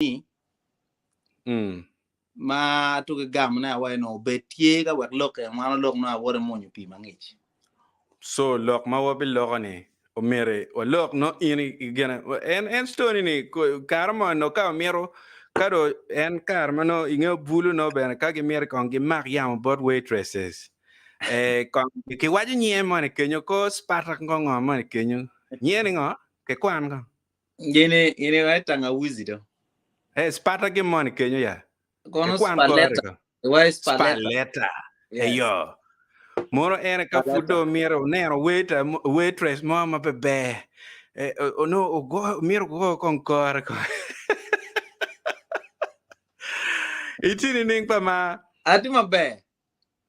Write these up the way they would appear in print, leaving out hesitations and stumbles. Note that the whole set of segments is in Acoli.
ni Mm. ma tuki gamo ne awaci nongo obed tye ka wek lok en wan olok nongo awote mwonyo pii mangic. So lok ma wabiloko ni omyero walok no in i gine en en story ni kare mo no ka omito ka do en kare ma no inge bulu no bene ka gimito kong gimak yamo bot waitresses eh kong kiwaco nyinge moni kenyo ko Spartak ngo ngo moni kenyo nyinge ni ngo kikwan ko Gini gini wae tangawizi do. Eh Spartak gi moni kenyo ya Kono kikwan kore Spaletta. ko Wae Spaletta. Spaletta Yes. eyo mono en ka pud Spaletta. do myero oneno waiter waitress mo ma pe ber eh, ono ogo myero ogo kong kore ko itye nining pa ma Atye maber.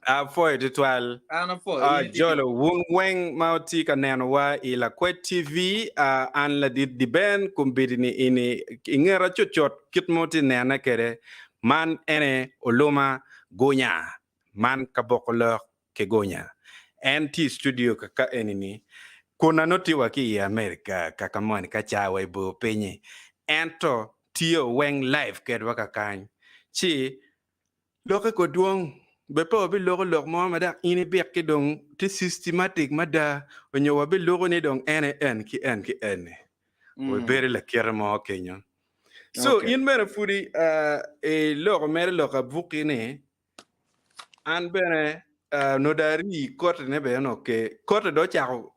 Apwoyo tutwal. An apwoyo. In itye Jolo wun weng ma wutye ka nenowa i Lakwed TV. An ladit Diben kombeddi ni ini i ngeta cutcut kit ma wutye nene kwede man ene Oluma Gunya man ka boko lok ki Gunya. En tye i studio kaka eni ni kun nongo tye wa ki i America kaka moni ka ca wa i bor pinyi ento tye weng live kedwa kakany ci Lokke ko dwong, be pe wabiloko lok mo ma dok in ibik ki dong tye systematic mada onyo wabiloko ni dong en aye en ki en ki en-ni. Wabedo lakite mo kenyo. So Okay. in bene pudi uh, iloko mere lok abuki ni an bene uh, onongo dong arii kotine bene onongo ke kote dong ocako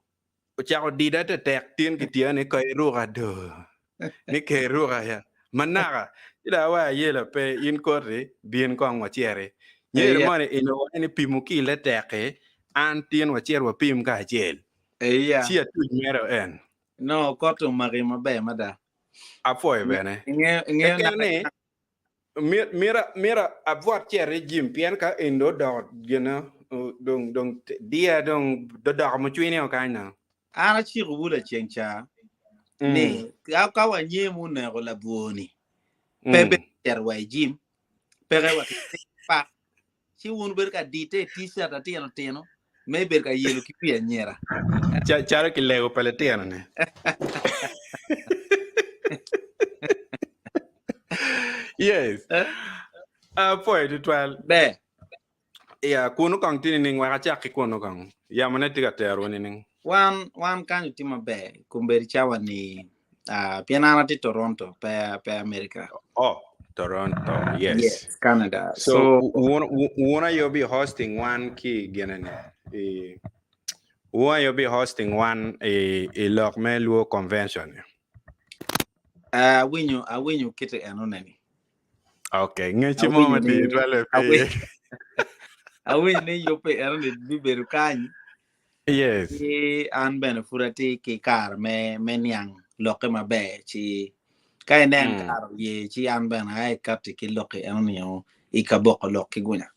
Ocako dida tetek tin kitye ni ka iruka do ni ka iruka ya manaka ci dong awaco ayela pe in koti bin kong waciti nyeri Eya. moni eno waco ni pimo kile tek-ki an tin wacit wapim kacel Eya. ci atuc mere en No, koti omaki maber mada. apwoyo bene Ingeyo, ingeyo keken ni Mito abwot cito i gym pien ka eni dong odoko gine dong dong diya dong dodoko mucwini o kany no. An acikowu laceng ca ni ka wanyem oneko labwor-ni, pe bedo cito wa i gym, peke wa ki pak, ci wun wubedo ka ditte i t-shirt atino tino me bedo ka yelo ki wi anyira. Calo ki lego pa litino ni. Yes. Apwoyo tutwal. Ber. Ya, kunu kong tye nining? Wek acak ki kunu kong. Yamone tye ka terowa nining? Wan wan kany tye maber kombeddi cawa ni uh, pien an atye Toronto pe pe America. Oh, Toronto, yes. Yes, Canada. So, So, wun wun aye obi hosting wan ki gine ni. I wun aye obi hosting wan i i lok me Luo Convention ni. uh, awinyo awinyo kite enone ni. Okay, ngeci mo Awinyo ma ni tye twal pe awinyo iye. awinyo ni yubbe enoni bibedo kany. Yes. Ci an bene pud atye ki kare me me niang lokke maber ci ka inen Mm. kare oye ci an bene aye kati ki lokki enoni o i kaboko lok ki gunya.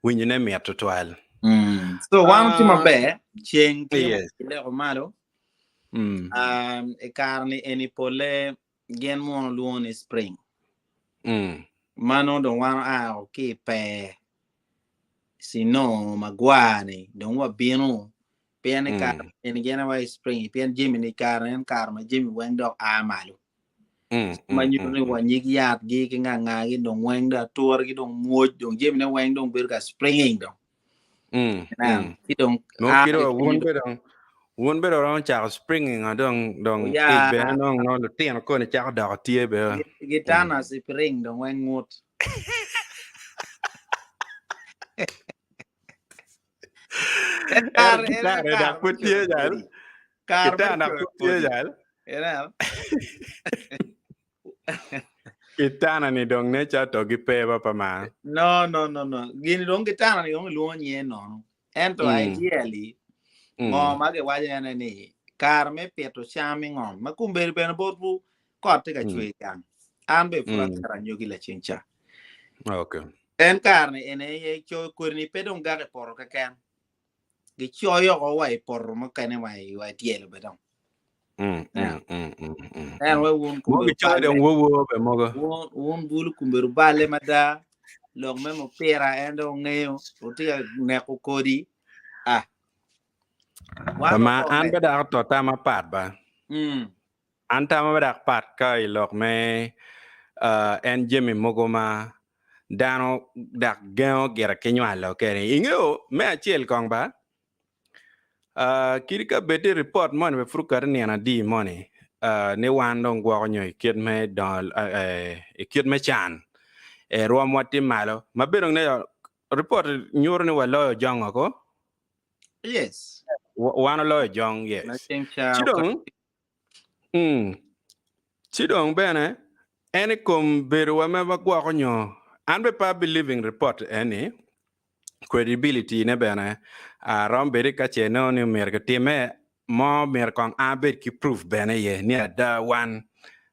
Winyone mit tutwal. Mm. So wan tye Ah, maber, ceng tye yes. ma malo. Mm. Um, i kare ni eni pole gin mono lwongo ni spring. Mm. Mano dong wan oa ki i pee snow magwar ni dong wabino pien i kare Mm. eni gin aye i spring pien jami ni kare en kare ma jami weng dok a malo. Mm, Ma mm, nyuto mm, ni mm. wa nyig yat gi ki nga nga gi dong weng dong ature gi dong mwoc dong jami ne weng dong bedo ka springing dong. Mm, Ineno? mm. Ci dong Nongo a kit ki wa kenyo wun dong be dong wun be dong romo cako springing o dong dong ic oya bene nongo nongo lutino koni cako doko tye be. Mm. gitana spring dong weng ngut. En Ento kare en kitana aye dok kare me pud tye coyo jal. kodi. Kare me Kitana coyo pud tye kodi. jal. Ineno? Kitana ni dong ne ca to gipe ba pa mar. No, no, no, no. Gini dong kitana ni dong ilwongo nyinge nono. Ento Mm. ideally, ngo Mm. ma giwaco ene ni kare me pito cam i ngom ma kombeddi bene botwu kot tye ka Mm. cwer gang. An be pud Mm. aketo anyogi laceng ca. Okay. En kare ni ene aye coyo kodi ni pe dong gak i poto keken. Gicoyo oko wa i poto mukene wa i wa i tyelo be dong. Mm, Yeah. mm, mm, mm, mm, En mm. we wun Mogo kumbedo gicoyo dong balle. wowo be mogo. Wun wun bulu kumbedo balle mada. Lok me mupira en dong ngeyo. Wutye ka neko kodi. Ah. Wan Ma wako an me. be dok to tam apat ba. Mm. An tama ma dok pat ka i lok me en jami mogo ma dano dok gengo gire ki nywalo kene. Ingeyo me acel kong ba, kadi ka bed ni ripot moni bene pud okati nino adi moni ni wan dong gwoko nyo i kit me dongo i kit me can rwomwa tye malo ma bedo ni ripot nyuto ni waloyo jongo ko. Yes. Wan oloyo jong, yes. Ci dong Ci dong bene, en i kom bedowa ma wagwoko nyo an bene pe a-believing report eni, credibility ne bene aromo bedo ka ce nongo ni myero kitime mo myero kong an abed ki proof bene iye ni ada wan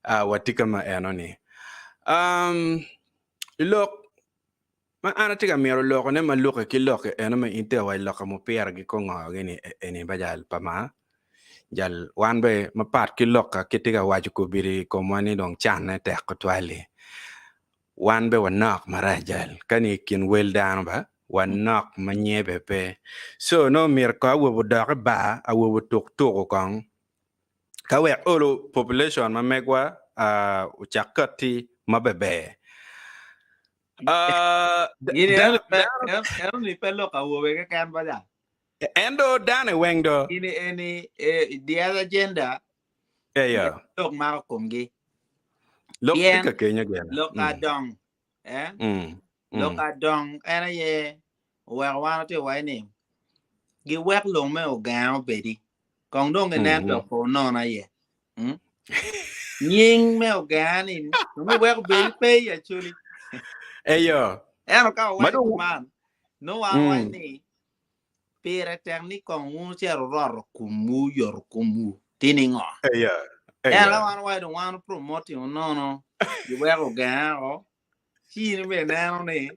watye ka ma eno ni. I lok Ma an atye ka mito lokone ma lukke ki lok eno me in tye wa i loka mupira gi ko ngo gi ni eni ba jal pa ma jal wan be mapat ki loka ki tye ka waco kobedi i komwa ni dong canne tek tutwal-li wan be wanok marac jal ka ni i kin wel dano ba wanok ma nyebe pe so nongo myero ko awobe odok i bar awobe otuk tuku kong ka wek olo population ma megwa ocak katti maber. Ah, Gini dano, eno pe dano, eno eno ni pe lok awobe keken ba ja. en do dano i weng do. Gini eni eh, the other gender Eyo. lok mako komgi. Lok tye Pien ka kenyo gene. lok adong eh lok adong en aye oweko wan watye waci ni giwek lok me ogenga obedi kong dong ginen lok pa onon aye. Mm? Nying me ogenga ni dong iweko bedi pe i Acholi. Eyo. Ento ka Ma owaco dong kuman, nongo wan waco ni pire tek ni kong wun wucito wuroto komwu, yoto komwu, ti ni ngo? Eyo. Ento Eyo. ka wan waco dong wan promoting onono, giweko ogenga o, ci in bene ineno ni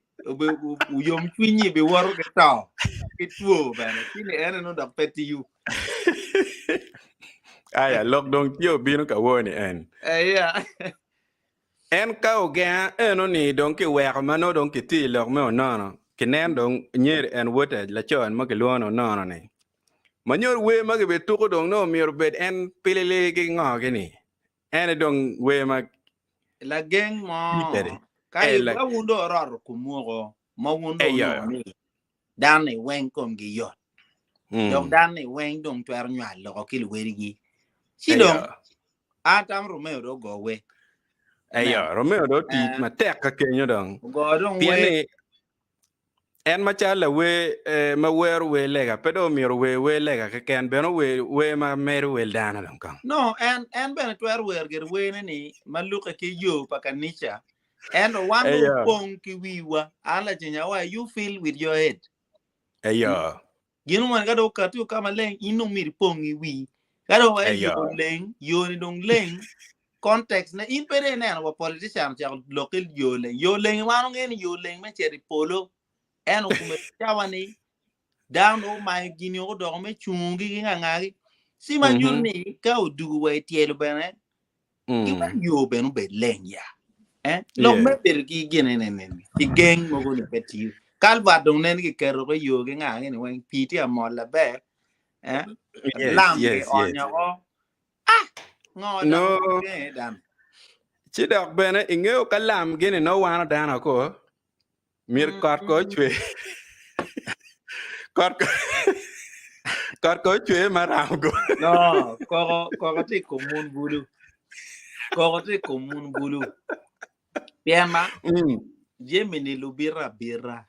oyom cwinyi biwoto ki to ki two bene, ci ni ene nongo dok pe tiyo. Aya, lok dong tye obino ka woni en. Eya. En ka ogenga eno ni dong kiweko ma nongo dong kitye i lok me onono, kinen dong nyeri en wote laco en ma kilwongo ni onono ni. Ma nyo wer ma gibituko dong nongo myero obed en pilili ki ngo gi ni. En aye dong wer ma Lageng mo kwede. ka Eh, i la- ka wun dong oroto komwoko ma wun dong Eyo. onongo ni dano-ni weng komgi yot dok dano-ni weng dong twero nywal loko ki luwedigi ci Eyo. dong an tamo Romeo dong ogo wer. Eyo, Romeo dong otic matek ka kenyo dong. Ogo dong Pien wer. ni en macalo lawer eh, ma wero wer lega pe dong omyero ower wer lega keken bene ower wer ma medo wel dano dong kong. No, en en bene twero wero gire werne ni ma lukke ki yo pa kanica. Ento wan dong Eyo. opong ki wiwa. An lacenya wa you fill with your head. Eyo. Gin omoni ka dong okati ka maleng in dong myero ipong i wii. Ka dong wa Eyo. yo leng, yo ni dong leng context ne in pe dong ineno wa politician ocako lok ki yo leng. Yo leng wan ongeyo ni yo leng me cito i polo. Ento kome cawa ni dano dong omayo gini odoko me cungo-gi ki ngangagi. Ci ma nyuto ni ka odugo wa i tyelo bene giwek yo bene obed leng ya. Eh? Lok me bedo ki gin ene ni ki geng mogo ni pe tiyo. Kalvat dong nen giketo ki yo ki nga ni weng pii tye amol maber. Eh? Yes, Lam ki yes, yes. onyo ko. Ah! Ngo dok No. genge dano. Ci dok bene ingeyo ka lam gini no wano dano ko myero kot ko ocwe. Kot ko kot ko ocwe maram go. No, koko koko tye i kom mun bulu. Koko tye i kom mun bulu. Pien ma jami ni lubita abita.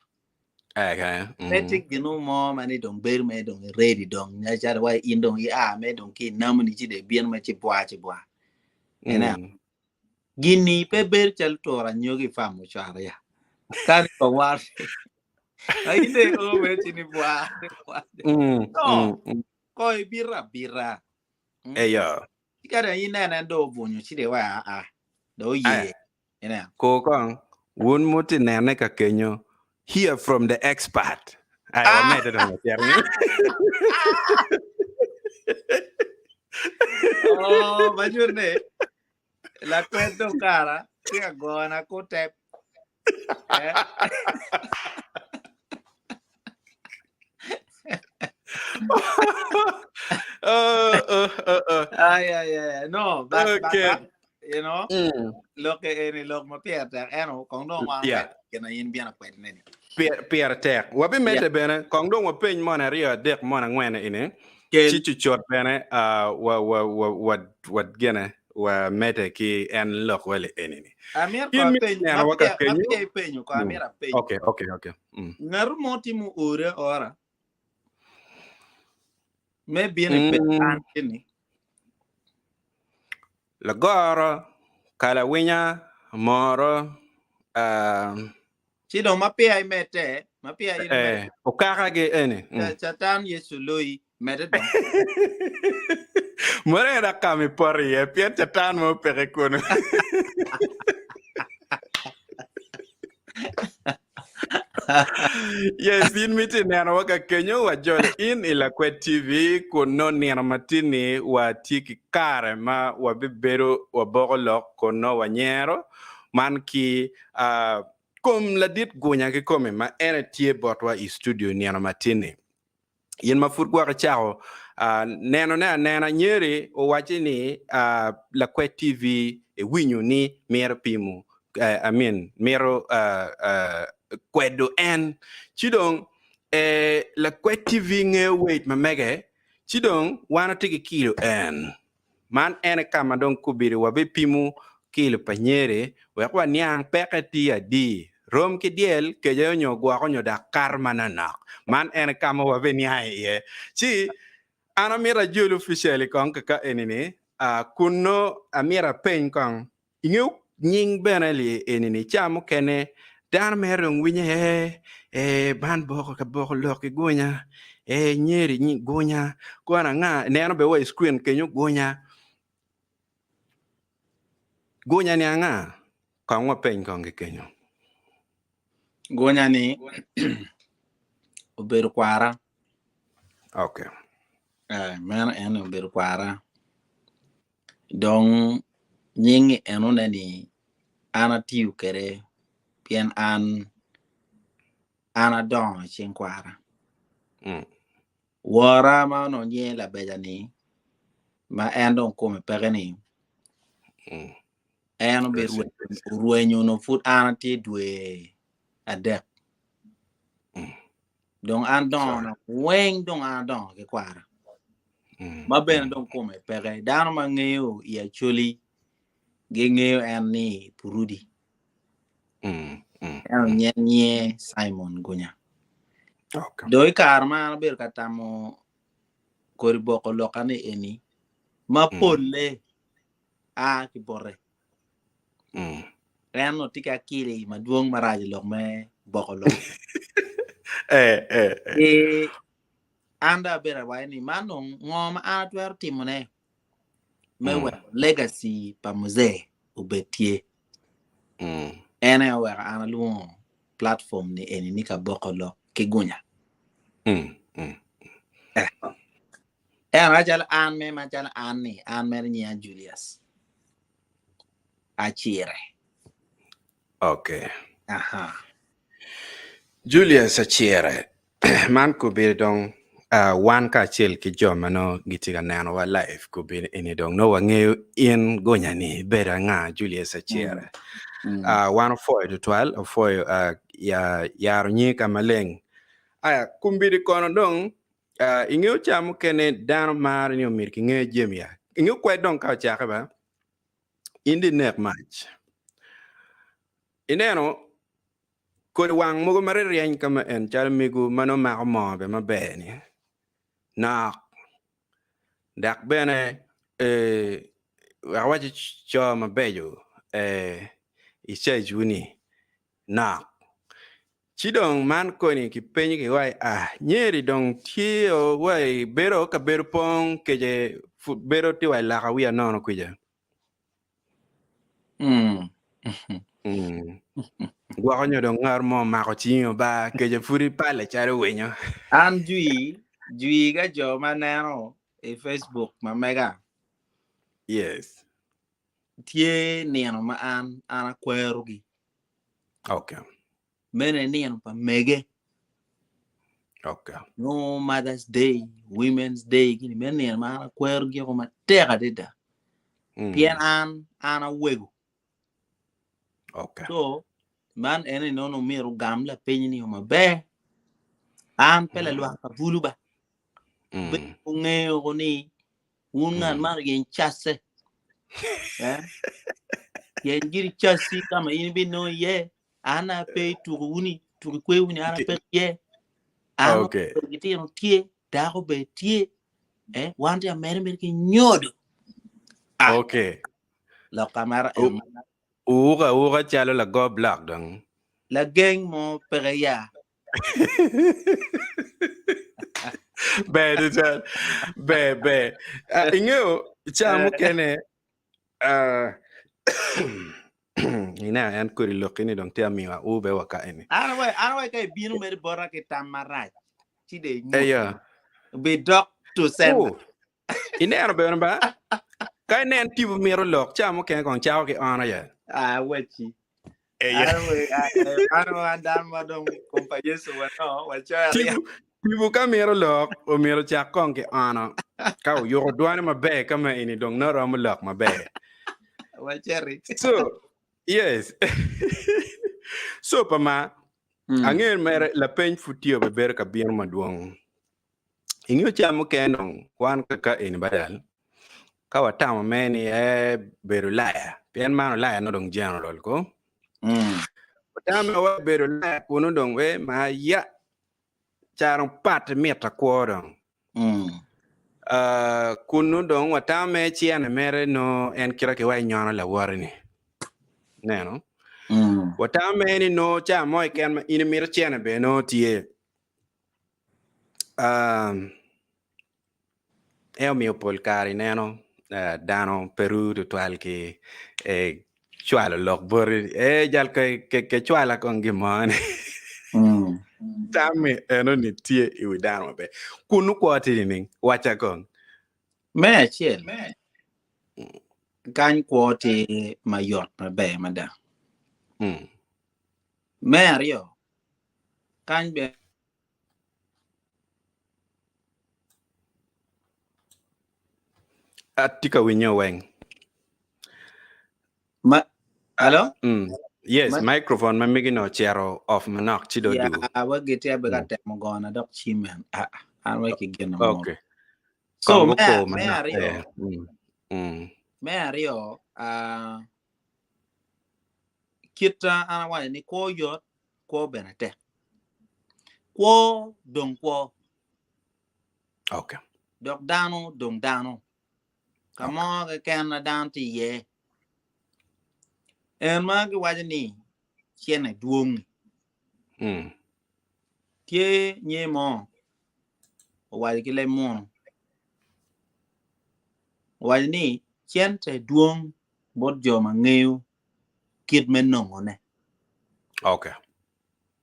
Okay. Pe tye gin mo ma ni dong bedo me dong ready dong nya calo wa in dong ia me dong ki namu ni ci de bino me ci bwa ci bwa. Ena. Gini pe bedo calo turo anyogi i fam ocwaro ya. Kani pa war. Ai ne o me ci ni bwa. No. Ko ibita abita. Eyo. Kadi ineno en dong obunyo ci de wa a dong oye. Ina. Ko kong wun muti nene ka kenyo hear from the expert. Ai wamedde dong wacito. Oh, ma nyuto ni lakwed dong kara tye ka gona kutep. Eh? Ay, ay, ay. No, but, Okay. but, you know, lok eni lok ma pire tek eno kong dong wan Yeah. gin in bino kwede neni. Pire tek. Wabimedde bene, kong dong wapeny mon aryo adek mon angwen eni. Kel. Ci cucut bene wa wa wa wa wa gene wamedde ki en lok wele eni ni. Amir In ko mi apenyo, neno ma wa ka peya ma kenyo. peya ipenyo ko amir apenyo. Okay, okay, okay. Ngatu mo timo ore ora me bino i penyo an ni. Lagoro, kalawinya, moro, Ci dong ma peya imedde, ma peya in imedde. Okaka gi eni. Catan Yecu loyi, medde dong. Moro en akam i poto iye, pien Catan mo peke kunu. Yes, in miti neno wa ka kenyo wa jolo in i Lakwed TV kun no nino matini wa tye ki kare ma wabibedo waboko lok kun no wanyero man ki kom ladit gunya kikome ma en tye botwa i studio nino matini. In ma pud gwok icako nenone anena, nyeri owacci ni Lakwed TV ewinyo ni mito pimo, I mean, mito kwedo en. Ci dong Lakwed TV ngeyo weight ma mege, ci dong wan watye ki kilo en. Man en aye ka ma dong kobedo wabipimo kilo pa nyeri wek waniang peke tye adi, rom ki dyel, kece onyo gwoko nyo dok kato manonok. Man en aye ka ma wabiniang iye. Ci an amito ajol officially kong kaka eni-ni, kun nongo amito apeny kong Ingeyo nying bene li eni ni ca mukene dano mere dong winyo ee ee man boko ka boko lok ki gunya ee nyeri nyi gunya kono anga ineno bene wa i screen kenyo gunya gunya ni anga kong wapeny kong ki kenyo. Gunya ni obedo kwara. Okay. Eh, meno en obedo kwara. Dong nying-ngi enone ni an atiyo kwede pien an an adongo i cing kwara. Wora ma onongo nyinge Labeja-ni ma en dong kome peke-ni en obedo orwenyo onongo pud an atye dwe adek. Dong an dongo weng dong an adongo ki kwara. Ma bene dong kome peke. Dano ma ngeyo i Acholi gingeyo en ni Purudi. En onye nye Simon Gunya. Dong i kare ma an abedo ka tamo kodi boko loka ni eni ma polle a ki bote. En onongo tye ki akili madwong marac i lok me boko lok. Ki an dong abedo awaco ni man dong ngo ma an atwero timone me weko legacy pa Muzee obed tye. En aye oweko an alwongo platform ni eni ni ka boko lok ki gunya. Ento macalo an me macalo an ni an mere nyinga Julius Acire. Okay. Aha. Julius Acire, man kobedo dong wan kacel ki jo ma nongo gitye ka nenowa live kobedo eni dong nongo wangeyo in gunya ni ibedo anga Julius Acire. Wan opwoyo tutwal, opwoyo yaro nyingi ka maleng. Aya kombeddi kono dong Ingeyo ca mukene dano maro ni omyero kinge jami ya. Ingeyo kwed dong ka ocake ba, in di nek mac. Ineno kodi wang mogo ma riryeny ka ma en calo mego ma nongo mako moo bene maber ni nok dok bene wek awaci co mabeco i caic wu ni nok. Ci dong man koni kipenyo ki wai ah nyeri dong tye o wai bedo o kabedo pong kece pud bedo tye wai laka wiya nono kwica. Mm. Mm. Gwoko nyo dong ngat mo omako cingi o ba kece pud ipale calo winyo. An jwi, jwi ka jo ma neno i Facebook ma mega. Yes. Tye nino ma an an akwerogi. Okay. Meno aye nino pa mege. Okay. No Mother's Day, Women's Day, gini me nino ma an akwero giko matek adada. Mm. Pien an, an awego. Okay. So, man ene nono myero ogam lapeny ni maber. An pe lalwak pa bulu ba. Mm. Be ongeyo ko ni wun ngat man yeny casse. Eh? Yeny giri cassi ka ma in ibinongo iye. An ape i tuko wuni, tuko ikwe wuni, an ape iye. An Okay. gitino tye, dako be tye. Eh, wan tye amere mere ki nyodo. Ah. Okay. Lok ka mara en. Uwuka awuka calo lago blok dong. Lageng mo peke ya. Ber tutwal. Ber, ber. Ah, ingeyo, ca mukene, ah, ina en kodi lokki ni dong tye amiyo aube wa ka eni. An we, an we ka ibino mere bota ki tam marac, ci de inyut. Eya. Be dok to send. Oh, ineno bene ba? Ka inen tipo mito lok, ca mukene kong cako ki on aye. Ah, wacci. Eya. An we, an we an dano ma dong kom pa Yecu wa no, wacoyo ariya. Tipo, tipo ka mito lok, omyero cak kong ki ono. Ka oyuko dwane maber ka ma eni dong nongo romo lok maber. Waceri. So, yes. So pa ma, angeyo mere lapeny pud tye obebedo ka bino madwong. Ingeyo ca mukene dong wan kaka eni badal ka watamo me ni ee bedo laya pien man olaya nongo dong general ko watamo me wa bedo laya kunu dong we ma ya ca dong pat mita kwo dong kunu dong watamo me cene mere nongo en kite ki wa inyono lawoti ni neno watamo me ni nongo ca mo keken ma in imito cene bene nongo tye. En omiyo pol kare ineno dano pe ru tutwal ki cwalo lok boti ee jal ke cwala kong gin mo ni tammi enoni tye i wi dano maber kunu kwo tye nining wacca kong. Me acel kany kwo tye mayot maber mada. Me aryo Kany bene. Atye ka winyo weng. Ma, alo? Mm. Yes, Ma- microphone ma megi no ocito off manok ci do Ya, dugo. wa gitye abe ka temo gona dok cimen. Ah, ah, an wek ki gino mo. Okay. So, Kong me, guko me manok. aryo, Eh. Mm. Mm. me aryo, ah, kit an awaco ni kwo yot, kwo bene tek. Kwo dong kwo. Okay. Dok dano dong dano. Ka mo keken ma dano tye iye. En ma giwaco ni cene dwong-ngi. Mm. Tye nye mo owaco ki leb munu. Owaco ni cente dwong bot jo ma ngeyo kit me nongone. Okay.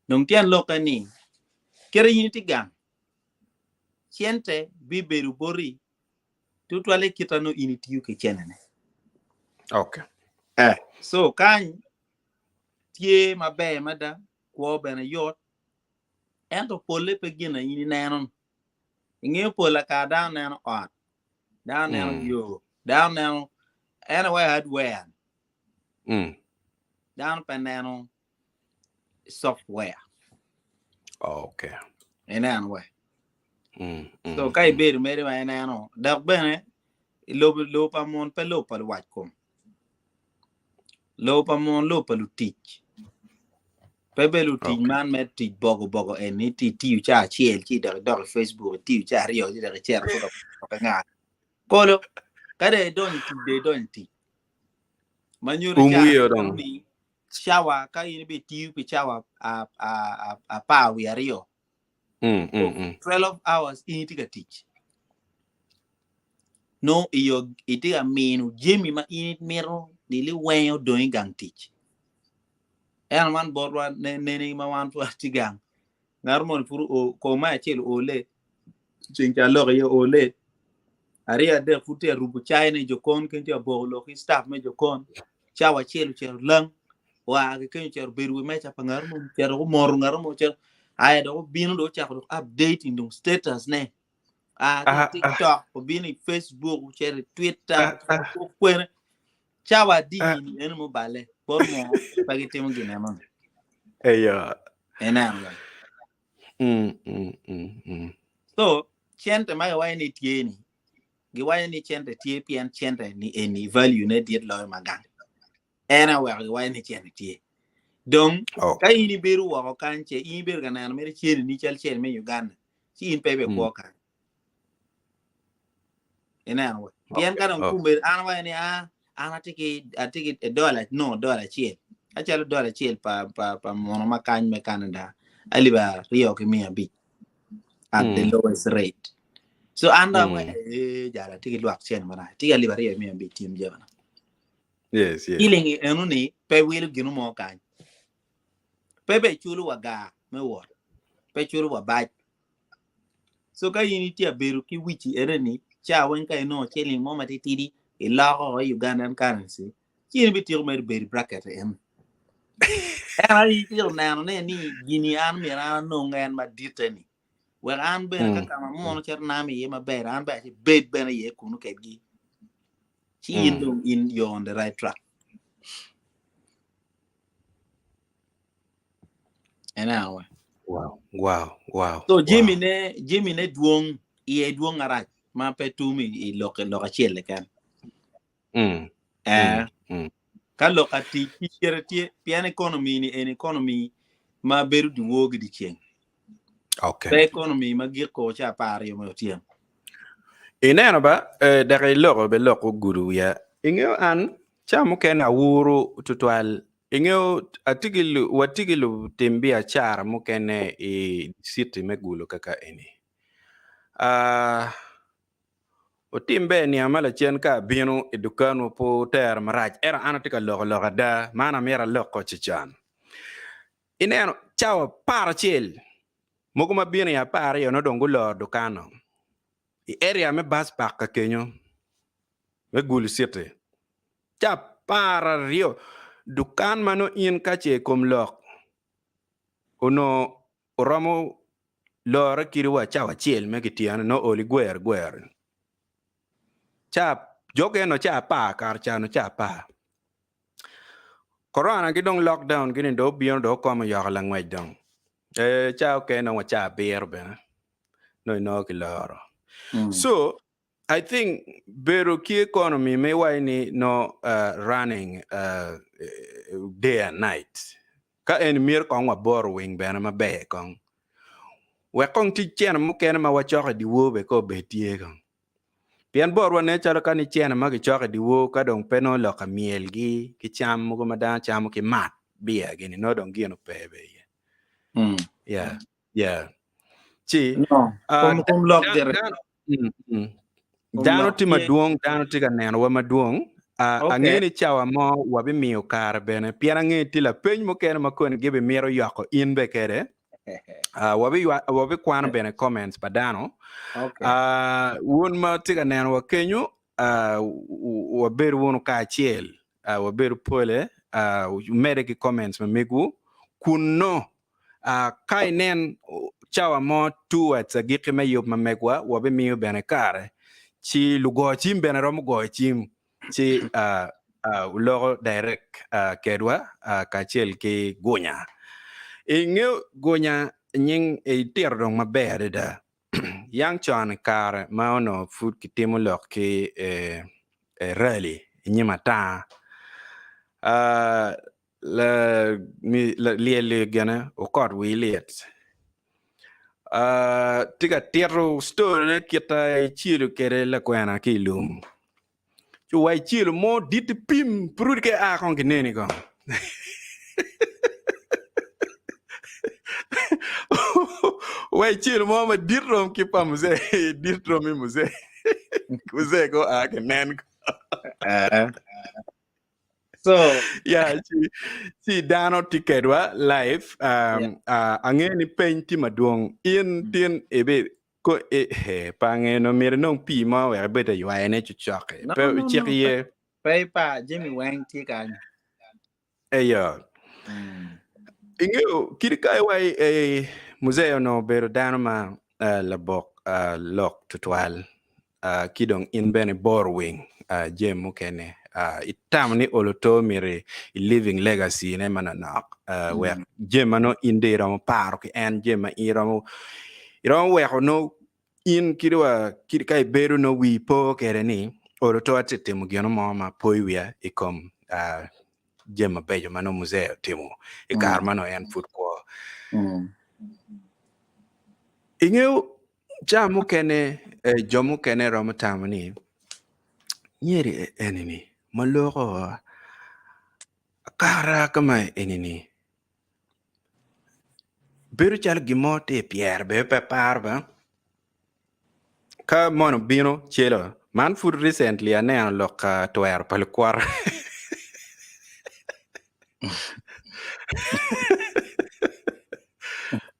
Dong tyen lokke ni, kite in itye gang, cente bibedo boti tutwalle kit ma nongo in itiyo ki cenene. Okay. Eh, so kany tye maber mada, kwo bene yot, ento polle pe gin ma in ineno. Ingeyo pol akar dano neno ot, dano neno Mm. yo, dano neno en aye hardware. Mm. Dano pe neno software. Okay. Ineno we. Mm, mm, So ka ibedo mere ma ineno, dok bene lobo lobo pa mon pe lobo pa luwac kom. Lobo pa mon lobo pa lutic. Pe bedo lutic Okay. man me tic bogo bogo en ni ti tiyo ca acel ci dok idok i Facebook itiyo ca aryo ci dok icito pud dok inga. Kolo ka dong idonyo i tic dong idonyo i tic. Ma nyuto Um ca wiyo dong. ni cawa ka in ibitiyo pi cawa apar wiye aryo Mm, mm, mm. 12 hours in itye ka tic. No iyo itye ka mino jami ma in imito ni liweng odong i gang tic. En man botwa nene ma wan pud watye gang. Ngat moni pud o ko me acel ole ceng ca lok iye ole aryo adek pud tye arubo cai ne jokon keny tye aboko lok ki staff me jokon cawa acel ocito lang oa ki kenyo ocito obedo wi meja pa ngat moni ocito omoto ngat mo ocito. Aya dok obino dong ocako dong updating dong status ne. A ki Ah, ah. TikTok, obino i Facebook, ocito i Twitter, Ah, ah. okwene. Cawa adi Ah. gini eno mubale bot mo pe gitimo gin eno. Eyo. Ineno ba? Mm, mm, mm, mm. So, cente ma giwaco ni tye ni, giwaco ni cente tye pien cente ni eni value ne dit loyo ma gang. En aye oweko giwaco ni cente tye. Dong, Oh. ka in ibedo woko kany ce in ibedo ka neno mere cente ni cal cente me Uganda, ci in pe ibekwo kany. Ineno wa? Pien ka dong kumbe an awaco ni a an atye ki atye ki dola no dola acel. Acalo dola acel pa pa pa muno ma kany me Canada alip 250 at the lowest rate. So an dong awaco eh jal atye ki lwak cene marac. Atye ki alip 250 tim jabana. Yes, yes. Ciling eno ni pe wilo gino mo kany. Pe be culo wa gar me wot. Pe culo wa bac. So ka in itye abedo ki wici ene ni ca weng ka inongo ciling mo matitidi iloko i Ugandan currency ci in ibitiko mere bedo i bracket eno. En aye itiko neno ne ni gini an myero an anong en maditte ni wek an bene ka kama muno cito nam iye maber an bene acibed bene iye kunu kedgi ci in dong in you're on the right track. En aye. Wow, wow, wow. So Jimmy ne Jimmy ne dwong iye dwong arac ma pe tum i lok lok acel keken. Eh. Ka lok atic kicere tye pien economy ni en economy ma bedo dyewor ki dyeceng. Okay. Pe economy ma giko ca 12 me otyeno. Ineno ba, eh, dok iloko be lok ogudo wiya. Ingeyo an, ca mukene awuru tutwal. Ingeyo, atye ki lu, watye ki lutim biacara mukene i city me Gulu kaka eni. Ah, otim ber niang ma lacen ka abino i dukanwu pe wutera marac, ento an atye ka loko lok ada, man amyero alok kococon. Ineno, cawa 11, mogo ma bino i 12 nongo dong guloro dukan-nu. I area me bus park ka kenyo me Gulu City, ca 12, dukan ma nongo in ka ce i kom lok onongo oromo lore kadi wa cawa acel me kityeno nongo oli gwer gwer. Ca jo okene nongo ca apar kare ca nongo ca apar. Korona ki dong lockdown gini dong obino dong okomo yoko langwec dong. Eh, ca okene nongo wa ca abiro bene nongo inongo kiloro. So, I think bedo ki economy me iwaco ni no uh, running uh, day and night. Ka en myero kong waboro wing bene maber kong. Wek kong tic cene mukene ma wacoko i dyewor bene ka obed tye kong. Pien botwa nen calo ka ni cene ma gicoko i dyewor ka dong pe nongo lok myelgi ki cam mogo ma dano camo ki mat beer gini nongo dong gin ope be iye. Yeah, yeah. Ci, No, ah, kom kom lok da- gire. dano, mm, mm. Kom Dano lok tye tye. madwong, dano tye ka nenowa madwong. Ah, Okay. angeyo ni cawa mo wabimiyo kare bene, pien angeyo tye lapeny mukene ma koni gibimito yoko in be kede. Ah, wabiywa- wabikwano bene comments pa dano. Okay. Ah, wun ma tye ka nenowa kenyo, ah, w- wabedo wunu kacel, ah, wabedo pole, ah, wumedde ki comments ma megwu kun no ah, ka inen cawa mo towards agikki me yub ma megwa, wabimiyo bene kare ci lugo cim bene romo goyo cim ci ah, ah, wuloko direct ah, kedwa ah, kacel ki gunya. Ingeyo gunya nying itito dong maber adada. Yang con i kare ma onongo pud kitimo lok ki eh, eh, rally i nyim ata, ah, la, mi, la, lyel-li gene okot wii lyet. Ah, tye ka tito story-ne kita icelo kwede lakwena ki i lum. Ci wa icelo mo dit pim pud ke a kong kineni kong. Wa icelo mo madit rom ki pa muzee, dit rom i muzee. Muzee ko a kinen. Eh. So, Yeah, ci, ci dano tye kedwa live. yeah. Um, uh, angeyo ni peny tye madwong. In tin ibi ko e, he, pa angeyo no myero inong pii mo wek ibed aywayone cucoki. No, Pe no, icik no. iye. Pe pa Jimmy weng tye kany. Eyo. Mm. Ingeyo kit ka iwa i, e, Muzee onongo obedo dano ma labok lok tutwal ki dong in bene iboro wing jami mukene. Itamo ni olo to myero i living legacy ne manonok wek jami ma nongo in dong iromo paro ki en jami ma in iromo iromo weko nongo in kadi wa ka ibedo nongo wii po kwede ni olo to atye ka timo gin mo ma poyo wiya i kom jami mabeco ma nongo muzee otimo i kare ma nongo en pud kwo. Ingeyo ca mukene jo mukene romo tamo ni nyeri eni-ni ma loko akara ka ma eni-ni bedo calo gin mo tye i pyere bene pe paro bene. Ka mono obino celo man pud recently aneno lok ka twero pa lukwota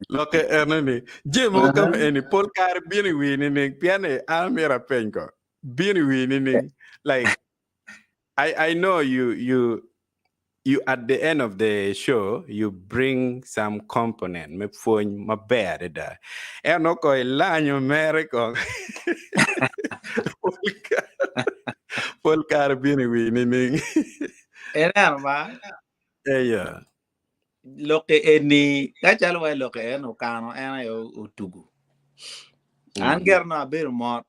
lokke eno ni jami mogo ka eni pol kare bino i wii nining pien ni an amyero apeny ko bino i wii nining like I I know you you you at the end of the show you bring some component me pwony maber adada ento nongo ko ilanyo mere kong pol kare bino i wi nining? Ineno ba? Eya. Lokke eni ka calo wa lokke en okano en aye otugu. An gero nongo abedo mot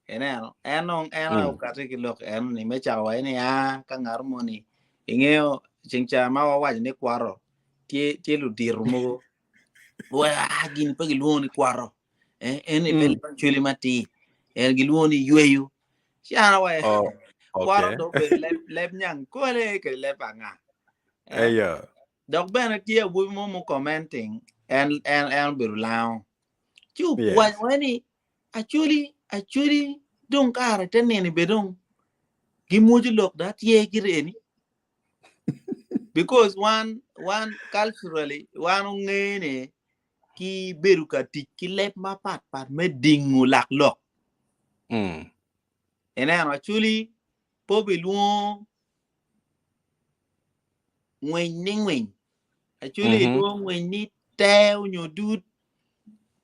Ineno, en dong en aye okati ki lok eno ni me cako waco ni a ka ngat moni ingeyo ceng ca ma wawaco ni kwato tye tye ludito mogo wa a gin pe gilwongo ni kwato eh, en ni pe cwali matir en gilwongo ni yweyo ci an awaco Oh, kwato okay. dong obedo leb leb nyang kole kede leb anga eh. Eyo. Dok bene tye awobi mo mu commenting en en en obedo lango ci okwanyo ni Acholi acholi dong kare te nini be dong gimwoco lok da tye gire eni because wan wan culturally wan ongene ki bedo ka tic ki leb mapat pat me dingo lak lok. Ineno acholi pe obilwongo ngwiny ni ngwiny acholi ilwongo ngwiny ni tee onyo dud.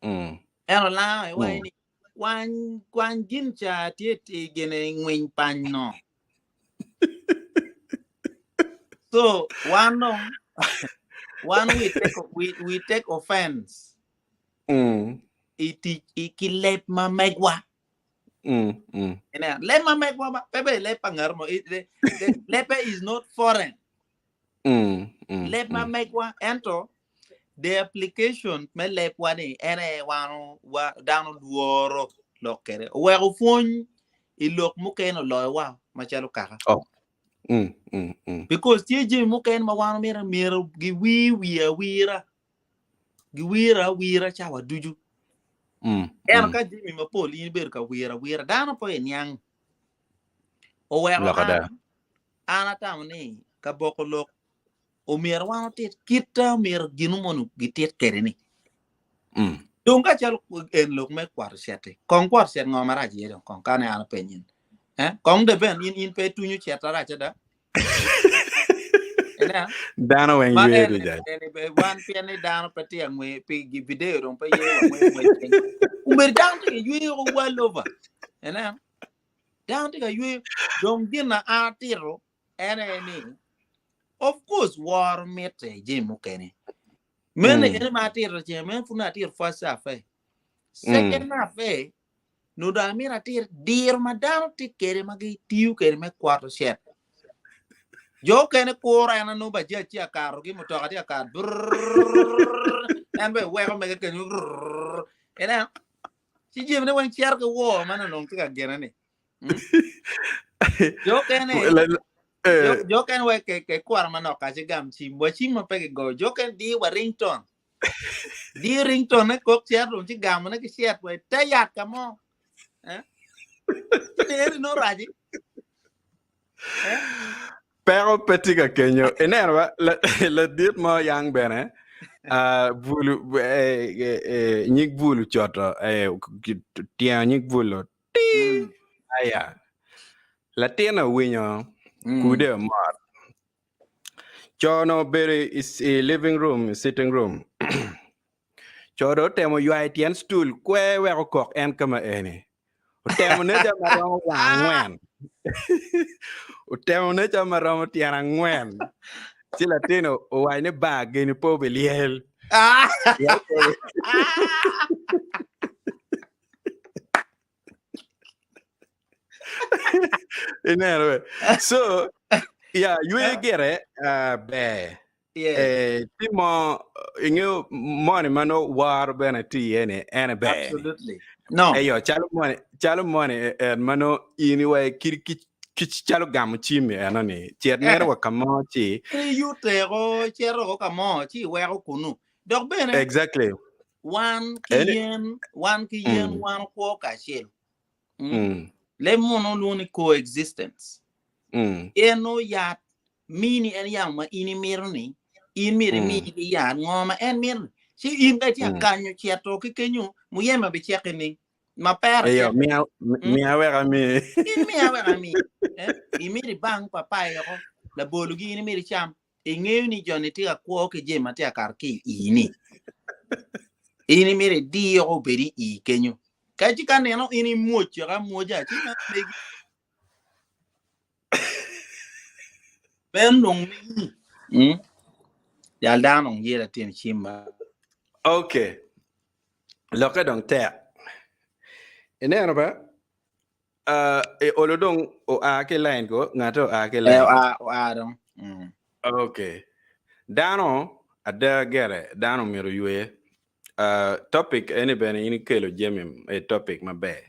Ento lango iwaco ni kwany kwany gin ca tye i gine ngwiny pany no. So wan dong wan we take we take offense i tic ki leb ma megwa. Ineno leb ma megwa ba pe bene leb pa ngat mo lebbe is not foreign. Leb ma megwa ento the application me lebwa ni en aye wan wa dano lworo lok kwede oweko pwony i lok mukene oloyowa macalo kaka. Oh. Because tye jami mukene ma wan omyero myero giwir wiye awira giwira awira cawa ducu. Ento ka jami mapol in ibedo ka wiro awira dano pe iniang. Oweko Lok ada. an an atamo ni ka boko lok omyero wan otit kit ta omyero gin mono gitit kwede ni. Dong ka calo en lok me kwato cet-ti, kong kwato cet ngo marac iye dong kong kane an apenyi in. Eh? Kong de ben in in pe itunyo cet arac ada? Ineno? Dano weng Ma ywe en duca. en wan pien ni dano pe tye angwe pi gi video dong pe ye wa ngwe ngwe piny. Omedo dano tye ka yweyo ko well over. Ineno? Dano tye ka yweyo. Dong gin na an atito en aye ni of course woro mitte i jami mukene. Meno ene ma atito ceng meno pud nongo atito first afe. Second afe nongo dong amito atir diro ma dano tye kwede ma gitiyo kwede me kwoto cet. Jo okene kuro en nongo bajaj tye akato ki mutoka tye akato brrrr en bene weko mege kenyo brrrr ineno ci jamine weng cito ki woo ma nongo tye ka gene ni. Jo okene jo okene wek ke kwara manok ka ci gam cim wa cim ma pe kigoyo jo okene diyo wa ringtone diyo ringtone ne kok cito dong ci gamo ne ki cet wa ite yat ka mo eh ci neri no raci eh Peko pe tye ka kenyo. Ineno ba, ladit mo yang bene, ah, bulu, eh, eh, eh, nyig bulu coto, eh, tyengo nyig bulu, ti, aya. Latin owinyo kude omot. Co onongo obedo i living room, i sitting room. Co dong otemo ywayo tyen stool kwer wek okok en ka ma eni. Otemo ne ca ma romo wang angwen. Otemo ne ca ma romo tyen angwen. Ci latin owaco ni ba geni pe obilyel. Ineno be? So, ya ywe gire uh, ber. Yes. Eh, ti mo ingeyo moni ma nongo woro bene tye iye ni en ber. Absolutely. No. Eyo calo moni calo moni en ma nongo in iwaci kit ki ki calo gamo cim eno ni cet Eh. mere wa ka mo ci Iyute ko cito ko ka mo ci iweko kunu. Dok bene exactly. wan ki Eni yen wan ki yen mm, wan okwo kacel. Mm. mm, Leb muno lwongo ni coexistence. mm, En o yat mini en yamo ma in imito ni in myero imi mm, ki yat ngo ma en mito ni ci in ka itye mm. kanyo cito ki kenyo muyeme biceki ni ma pera Eyo cek miya mm? miya wek ami. In miya wek ami eh? Imito ibang papai oko labolo gi in imito icam ingeyo ni joni tye ka kwo ki jami ma tye ka kato ki i ii ni in imito idi oko obed i ii kenyo ka ci ka nino in imwoc cok amwoca ci meno megi meno dong megi mm? Jal dano dong yela tyen cim ba. Okay. Lokke dong tek. Ineno ba? Uh, e olo dong oa ki line ko, ngate oa ki Eh, line. oa, oa dong. Mm. Okay. Dano, ada gere, dano myero oywe. Uh, topic eni bene in ikelo jami e topic maber.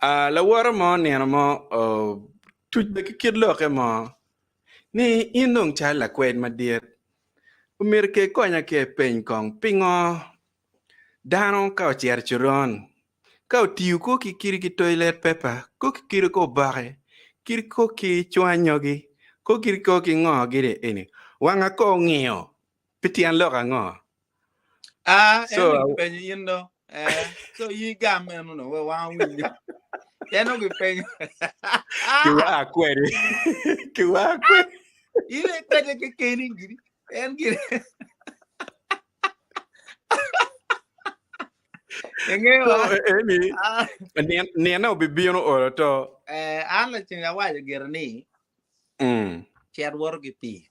Uh, lawote mo nino mo uh, tuc be ki kit lokke mo ni in dong cal lakwed madit. Omyero ke konya ke peny kong pingo dano ka ocito i coron ka otiyo ko ki kiri ki toilet paper, ko ki kiri ko oboke, kiri ko ki cwanyogi, ko kiri ko ki ngo gini eni wanga ko ongiyo pi tyen lok ango? Ah, So, en gipenyo in do. Eh, so in gam meno no, we wan winyo. En gipenyo. Kiwa kwedi. Kiwa kwedi. In e kwede kekeni giri. En giri. Ingeyo So, ah. eni, Ah. nino obibino olo to. Eh, an laceng awaco gire ni, Mm. cet woto ki pii.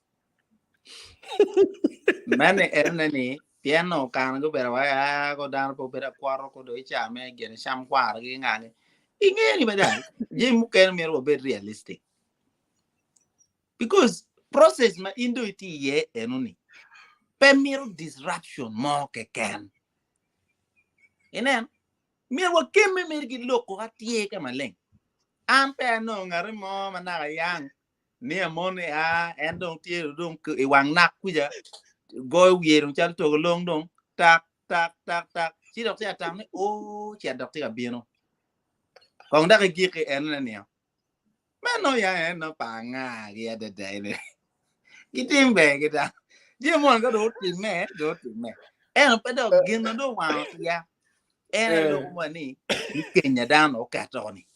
Mene ene ni pien no kan gubedo wa a ko dano pe obedo akwoto ko do icame gin cam kwaro gi ngani. Inge ni bada jami mukene myero wabed realistic. Because process ma in do itye iye eno ni pe mito disruption mo keken. Inen myero wakemme mere ki loko ka tye ka maleng. An pe anongo ngati mo ma naka yang ni amon ni a en dong tye dong i wang nak kuca goyo wiye dong calo togo long dong tak tak tak tak ci dok tye atam ni o cet dok tye ka bino kong dok igiki en ne niyo meno ya en no pa anga gi adada ene gitim ber kita jami mon ka dong otimme dong otimme ento pe dok gin ma dong owango iya en aye loko mo ni ni kenya dano oketo ni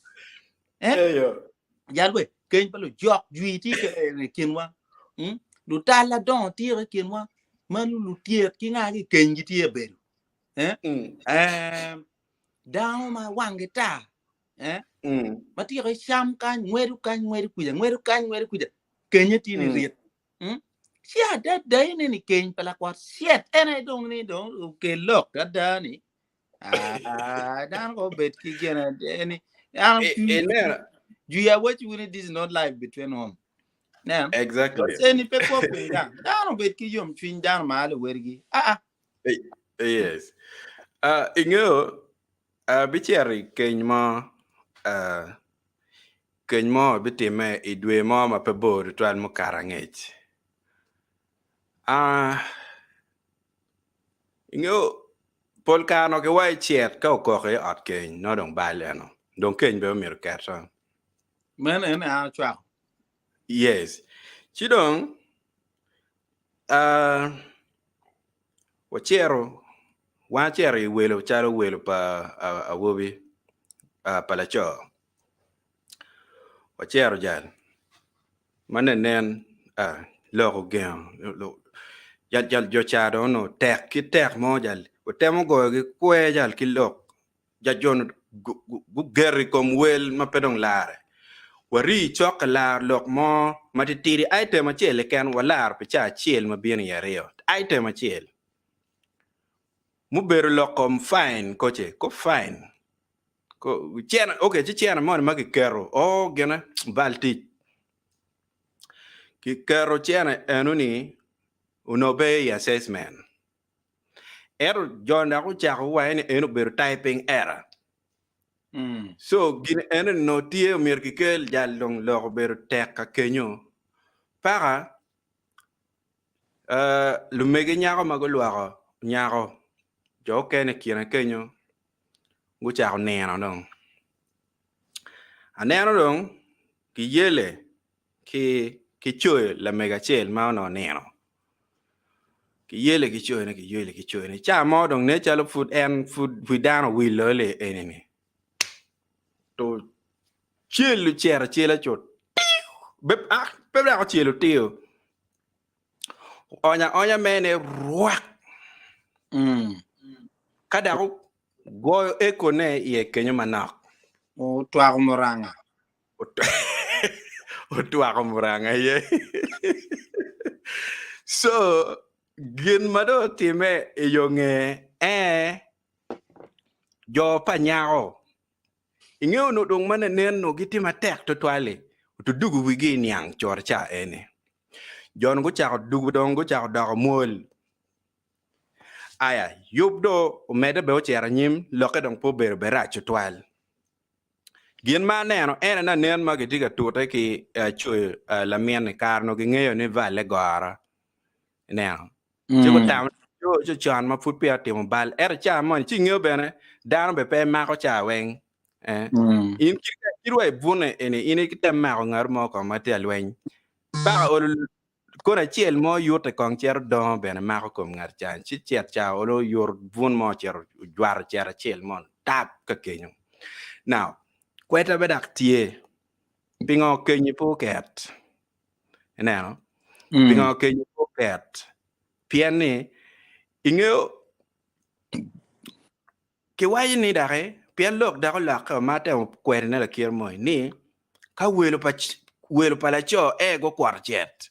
eh Eyo. Jal we, keny pa lujok jwi tye i kinwa. Hmm? Lutal adongo tye i kinwa. Ma lutyet ki nga ki keny gitye bedo. Eh? Mm. Eh, dano ma wanggi tar. Eh? Mm. Ma tye ki cam kany, ngwedo kany, ngwedo kuca, ngwedo kany, ngwedo kuca. Kenye tye ni Mm. rit. Hmm? Ci adada ine ni keny pa lakwat cet en aye dong ni dong okel lok ada ni Ah, dano ko bed ki gin eni. An Ineno. Jwi awaci wini this is not life between home. Nen. Exactly. Eni pe kwo piny gang. Dano bed ki yom cwiny dano ma alo wergi. Ah ah. Yes. Uh, ingeyo uh, bicito i keny mo uh, keny mo bitimme i dwe mo ma pe bor tutwal mukato angec. Uh, Ingeyo, pol kare nongo kiwaco icit ka okoko i ot keny, nongo dong bal eno. Dong keny bene omyero oketo. Meno ene an acwako. Yes. Ci dong, uh, wacito, wan acito i welo calo welo pa uh, awobi uh, pa laco. Wacito jal ma nenen lok ogengo jal jo ca dong onongo tek ki tek mo jal. Otemo goyogi kwer jal ki lok, ja jo-nu gugeto i kom wel ma pe dong larre. Warii cok ka laro lok mo matitidi, item acel keken walaro pi caa acel ma bino i aryo, item acel mubedo lok kom fine koce, ko fine, ko cene, ok ci cene moni ma kiketo, oh gine bal tic, kiketo cene enoni onongo pe i assessment. Ento jo dok ocako waco ni en obedo typing error. So gin eno ni nongo tye omyero kikel jal dong lok obedo tek ka kenyo. Paka lumege nyako ma gulwoko nyako jo okene i kine kenyo gucako nino dong. Aneno dong kiyele ki ki coyo lamego acel ma onongo nino. Kiyele ki coyone, kiyele ki coyone. Ca mo dong nen calo pud en pud wi dano owilo li eni-ni. To cel ocito acela cut tiyo. Be ah, pe dok ocelo tiyo. Oonyo aonya mene rwak. Mm. Ka dok ogoyo ekone iye kenyo manok. Otwako muranga. Otwako muranga iye. So, gin ma dong otimme i yo nge ee, jo pa nyako inge onongo dong ma nen onongo gitye matek tutwal-li, otudugo wigi i niang cura ca eni. Jo-nu gucako dugo dong gucako doko mwol. Aya, yub dong omedde bene ocito anyim, lokke dong pe obedo bene rac tutwal. Gin ma aneno en aye anen ma gitye ka tute ki coyo lamin i kare-nu gingeyo ni balle goro. Ineno? Ci gutamo ni co co con ma pud peya otimo bal. Ento ca moni ci ingeyo bene dano bene pe mako ca weng. Eh? In kit wa i bune eni in item mako ngat mo kong ma tye alweny. Paka olo Kono acel mo yute kong cito dongo bene mako kom ngat ca, ci cet ca olo oyuto bun mo ocito ojwato cet acel mo tap ka kenyo. Now, kweta be dok tye, pingo kenyi pe oket? Ineno? Pingo kenyi pe oket? Pien ni ingeyo Kiwaco ni doki, pien lok dok olokke ma atemo kwedone lakite moi, ni, Ka welo pa welo pa laco ee gukwoto cet,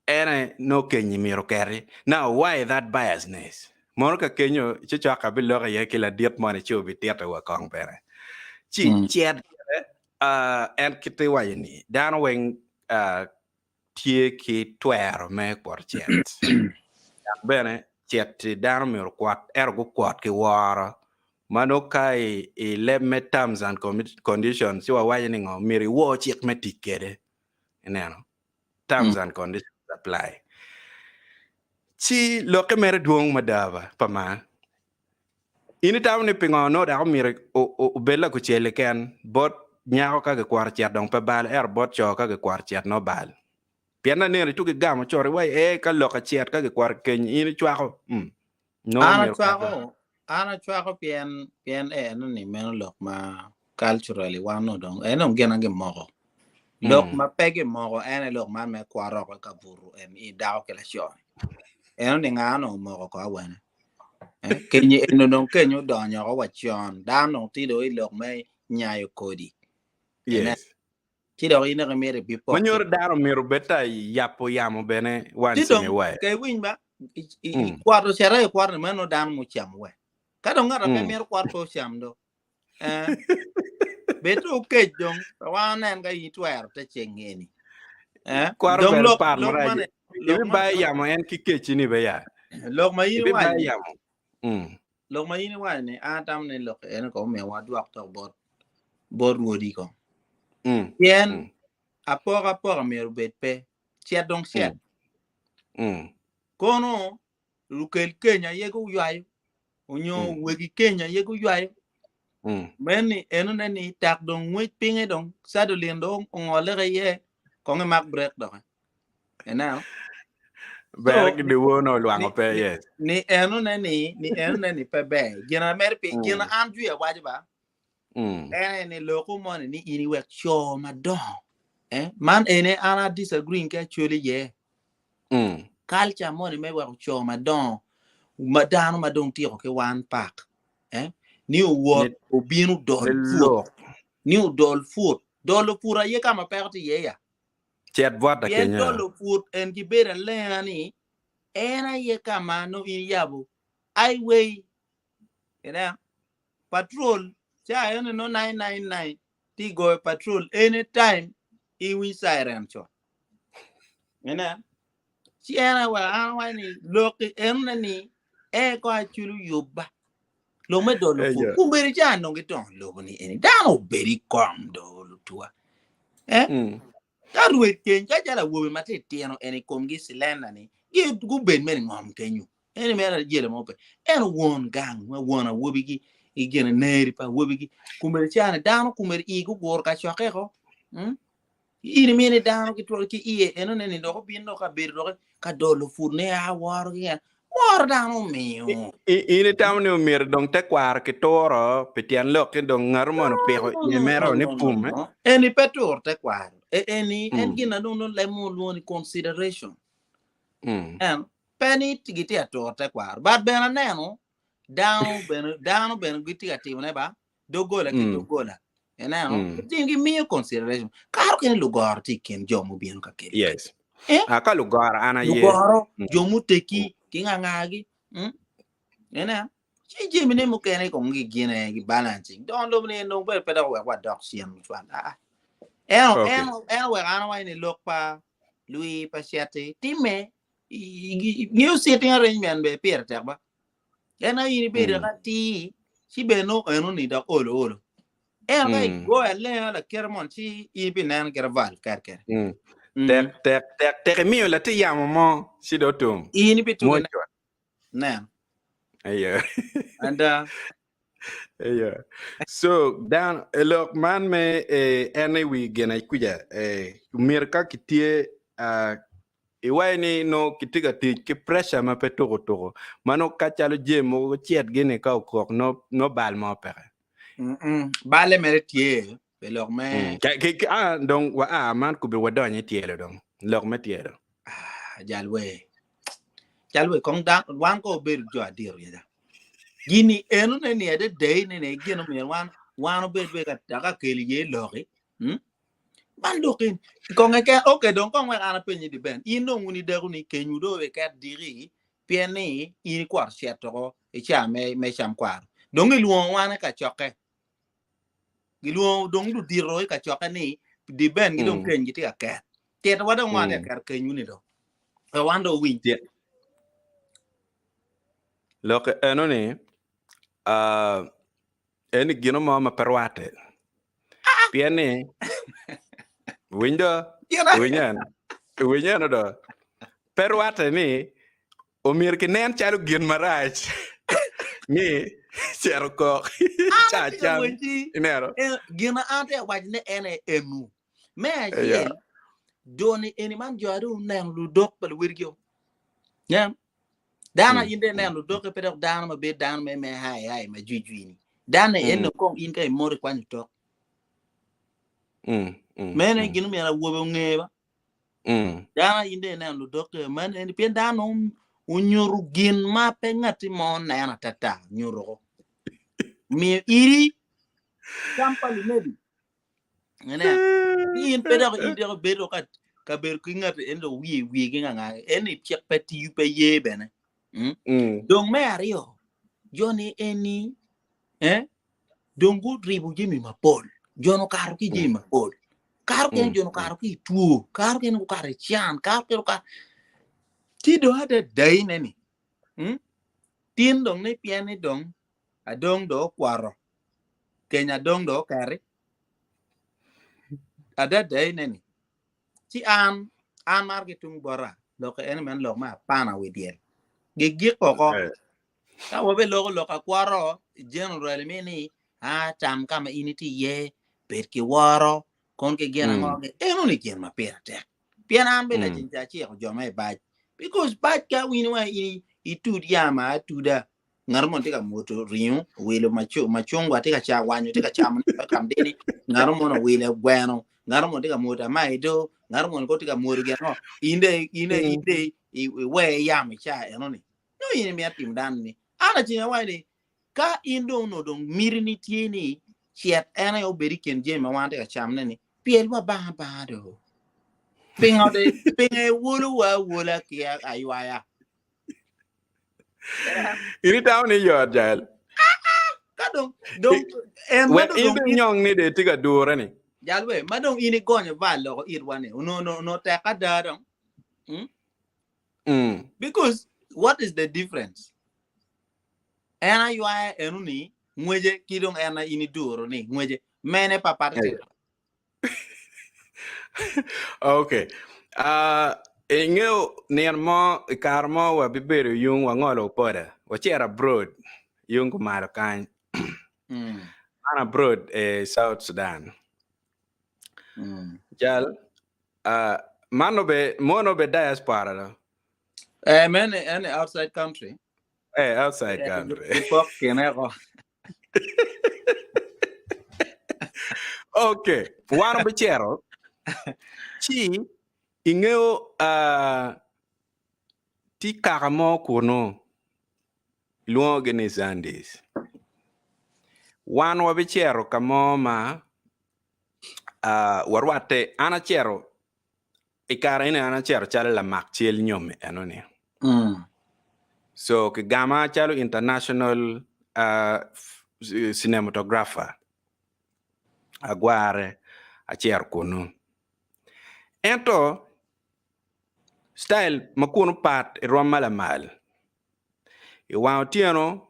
en aye nongo kenyi myero oketi. Now why that biasness? Mono ka kenyo ci cok abiloko iye ki ladit moni ci obitito wa kong bene. Ci cet gire, uh, en kite iwaco ni dano weng uh, tye ki twero me kwoto cet. Dok bene cet-ti dano myero okwot ento gukwot ki woro. Ma nongo ka i leb me terms and conditions ci wawaco ni ngo myero iwor cik me tic kwede. Ineno? Terms and conditions apply. Ci lokke mere dwong mada ba pa mar. In itamo ni pingo onongo dok omyero obed lakucel keken bot nyako ka gikwoto cet dong pe bal ento bot co ka gikwoto cet nongo bal? Pien aneno ituko igamo cot iwaci ee ka lok acet ka gikwoto keny in icwako mm nongo An myero acwako okete. an acwako pien pien eno ni meno lok ma culturally wan onongo dong en dong gin aye gimoko. Lok Mm. ma pe gimoko en aye lok man me kwoto oko ka buto en i dako ki laco. Eno ni nga onongo omoko ko awene. Eh, kenyi eno dong kenyi odonyo oko wa con. Dano dong tye dong i lok me nyayo kodi. Ine. Yes. Ci dok in dok imito ibipok Ma nyuto dano myero obed ta yapo yamo bene Ci once in dong a while. ke iwiny ba i- i- Mm. ikwoto cere ikwoto ni meno dano mucamo we. Ka dong ngat a pe Mm. mito kwot pe ocam do. Eh. Bed to okec dong, pe wan onen ka in itwero te ceng eni. Eh? Kwaro Dong bene lok par lok marac. mane lok Ibibayo mane yamo en ki keci ni be ya. lok ma in Ibibayo iwaco ni yamo. Mm. lok ma in iwaco ni an atamo ni lok eno ko omiyo wadwok tok bot bot rwodi ko. Mm. Pien Mm. apokapoka myero obed pe. Cet dong cet. Mm. Mm. Kono lukel keny aye guywayo onyo Mm. wegi keny aye guywayo. Mm. Meni enone ni tak dong ngwec pinge dong sadolin dong ongole iye kong imak brek doki. Ineno? Ber So, ki diwo no ni, olwango pe ni, yes. ni enone ni ni enone ni pe ber. Gin a mere pi gin Mm. an jwi awaco ba Mm. ene ni loko moni ni in iwek co madongo. Eh? Man ene an a disagree ki Acholi iye. Mm. Culture moni me weko co madongo. Ma dano ma dong tyeko ki wan pak, eh? Ni owot obino dol put. Ni odol put. Dolo put aye ka ma peko tye iye ya. Cet bwota Pien kenyo. dolo put en gibedo alenga ni en aye ka ma nongo in iyabo highway. Ineno? Patrol ca eno nongo 999 tye goyo patrol anytime iwiny siren co. Ineno? Ci en aye weko an awaco ni lok-ki enone ni en kong aculo yubba. Lok me dolo pur. Eyo. Kombeddi ca nongo gitongo lobo ni eni. Dano obedo i kom do lutuwa. Eh? Mm. Ka rwed keny, ka calo awobe ma titino eni komgi silenda ni, gi gubed mere i ngom kenyo. Eni mere ajele mo pe. En won gang, ma won awobigi, i gine neri pa awobigi. Kombeddi ca ni dano kombeddi igi guguro kacokke ko. Mm? In imini dano ki twero ki iye eno ne ni dok obin dok ka bedo dok ka dolo pur ne a woro ki en woro dano omiyo. In itamo ni omyero dong tekwaro ki turo pi tyen lok ki dong ngato moni opiko iye mere ni pum eh? Eni pe tur tekwaro. Eni en gin na dong nongo leb mo lwongo ni consideration. En pe ni gitye atur tekwaro but bene aneno dano bene dano bene gitye ka timone ba doggola ki doggola. Ineno? Gin gimiyo consideration. Karo kene lugoro tye i kin jo mubino ka kelo. Yes. Eh? Ah, ka lugoro an aye. Lugoro, jo muteki, ki ngangagi. Mm? Ineno? Ci jamine mukene kong gigine, gi balancing. Don lobo ni en dong pe dok wek wadok cen mucwal. Ah, ah. En, Okay. en, en oweko an awaco ni lok pa lwi pa ceti timme ngeyo sitting arrangement be pire tek ba. En aye in ibedo ka atir, ci bene nongo enoni dok olo olo. Ento ka igoyo alenga lakite moni ci in ibineno kite val kere kere. Tek tek tek tek imiyo latin yamo mo ci dong otum. In ibituko Mwoc neno. Aye. Ada. Aye. So dan e lok man me eh, en i wi gin kuca eh, myero ka kitye ah, Iwaco ni nongo kitye ka tic ki pressure ma pe tuko tuko ma nongo ka calo jami mogo gucit gini ka okok nongo bal mo peke. Balle mere tye pi lok me. Dong wa a man kubi wadonyo i tyelo dong, lok me tyelo. Jal we, jal we kong da, wan ko obedo jo adiro yada. Gini enone ni adada ni ne gin omiyo wan wan obed be ka ka kelo iye loki. Man dok in kong eke okay dong kong wek an apenyi di Ben in dong wun ideko ni kenywu dong iket diki pien ni in ikwaro cet oko i ca me me cam kwaro dong gilwongo wan i kacokke gilwongo dong ludito i kacokke ni di Ben gi dong keny gitye ka ket titowa dong wan tye ka keto kenywu ni dong wek wan dong owiny Lok eno ni ah, Eni gino mo ma pe rwatte. Pien ni, winy do, winy en, winy eno do. Pe rwatte ni omyero kinen calo gin marac ni cito kok ca cam ineno. Gin ma an atye ka waco ne en aye enu. Me acel, jo-ni eni man jo a dong oneno ludok pa luwotgi-o. Nen, Dano in dong ineno ludokke pe dok dano ma bedo dano me me hai hai ma jwi jwi ni. Dano en dong kong in ka imoto ikwanyo tok. Meno aye gin omyero awobe onge ba. Dano in dong ineno ludokke meno en pien dano onyuto gin ma pe ngatti mo neno atata nyuto ko. Miyo iri cam pa lunebi. Ineno? In pe dok in dok ibedo ka kabedo ki ngat en dong wiye wiye ki nganga en ni cik pe tiyo pe ye bene. Mm? Dong me aryo, joni eni eh, dong guribo jami mapol. Jono okato ki jami mapol. Kato kene jono okato ki i two, kato kene gukato i can, kato kene gukato. Ci dong adada ine ni, mm? Tin dong ni pien ni dong adong dong okwoto, keny adong dong oketi. Adada ine ni, ci an, an mar ki tung bota, lok eni men lok me apana wi dyel. Gigik oko. Ka wabe loko lok akwoto, generally mi ni, a tam ka ma in itye iye, bed ki woro, kon ki gin ango, eno ni gin ma pire tek. Pien an bene lacen ca aciko jo ma i bac. Because bac ka win wa in itud yama atuda, ngat mo tye ka mwoto ringo, owilo macungwa tye ka ca wanyo tye ka camo ni kam dini, ngat mo owilo gweno, ngat mo tye ka mwoto amaido, ngat mo tye ka mwoto gin ango, in de, in de, in de iwe yamo ica eno ni. No, Nongo in imito timo dano ni. An aceng awaco ni ka in dong onongo dong miti ni tye ni cet en aye obed i kin jami ma wan tye ka camone ni pyel wa banga banga do. Pingo de pingo iwolo wa awola ki aywaya? In itamo ni yot jal. Ka dong dong en ma Wek dong in dong dong in nyong ni de tye ka dure ni. jal we ma dong in igonyo val loko itwa ni onongo onongo onongo tek ada dong. Mm? Mm. Because what is the difference? En aywaya eno ni ngwece ki dong en in iduro ni ngwece mene papat Hey. Okay. Uh, ingeyo nino mo i kare mo wabibedo yung wangolo opoda wacito abroad yung kumalo kany Mm. man abroad e South Sudan Mm. jal uh, man obe mono obe diaspora do Eh, mene ene outside country. eh outside Eh, country gipok kine ko. Okay, wan obicito ci ingeyo uh, tye kaka mo kunu ilwongogi ni Zandis. Wan wabicito ka mo ma uh, warwatte an acito i kare eni an acito calo lamak cel nyomi enoni. Mm. So kigama calo international uh, cinematographer. Agware acito kunu. Ento style ma kunu pat i rwom ma lamal. I wang otyeno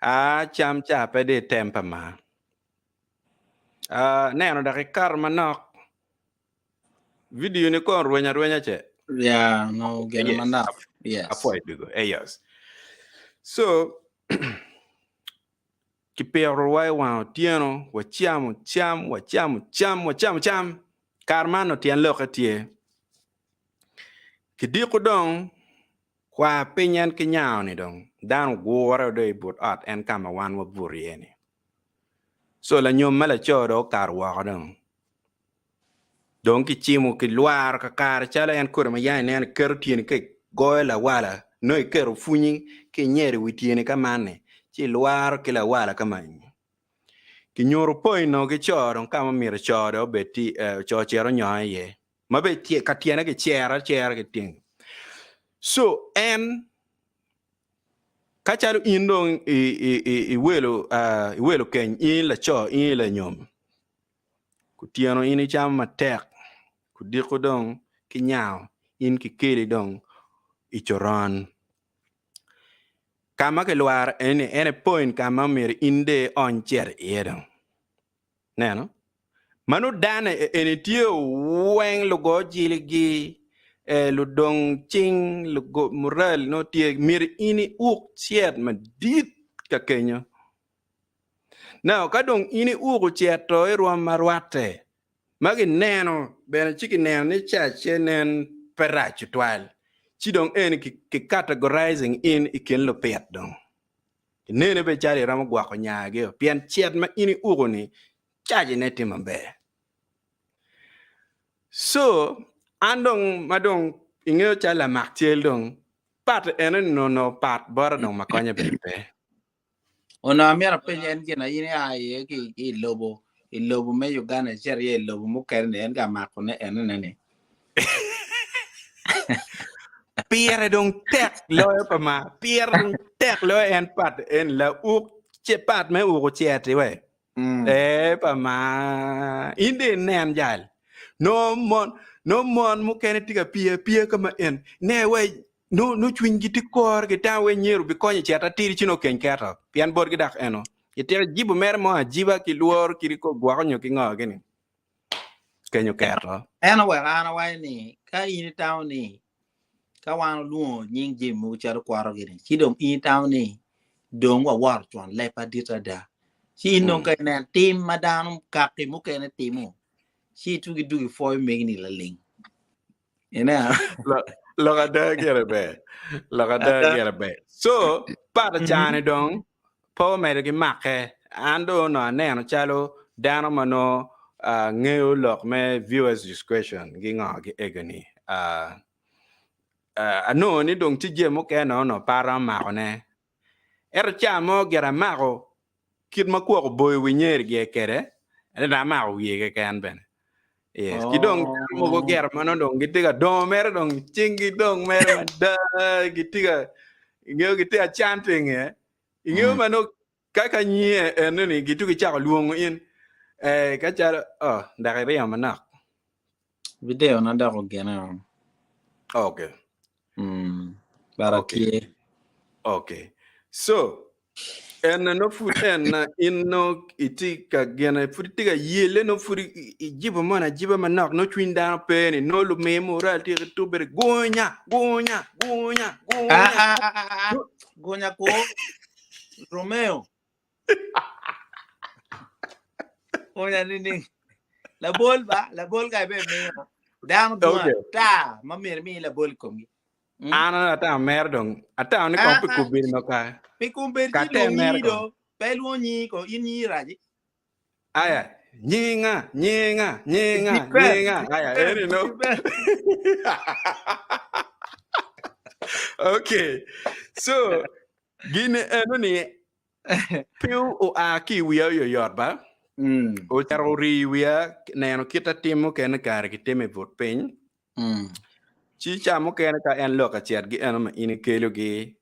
a cam ca pe di tem pa ma. Uh, neno dok ikato manok Video ni kon rweny arwenya ce. Yeah, no, gene Yes. manok. Yes. Apwoyo dugo. Eh, yes. So, kipiro wa i wang otyeno, wacamo cam, wacamo cam, wacamo cam. Kare man onongo tyen lokke tye. Kidiko dong, kwar piny en ki nyango-ni dong, dano ogure dong i but ot en ka ma wan wabuto iye-ni. So lanyom ma laco dong okato woko dong. Dong kicimo kilwaro kakare calo en kodi ma yam ineno iketo tyeni ka igoyo lawala nongo iketo pwunyi ki inyero i wi tyeni ka man-ni ci ilwaro ki lawala ka ma-ni. Kinyuto point nongo ki co dong ka ma myero co dong obed tye co ocit onyonge iye ma bene ka tyene kicero acera ki tyeng. So en ka calo in dong iwelo iwelo keny in laco in lanyom Kutyeno in icamo matek, kudiko dong ki nyango in kikeli dong i coron. Ka ma kilwaro eni en aye point ka ma myero in dong iony cito iye dong. Ineno? Ma nongo dane eni tye weng lugo jiligi, ludong cing, lugo mural nongo tye myero in iuk cet madit ka kenyo. Now, ka dong in iuko ceto i rwom ma rwatte, ma gineno bene ci gineno ni cacce nen pe rac tutwal, ci dong eni ki categorizing in i kin lupit dong. Inene bene calo iromo gwoko nyagi-o, pien cet ma in iuko-ni cacine tye maber. So, an dong ma dong ingeyo calo lamak cel dong, pat eno-ni onongo pat bota dong ma konye bene pe. Onongo amyero apeny en gin in ia iye ki i lobo i lobo me Uganda icito iye i lobo mukene ni en ka mako ne enene ni. Pire dong tek loyo pa ma pire dong tek loyo en pat en lauk ce pat me uko ceti we. Mm. Ee pa ma in de inen jal no mon no mon mukene tye ka piyo apiya ka ma en ne we no no cwinygi tye kor gitamo we nyero bikonyo cet atidi ci no keny keto pien botgi dok eno itiko jibo mere mo ajiba ki lworo kidi ko gwoko nyo ki ngo gini kenyo keto. En oweko an awaco ni ka in itamo ni ka wan olwongo nying jami mogo calo kworo gini ci dong in itamo ni dong waworo twon leb madit ada ci in dong ka inen tim ma dano kaki mukene timo ci itugi dugi pwoyo megi ni laling ineno Lok ada gire ber. Lok ada gire ber. So, pat acani dong pe omedo ki make. An dong onongo aneno calo dano ma nongo ngeyo lok me viewers discretion gi ngo gi ego ni. Anongo ni dong tye jami mukene onongo pe aromo makone. Ento ca mo gire amako kit ma kwok oboyo wi nyeri gire kwede, ento amako wiye keken bene. Yes. Ki dong dano mogo gire ma nongo dong gitye ka dongo mere dong cinggi dong mere mada gitye ka ingeyo gitye ka chanting eh. Ingeyo ma nongo ka ka nyinge enoni gituko gicako lwongo in eh ka calo oh dok iringo manok. Video na dok ogene o. Okay. But Okay. atye. Okay. So, en no pud en na in no itye ka gine pud itye ka yele no pud ijibo moni ajiba manok no cwiny dano pe ni no lumi mural tye ki tubere gunya gunya gunya gunya. Ah, ah, ah, ah, ah. Gunya ko. Romeo. Onya ni ni. Labol ba, labol ka ibe miyo. Dano dwong Okay. ata ma myero imi labol i komgi. An ata mer dong. Ata ni kong pi kubiri no ka. Pi kumbedi Ka ci te lwong mer nyi kong. do. Pe lwong nyi ko in nyi raci. Aya, nyinga, nyinga, nyinga, Dipend, nyinga. Aya, dipend, eri no. dipend. Okay. So, gin eno ni pe oa ki i wiya oyoyot ba. Ocito ori i wiya neno kit atim mukene kare kitimo i but piny. Ci ca mukene ka en lok acet gi eno ma in ikelogi,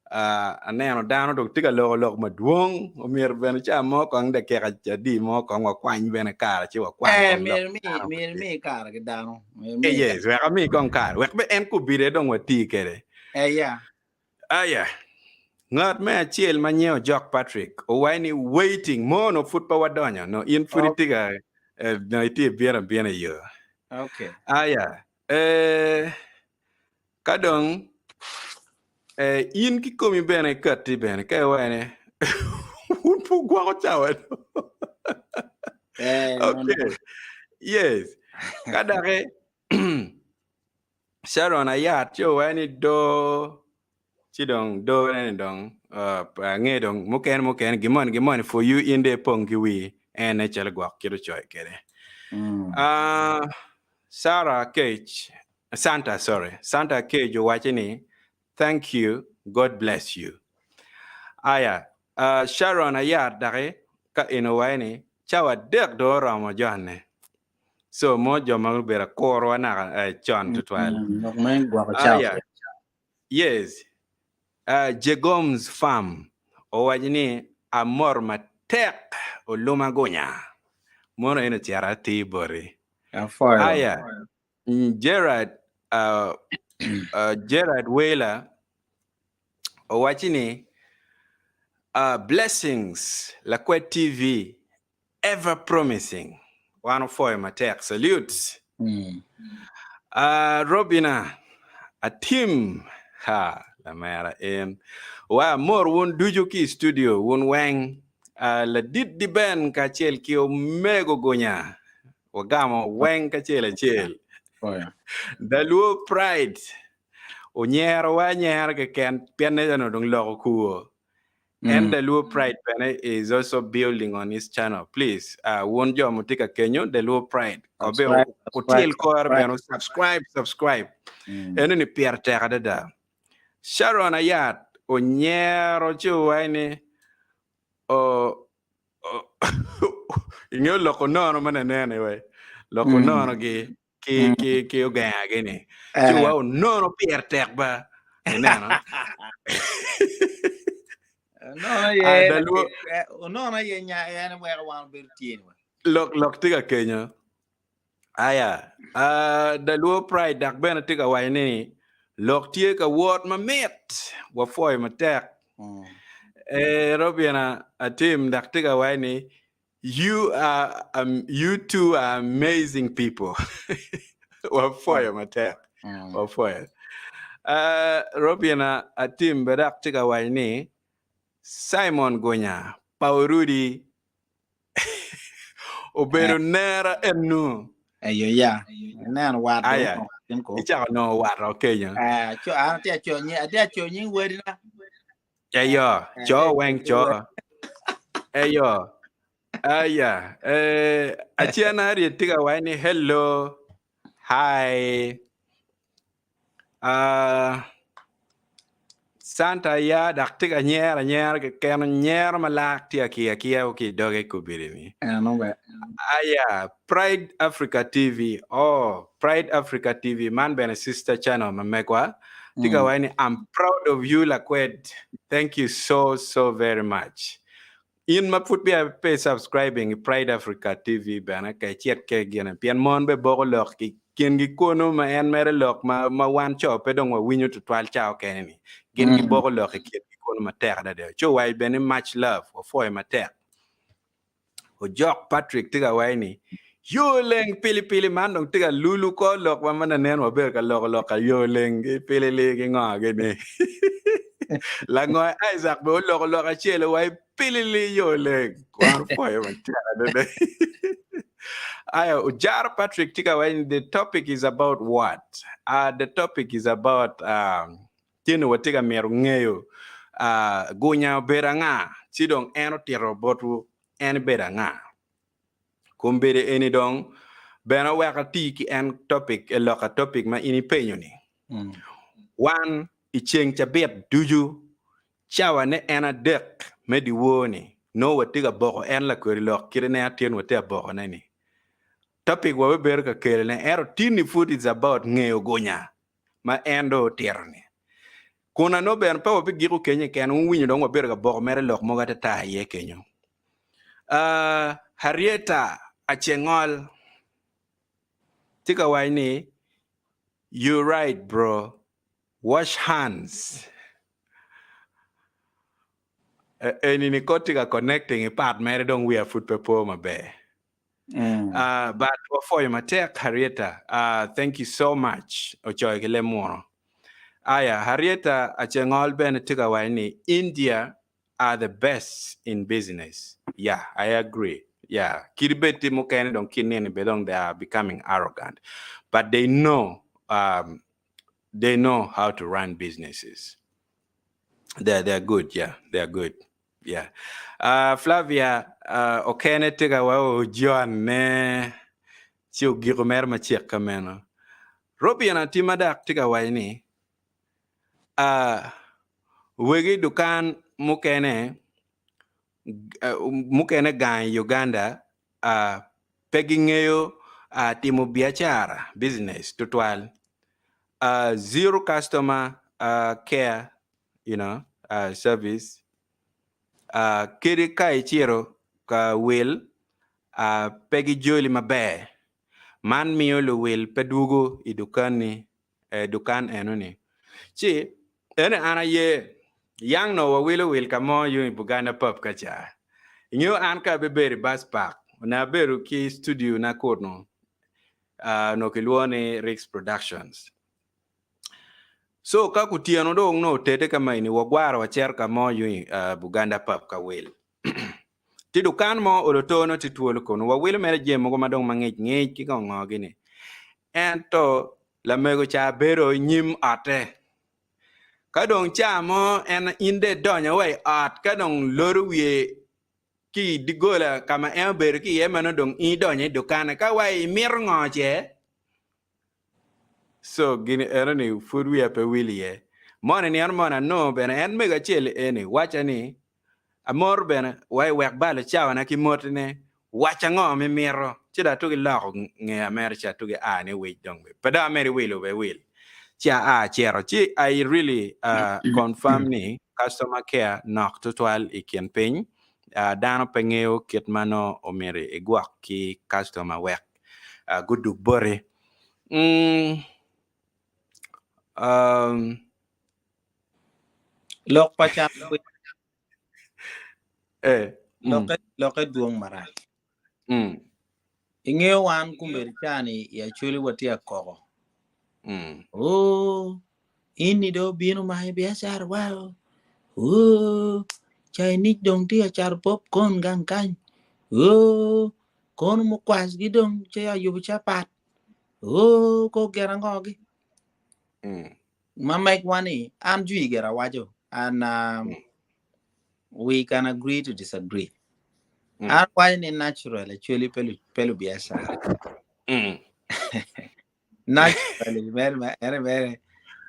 aneno dano dong tye ka loko lok madwong, omyero bene ca mo kong dakika adi mo kong wakwany bene kare ci wakwan Eh, kong lok myero mi, dano myero tye. mi kare ki dano. Myero Eh, mi yes, wek ami kong kare, wek be en kubide dong wati kwede. Eh, yeah. Aya, ngat me acel ma nyinge Ojok Patrick owaco ni waiting mo no pud pe wadonyo no in pud itye ka eh, no itye ibino abina i yo. Okay. Aya, eh, ka dong eh, in kikomi bene ikatti bene ka iwaco ni wun pe wugwoko cawa do. Eh, no, no. Okay. Yes. Ka doki Sharon Ayat ci owaco ni doo ci dong doo ne ni dong ange dong mukene mukene gin moni gin moni for you in dong ipong ki wii en nen calo gwok kit ocoyo kwede. Sarah Cage, Santa sorry, Santa Cage owaco ni thank you God bless you. Aya Sharon Ayat doki ka en owaco ni cawa dek dong oromo jone. So mo jo ma gubedo akurwa naka eh, con tutwal. Lok me gwoko cawa. Aya, yes. Jegoms Farm owaco ni amor matek oluma gunya. Mono en ocito atir boti. Apwoyo. Aya, Gerard, Gerard Wheeler owaco ni blessings Lakwed TV Ever promising wan opwoyo matek salute. Robina Atim ha lamera en wa amor wun ducu ki i studio wun weng ladit di Ben kacel ki omego gunya wagamo weng kacel acel Daluo pride onyero wa anyera keken pien ne dong loko kuo And the Luo Pride bene is also building on his channel. Please, wun jo mutye ka kenyo the Luo Pride. Kobe Subscribe, otyel subscribe, kore subscribe. bene subscribe, subscribe. Eno ni pire tek adada. Sharon Ayat onyero ci owaco ni o ingeyo loko nono ma nanene we. Loko nono gi ki ki ki ogengagi ni ci wa onono pire tek ba ineno Onono Ah, aye daluo onono aye nya en weko wan obedo tye ni wa. lok lok tye ka kenyo aya ah, daluo pride dok bene tye ka waco ni lok tye ka wot mamit wapwoyo matek eh, Robina atim dok tye ka waco ni You are um, you two are amazing people. Wapwoyo matek. Wapwoyo. Robina Atim bene dok tye ka waco ni Simon Gunya pa Orudi obedo nera enu. Eyo ya. Ineno wat dong Aya, onongo tin ko. icako nongo wat o kenyo. Eh, co an atye aco nying atye aco nying wadina. Eyo, co weng co. Eyo. Aya, eh, acen Harriet tye ka waco ni hello, hi. Uh, Santa ya dok tye ka nyero anyera keken nyero ma lak tye akiya akiya ki i doge kobedi-ni. Eno be. Aya, Pride Africa TV. Oh, Pride Africa TV man bene sister channel ma megwa. Tye ka waco ni I'm proud of you Lakwed. Thank you so so very much. In ma pud peya pe subscribing i Pride Africa TV bene ka icit ke gine pien mon be boko lok i kingi kunu ma en mere lok ma ma wan co pe dong wawinyo tutwal ca okene ni gin giboko lok i kingi kunu matek adada co waco bene ni much love wapwoyo matek. Ojok Patrick tye ka waco ni yo leng pilipili man dong tye ka lulu kor lok ma ma nanen wabedo ka loko lok ka yo leng ki pilili ki ngo gini. Langoy Isaac bene oloko lok acel owaco pilili yo leng. Wan opwoyo matek adada. Aya Ojaro Patrick tye ka waco ni the topic is about what? The topic is about um, tye ni watye ka mito ngeyo uh, gunya obedo anga ci dong en otito botwu en ebedo anga. Kombeddi eni dong bene wek ati ki en topic e loka topic ma in ipenyo ni. Wan i ceng cabit ducu cawa ne en adek me dyewor ni nongo watye ka boko en lakweri lok kite ne atin watye ka boko ne ni. Topic wa bibedo ka kelo ne ento tin ni pud is about ngeyo gunya ma en dong otito ni. Kun anongo bene pe wabigiko kenyo keken wuwinyo dong wabedo ka boko mere lok mogo atata iye kenyo. Uh, Harrieta Acengol tye ka waco ni, You right bro, wash hands. Eni ni kod tye ka connecting i part mere dong wiya pud pe po maber. Uh, but wapwoyo matek Harrieta. Uh, thank you so much. Ocoyo ki leb muno. Aya, Harrieta Acengol bene tye ka waco ni India are the best in business. Yeah, I agree. Yeah, kadi bed tye mukene dong ki nini be dong they are becoming arrogant. But they know um, they know how to run businesses. They're good, yeah, they're good. Yeah. Flavia okene tye ka wa ojon ne ci ogiko mere macek ka meno. Robin atima dok tye ka waco ni wegi dukan mukene mukene gang i Uganda pe gingeyo timo biacara, business, tutwal. Zero customer care you know, service. Kadi ka icito ka wil pe gijoli maber. Man miyo luwil pe dwogo i dukanni, dukan enoni. Ci ene an aye yang nongo wawilo wil ka mo yung i Buganda pub ka ca. Ingeyo an ka abibedo i bus park, onongo abedo ki studio na kunu, onongo kilwongo ni Ricks Productions. So ka kutyeno dong nongo otedde ka ma eni wagwaro wacito ka mo yung i Buganda pub ka wil. Tye dukan mo oloto nongo tye twolo kunu wawilo mere jami mogo ma dong mangic ngic ki ngo ngo gini. Ento lamego ca bedo i nyim otte. Ka dong ca mo en in dong idonyo wa i ot ka dong lodo wiye ki i doggola ka ma en obedo ki iye ma nongo dong in idonyo i dukanne ka wa imito ngo ce? So gini eno ni pud wiya pe wil iye. Moni nino moni anongo bene en mego acel eni wacca ni amor bene wa iwek balo cawana ki motine wac ango ma imito ci dong atugi loko ngeya mere ci atugi a ni wic dong pe dong amedi wilo be wil ci aa acito ci I really confirm ni customer care nok tutwal i kin piny dano pe ngeyo kit ma nongo omyero igwok ki customer wek gudug boti. Lok pa can lokke dwong marac. Ingeyo wan kombeddi cani i Acholi watye akoko. Oo, in-ni dong obino mayo biacara wa o. Oo, Chinese dong tye ka cato popcorn gang kany. Oo, kono mukwasgi dong ce ayubo capat. Oo, ko gin ango-gi. Ma megwa ni, an jwi gira awaco, and we can agree to disagree. An awaco ni natural actually pe lubiacara. Naturally, mere, mere, mere.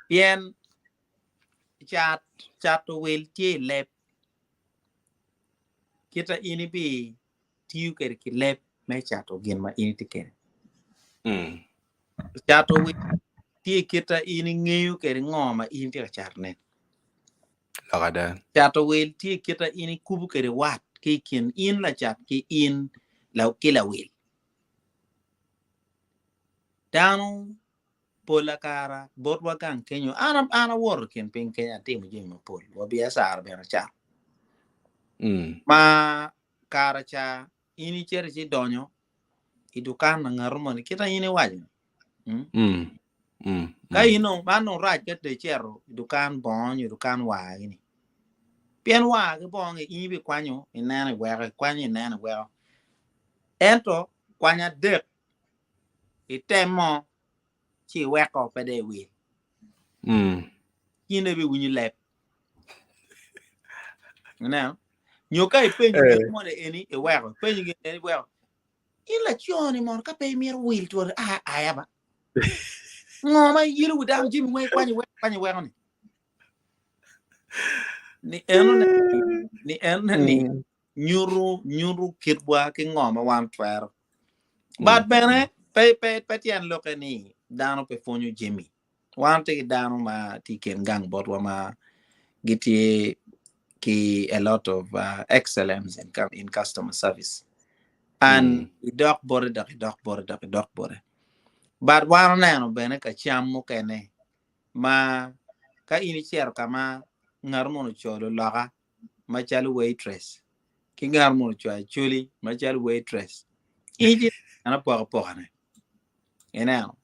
Pien cat cato wil tye i leb. Kita in ibi tiyo kwede ki leb me cato gin ma in itye kwede. Mm. Cato wil tye kita in ingeyo kwede ngo ma in itye ka catone. Lok ada. Cato wil tye kita in ikubo kwede wat ki i kin in lacat ki in la, ki lawil. Dano pola kara botwa gang kenyo an an awoto i kin piny kenya atimo jami mapol wa biacara bene acato. Mm. Ma kara ca in icito ci idonyo i dukan na ngato moni kita in iwaco. Mm? Mm. Mm. Ka Mm. in dong man dong rac ka te icito i dukan bongo nyo dukan war gini. Pien war ki bongo in ibikwanyo ineno iweko ikwanyo ineno iweko. Ento kwany adek itemo ci iweko pe dong iwil. Mm. In dong ibiwinyo leb. Ineno? Nyo ka ipenyo Eh. gin moni eni iweko, ipenyo gin eni iweko. In laco ni mono ka pe imito wil twoni a aya ba. Ngo ma iyelo wi dano jami weng ikwanyo iweko ikwanyo iweko ni. Ni eno ni ni eno ni Mm. nyuto nyuto kitwa ki ngo ma wan twero. But Mm. bene pe pe pe tyen lokke ni dano pe pwonyo jami. Wan tye ki dano ma tye i kin gang botwa ma gitye ki a lot of uh, excellence in, in customer service. And Mm. idok bote dok idok bote dok idok bote. But wan oneno bene ka cam mukene ma ka in icito ka ma ngat mono ocolo loka macalo waitress ki ngat mono ocoyo acoli macalo waitress in ci en apokapoka-ne ineno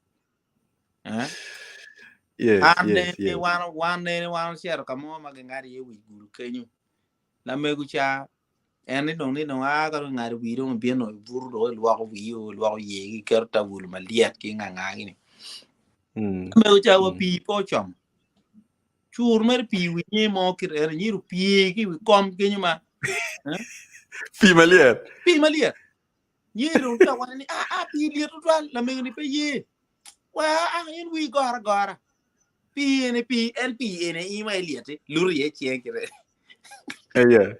eh? Yes, An yes, nene yes. wan wan nene wan ocito ka mo ma gingado iye wi gudo kenyo lamego ca en ni dong ni dong a ka dong ingado wii dong ibino ibuto dong ilwoko wii o ilwoko yegi iketo tawul malyet ki nganga gini Mm. lamego ca wa Mm. pii pe ocomo cur mere pii winye mo kit eno nyiro pye ki wi kom kenyo ma eh? Pii malyet. Pii malyet. Nyiro dong tye ka waco ni a a pii lyet tutwal lamego ni pe ye. Wa a in wii gora gora. Pii ene pii en pii ene in ma ilyeti luto iye ceng kite. Eye.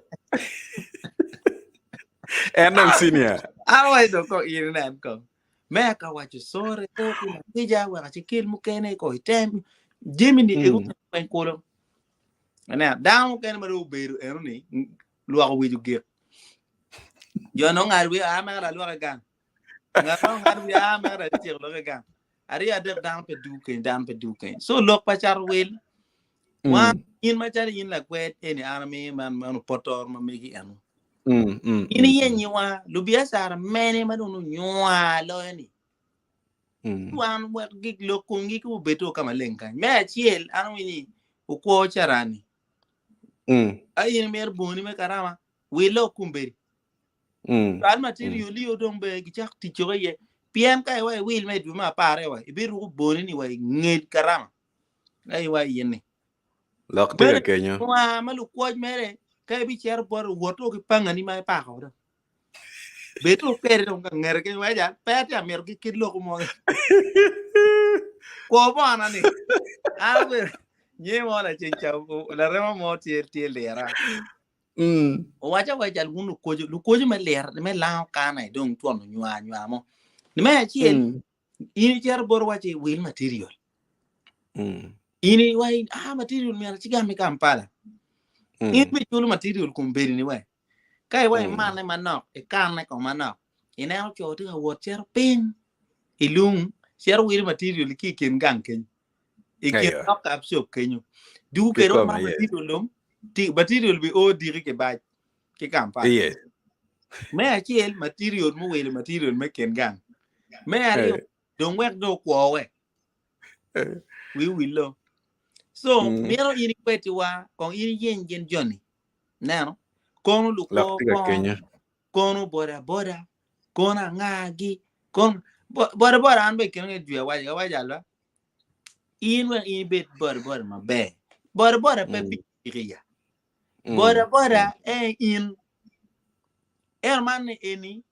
En dong senior. An waco dong kong in inen kong. Me ka waco sorry to timo kica wek acikel mukene ko item jami ni ego Mm. weng kulo. Ane dano mukene ma dong obedo eno ni lwoko wic ogik. Jo no ngad wi a mere alwoke gang. Ngat ma ongad wi a mere atyeko lwoke gang. Aryo adek dano pe dugo keny, dano pe dugo keny. So lok pa cato wil wan Mm. in macalo in lakwed eni an amiyo man man opotor ma megi eno. Mm, mm, In mm, iyenyiwa lubiacara mene ma dong onywa loyo ni mm. wan wek gik lok komgi ki obedo ka maleng kany. Me acel an awinyo ni okwo carani. Mm, A in imito boni me karama wilo kumbedi. mm, Cwal material mm. dong be gicak tic coko iye. Pien ka iwa iwil me dwe me apar ewa ibiruko boni ni wa inged karama. Ka iwa iyen ni. Lok tye ka kenyo. Wa ma lukwoc mere ka ibicito bote woto ki pangani ma ipako do. Bedo kede dong ka ngete kenyo wa ja pe atye amito ki kit lok mo. Kwo bona ni. An abedo nye mo laceng ca larema mo tye tye lira. Mm. Owaco wa jal wun lukwoco lukwoco me lira me lango kana dong twon nywa nywa mo. Ni me acel Mm. in icito bote waci wil material. Mm. In iwa ah material myero acigam i Kampala. In Mm. be culo material kom bedi ni we. Ka iwa Mm. imane manok, ikane ko manok, ineno co tye ka wot cito piny i lung, cito wilo material ki i kin gang kenyo. I kin Ayo. dok ka shop kenyo. Dugu kede Kikome, ma yes. material dong, ti material bi o diki ki bac ki Kampala. Yes. Me acel material muwilo material me kin gang. Me aryo Eh. dong wek dong okwo we. Eh. Wi wilo. So, Mm. mito in ikwetiwa, kong in iyeny gin joni. Neno, kono Lok lukwo tye ka bongo, kenyo. kono boda boda, kono angagi, kono boda boda an be kino nge jwi awaco awaco alwa. In wek in ibed boda boda maber. Boda boda pe Mm. pikipiki ya. Mm. Boda boda en in. Ento man ni eni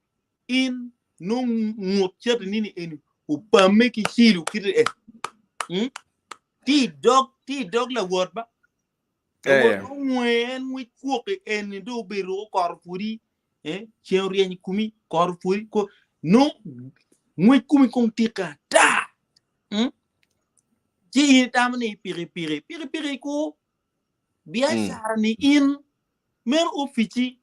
in nong ngut ceti nini eni opamme ki cilo kite e. Mm? Ti dog, ti dog lawot ba. Lawot ma ngwe en ngwec kwoki eni do obedo okoro pudi, eh, ceng oryeny i komi, koro pudi, ko, no, ngwec komi kong tika ata. Mm? Ci in itamo ni pikipiki, pikipiki ku biacara ni in meno opici.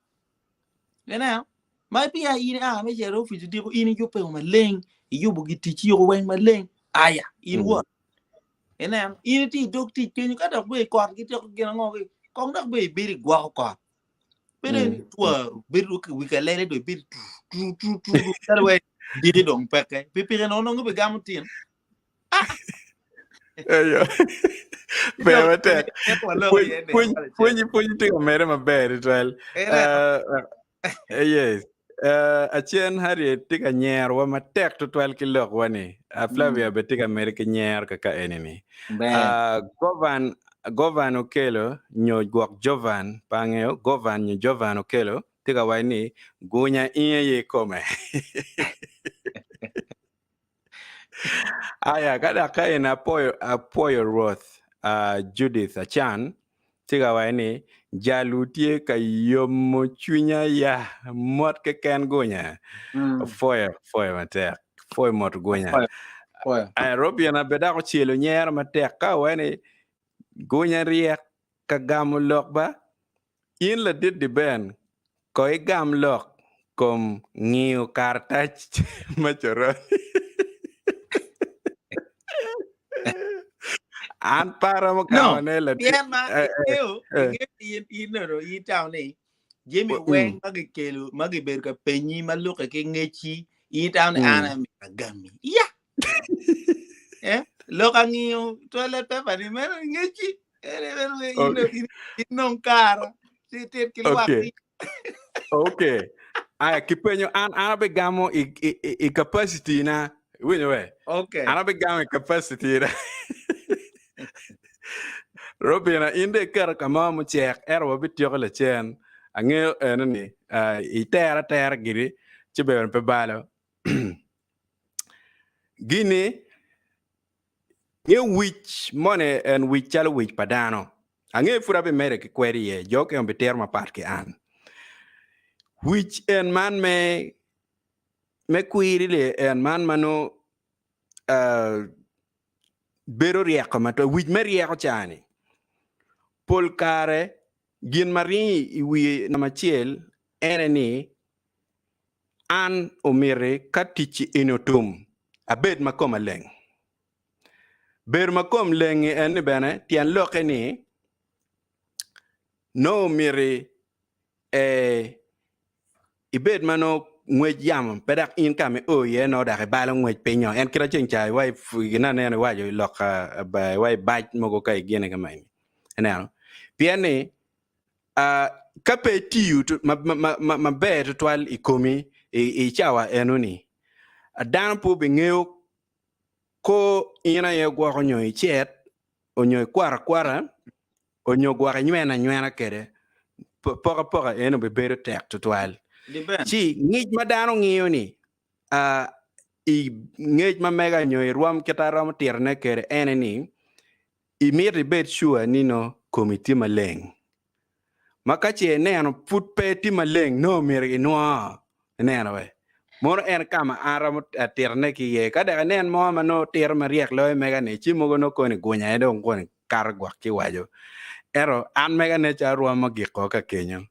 Ineno? Ma peya in ia me cito i opic odiko, in iyubbe maleng, iyubo giticci yoko weng maleng, aya, in wot. Ineno? In itye i dog tic kenyo, ka dok bene kot gityeko gin ango, kong dok bene ibedo igwoko kot. Bedo ni twaru, bedo ki wi kalele dong ibedo tu tu tu tu tu, calo wai diki dong peke. Pikipiki nongo nongo bigamo tin. Eyo. Ber matek. Pwony pwony pwony tye ka mere maber tutwal. Eh, yes. Eh, acen Harriet tye ka nyerowa matek tutwal ki lokwa ni. Uh, Flavia be tye ka mere ki nyero kaka eni ni. Uh, Govan Govan Okello nyo gwok Jovan pe angeyo Govan nyo Jovan Okello tye ka waco ni gunya in aye ikome. Aya, ka dok ka en apwoyo, apwoyo Rwoth uh, Judith Acan, tye ka waco ni, Jalu tye ka yomo cwinya ya, mot keken gunya. Apwoyo, apwoyo matek. Apwoyo mot gunya. Apwoyo, apwoyo. Aya, Robin abe dok ocelo nyero matek ka owaco ni, Gunya ryek ka gamo lok ba? In ladit Diben, ko igam lok kom ngiyo karatac me coron. An pe aromo No, gamone ladit. pien ma Eh, eh, ingeyo, eh. ingeyo in, in, no, no, in tamo ni jami Mm. weng ma gikelo, ma gibedo ka penyi ma lukke ki ngecci, in itamo ni an Mm. aye myero agami. Ya! Eh, lok angiyo toilet paper ni meno ngeci. Ere meno in Okay. in in nong kara. Ci tit ki lwak Okay. ni Okay. Aya kipenyo an an abigamo i, i, i, i capacity na. Iwinyo we? Okay. An abigamo i capacity na. Robina, in dong iketo ka mo mucek, ento wabityeko lacen. Angeyo eno ni uh, itera atera giri, ci bene pe balo. Gini nge wic moni en wic calo wic pa dano. Ange pud abimede ki kwed iye, jo okene obitito mapat ki an. Wic en man me me kwiri li en man ma nongo uh, bedo ryeko ma wic me ryeko ca-ni pol kare gin ma ringo i wiye namba acel ene ni An omiti ka ticci eni otum, abed ma koma leng. Bedo ma kom leng-ngi enni bene tyen lokke ni nongo omiti ibed ma nongo ngwec yamo pe dok in ka ma io iye nongo dok ibalo ngwec pinyo. En kit aceng ca iwaco gin aneno iwaco i lok iwaco i bac mogo ka igine ka meni ineno pien ni Ka pe itiyo maber tutwal i komi i cawa enoni, dano pe obingeyo ko in aye ogwoko nyo icet onyo ikwaro akwara onyo gwok inyweno anywena kwede. Poka poka eno obibedo tek tutwal. Ci ngic ma dano ngiyo ni i ngec ma mega nyo i rwom kit aromo titone kwede ene ni Imito ibed sure ni nongo komi tye maleng. Ma ka ce ineno pud pe tye maleng, nongo myero inwo. Ineno we? Mono en ka ma an aromo titone ki iye. Ka dok inen mo ma nongo tito maryek loyo mega-ni, ci mogo nongo koni gunya aye dong koni kato gwok ci waco. Ento an mega nen calo rwom ogiko ka kenyo.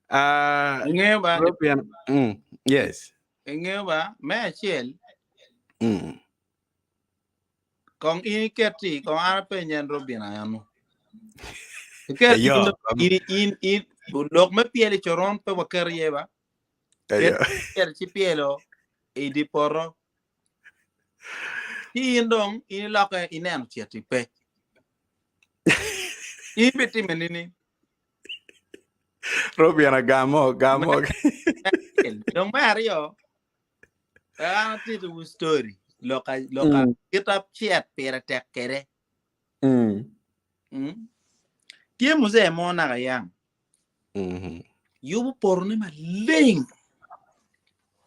Ah, Ingeyo ba, Robin, mm, yes. ingeyo ba, me acel, Mm. Kong in iket-ti, kong an apenye en Robin eno. Iket Eyo. in in in lok me pyelo i coron pe waketo iye ba. Eyo. Ket ci pyelo i di poto. Ci in dong in iloke ineno cet-ti pe. In bitime nini? Robin agamo, gamo. Dong me aryo, Wek an atittiwu story loka loka Mm. kita cet pire tek kede. Mm. Mm. Tye muzee mo naka yang Mhm. yubo potone maleng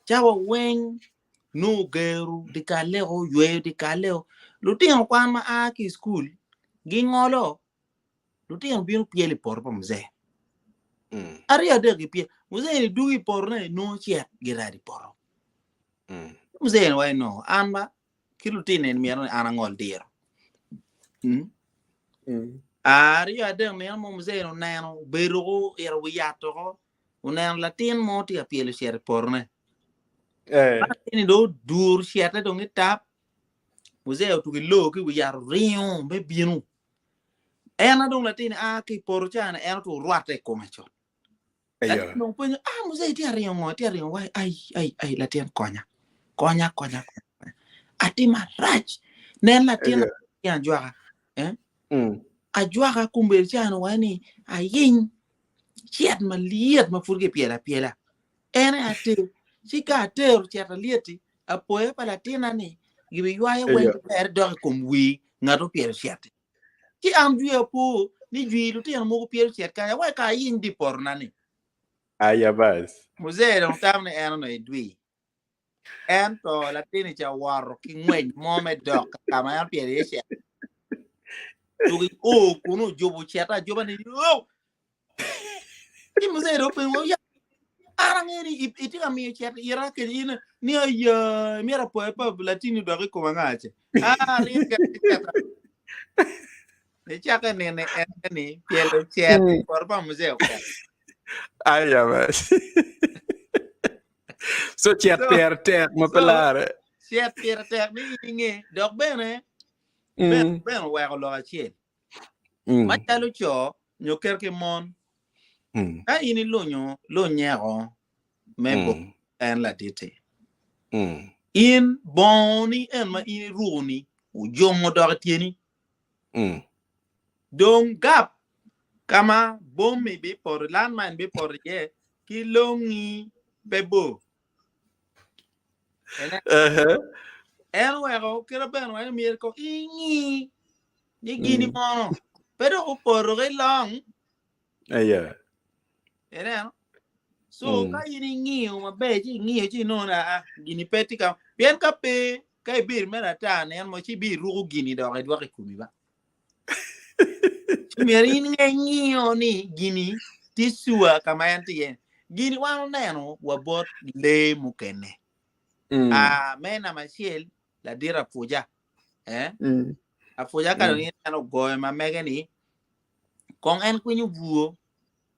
cawa weng nongo ogero dyekalleo yweyo dyekalleo lutino kwan ma a ki i cukul. Gingolo, lutino bino pyelo i poto pa muzee. Aryo adek gipyelo. Muzee ni dwogo i potone nongo cet girac i poto. Muzee ni waci no, an ba kit lutino eni myero ni an angol diro. Aryo adek nino mo muzee ni oneno obedo ko ito wi yat oko oneno latin mo tye ka pyelo cet i potone. Latin ni dong odur cete dong itap Muzee otugo i loo ki wi yat oringo me bino. En na dong latin a ki i poto ca ni en otugo rwatte i kome cut. Latin dong penyo, ah muzee itye aringo ngo? Itye aringo wai? Ai, ai, ai, latin konya. Konya, konya, konya. Atimo arac. Nen latin tye ajwaka. Eh? Ajwaka kombeddi ca ni wai ni ayiny cet malyet ma pud kipyelo apyela. En aye ater. Ci ka atero cet alyet-ti, apoya pa latinna-ni gibiywayo weng tere dok i kom wi ngat opyelo cet-ti. Ci an jwi apo ni jwi lutino mogo pyelo cet kanya wek ka ayiny di potona-ni. Aya bas. Muzee dong tamo ni en onongo edwi. Ento latinni ca owoto ki ngwec mo me dok ka ma en opyelo iye cet. Tuki o kunu ojubo cete ajuba ni yo! Ci Muzee dong openyo ya an angeyo ni itye ka miyo cet ira kede in ni aya myero apoya pa latinni dok i kom anga ce. Ah, rin ka ceta. Nicake nene en ni pyelo cet poto pa Muzee okok. Aya bas. So cet pire tek ma pe lare. Cet pire tek ni in inge dok bene bene oweko lok acel. Macalo co nyo ker ki mon, ka in ilunyo lunyeko me bo en ladit-ti, in bongoni en ma in iruko-ni ojongo dok i tyeni. Dong gap ka ma bommi bipoto, landmine bipoto iye ki longi pe bor. En oweko kite bene waco myero kong ingi ni gini mono pe dok opoto ki long. Ineno? So ka in ingiyo maber ci ingiyo ci inongo ni aa gini pe tye ka pien ka pe ka ibedo mere ata nen mo ci ibiruko gini dok idwoko i komi ba. Ci myero in nge ngiyo ni gini tye sure ka ma en tye iye. Gini wan oneno wa bot lee mukene. Ah, me namba acel ladit apuja. Eh? Apuja ka dong in ineno ogoyo ma mege ni kong en kwinyo bur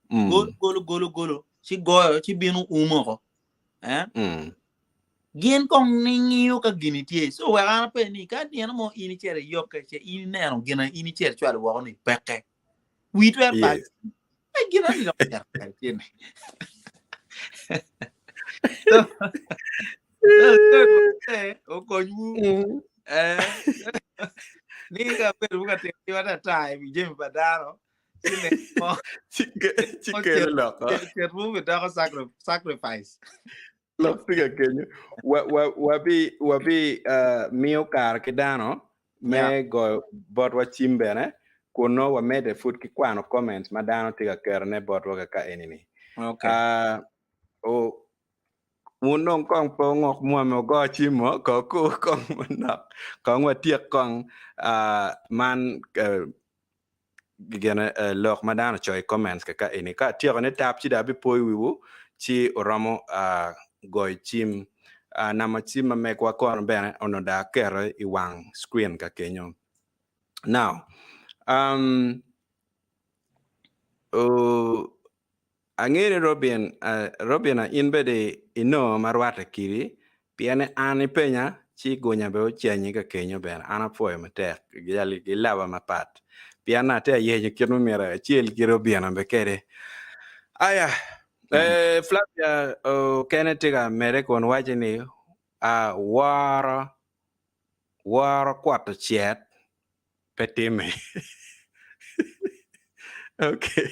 golo golo golo golo ci goyo ci bino umo oko. Eh? Gin kong ningiyo ka gini tye. So wek an apenj ni ka nino mo in icito iyokke ce in ineno gin ma in icito icwalo woko ni peke. Wi twero bal. Yes. Ai gin ani dok ocito kare tye ni. So, so, so, okonywu. Eh, ni ka bedo ka timo tim atata i wi jami pa dano ci nen mo Ci ci kelo loko. cet mu bidoko sacrifice. Lok tye ka kenyo. Wa, wa, wabi, wabi uh, miyo kare ki dano me Yeah. goyo botwa cim bene kun nongo wamedde pud ki kwano comments ma dano tye ka ketone botwa kaka eni-ni. Okay. Uh, o, wun dong kong pe wungok mwami wugo cim mo ko kur kong manok kong watyek kong uh, man uh, gine lok ma dano ocoyo i comments kaka eni ka atyeko ni tap ci dong abipoyo wiwu ci oromo goyo cim namba cim ma megwa kono bene onongo dong aketo i wang screen ka kenyo now um, uh, Angeyo ni Robin, Robina in bene inongo ma rwatte kidi, pien ni an ipenya ci gunya bene ocenyi ka kenyo bene. An apwoyo matek, gilaba mapat, pien atye ayenyo kit ma myero acel ki Robina bene kede. Aya, Flavia okene tye ka medde kun waco ni, woro, woro kwoto cet pe timme. Okay.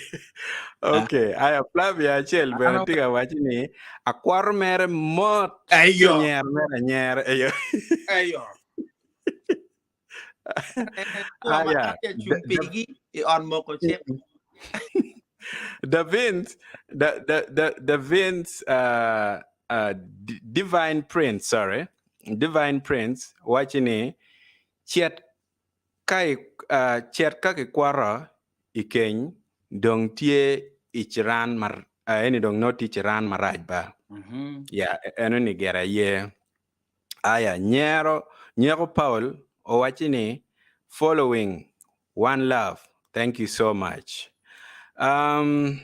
Okay. Aya Flavia acel bene tye ka waco ni akwoto mere mot ci Ayo. onyero mere anyera. Ayo. Ayo. Co ma Aya. an tye acung pigi i ot moko cik. Da Vince, da, da, da, Da Vince, uh, uh, Divine Prince, sorry, Divine Prince waco ni cet. Ka i cet ka kikwoto i keny dong tye i ciran ma eni dong nongo tye i ciran marac ba. Ya eno ni gire aye. Aya nyero nyeko Paul owacci ni following one love thank you so much. Um,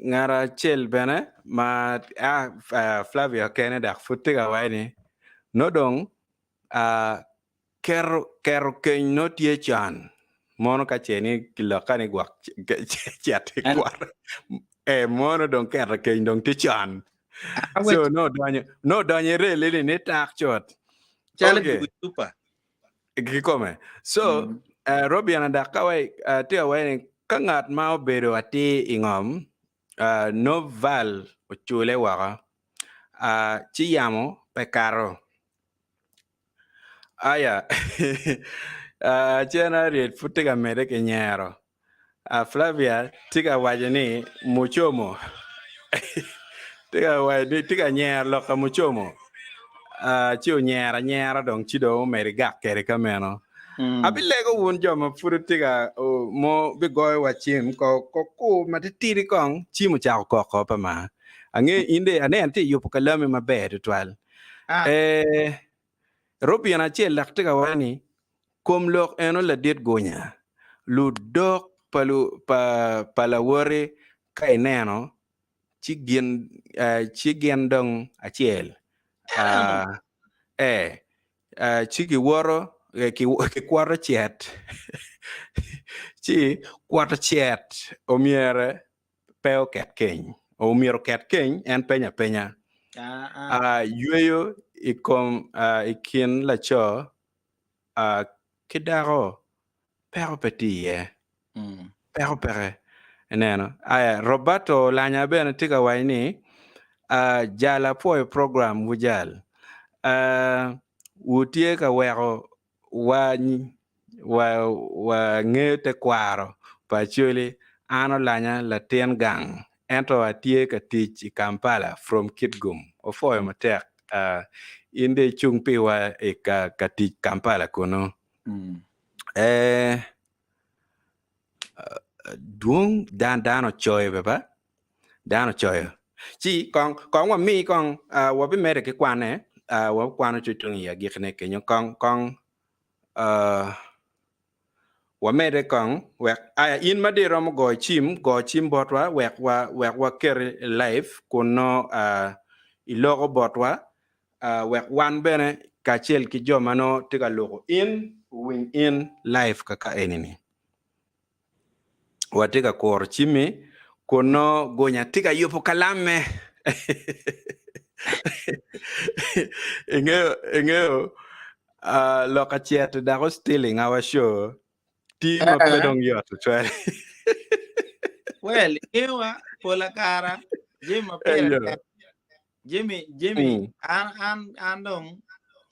ngat acel bene ma ah, Flavia kene dok pud tye ka waco ni nongo dong ah, Keto keto keny nongo tye con mono ka ce ni kilokka ni gwok cet i kwot eh mono dong keto keny dong tye con so nongo donyo nongo donyo i reli ni ni tak cut Calo okay dwogo cupa. kikome so eh, Robin dok ka wai eh, tye ka waco ni ka ngat ma obedo atir i ngom eh, nongo val ocule woko ah, ci yamo pe kato. Aya, cen Harriet pud tye ka medde ki nyero. Flavia tye ka waco ni mucomo. Tye ka waco ni tye ka nyero lok ka mucomo. Ci onyero anyera dong ci dong omedo gak kwede ka meno. Abilego wun jo ma pud wutye ka mo bigoyo wa cim ko kur matitidi kong cim ocako koko pa ma. Angeyo in de aneno tye yubo kalami maber tutwal. Ah. Eh, Robin acel dok tye ka waco ni, Kom lok eno ladit gunya, ludok pa, lu, pa, pa lawoti ka ineno, ci gin, eh, ci gin dong acel. Eno. Ah, eh, eh, ci giwoto, eh, ki, kikwoto cet, ci kwoto cet omyere pe oket keny. Omyero oket keny, en penyo apenya. Yweyo i kom i kin laco ki dako peko pe tye iye. Peko peke. Ineno? Aya, Roberto Olanya bene tye ka waco ni, Jal apwoyo program wu jal. Wutye ka weko wa wa ngeyo tekwaro pa Acholi an Olanya latin gang ento atye ka tic i Kampala from Kitgum opwoyo matek in dong icung piwa i ka tic Kampala kunu ee dwong dano ocoyo be ba dano ocoyo ci kong kong wami kong wabimedde ki kwane wakwano cucung i agikine kenyo kong kong Wamedde kong wek aya in ma dong iromo goyo cim, go cim botwa wek wa wek waketi i live kun nongo iloko botwa wek wan bene kacel ki jo ma nongo tye ka luko in owiny in live kaka eni-ni. Watye ka kuro cimmi kun nongo gunya tye ka yubo kalamme. Ingeyo, ingeyo uh, lok acet dako stealing our show ti ma pe dong yot tutwal. Well, ingewa pola kara jami ma pire Eyo. tek. Jami, jami, Mm. an, an, an dong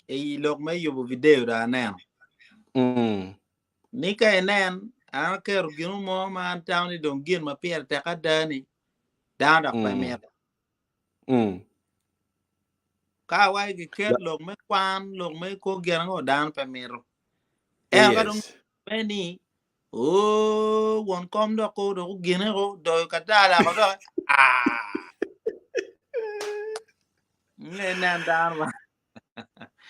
i lok me yubo video dong aneno. Mm. Ni ka inen, an aketo gin mo ma an tamo ni dong gin ma pire tek ada ni dano dok pe Mm. mito. Mm. Ka awaco giket lok me kwan, lok me kor gin ango dano pe mito. Ento ka dong Yes. me ni oo won kom dok ko dok ogine ko doyo ka dala ko dok ah nge nen dano ba.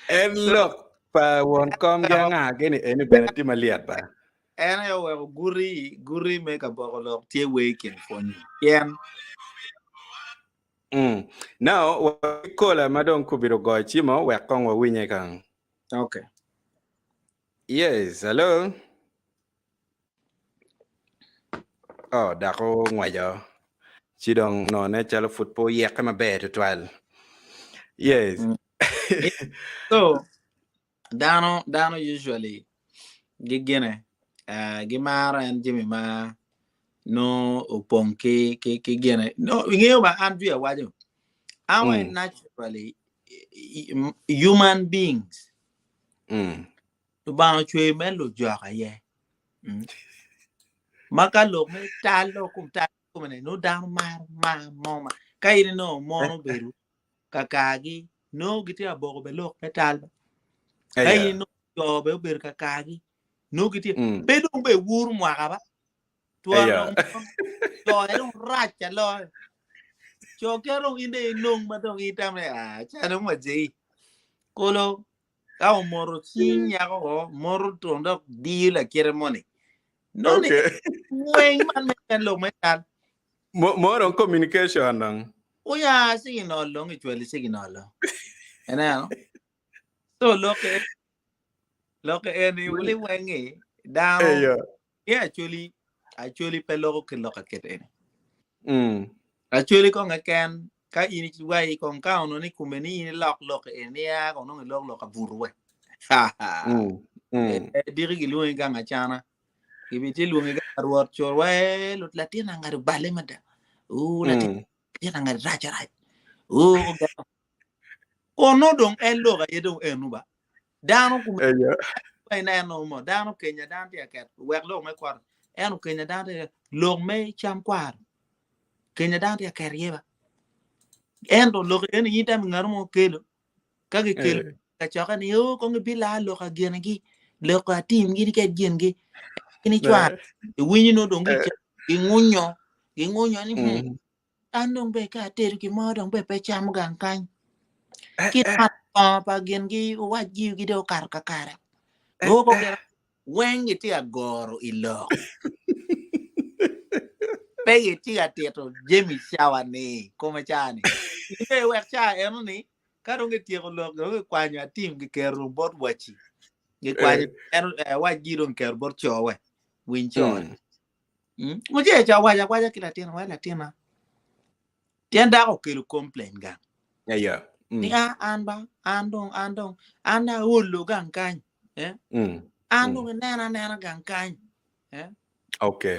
En lok pa won kom gi anga gini eni bene tye malyet ba. En aye oweko guti, guti me ka boko lok tye wer i kin pwonyi. Pien. Mm. Now, wakola ma dong kubido goyo cimo wek kong wawinye kang. Okay. Yes, hello. Oh, dako ngweco. Ci dong none calo pud pe oyeke maber tutwal. Yes. Mm. So, dano dano usually gigine uh, gimaro en jami ma no opong ki ki ki gine no ingeyo ba an jwi awaco an mm. naturally human beings mm. Lubanga ocweyo me lujok aye. Mm. Ma ka lok me tal lok kom tal kome ne no dano maro mar mo ma ka in no mon obedo kakagi no gitye aboko be lok me tal. Ka in no jo be obedo kakagi. Nongo gitye pe dong be wuru mwaka ba. Twero Eya. dong coye dong rac aloyo. Co ke dong in dong inong ma dong itamo ni ah ca dong wajei. Kolo ka omoto cing nyako o moto tong dok diyo lakite moni. Nongo ni Okay. weng man me en lok me cal. Mo dong communication dong. Oya siginol dong icwali siginol dong. Ineno? So lokke lokke eni wuli wengi dano Eya. Ki Acholi, Acholi pe loko ki lok akit eni. Mm. Acholi kong keken ka in iwai kong ka ono ni kume ni in ilok lok eni ni a kong nongo ilok lok abuto we. Mm. Mm. Eh, diki gilwongi gang acana. Gibi tye lwongi gang rwot cor we lut latin angado bale mada. Ooh latin Mm. latin angado rac arac. Ooh Kono dong en lok aye dong enu ba. Dano kume Eya. ineno mo dano kenya dano tye ka ket wek lok me kwaro en okenya dano tye lok me cam kwaro kenya dano tye ka ket iye ba ento lok en in tamo ngat mo kelo ka gikelo Eh. kacokke ni o kong ibila lok agenegi lok atim gini ked gingi gin icwalo iwinyo no dong Eh. gingunyo gingunyo ni hmm, Mm. An dong be ka atedo gin mo dong be pe camo gang kany. Eh, Kit eh, mat kongo pa gingi owac giwgi dong okato kakare. eh, Go eh. kera weng gitye ka goro i lok. Pe gitye ka tito jami cawa ni kome ca ni. Ine wek ca eno ni ka dong gityeko lok dong gikwanyo atim giketo bot waci. Gikwanyo Eh. eno eh, wac gi dong keto bot co we. Winy co. Mm. Mm. Muje ca waco awaca ki latin wa latina. Tien dako okelo complain gang. Yeah, yeah. Ni Mm. a an ba an dong an dong an aolo gang kany. Eh? Mm. An Mm. dong inena anena gang kany. Eh? Okay.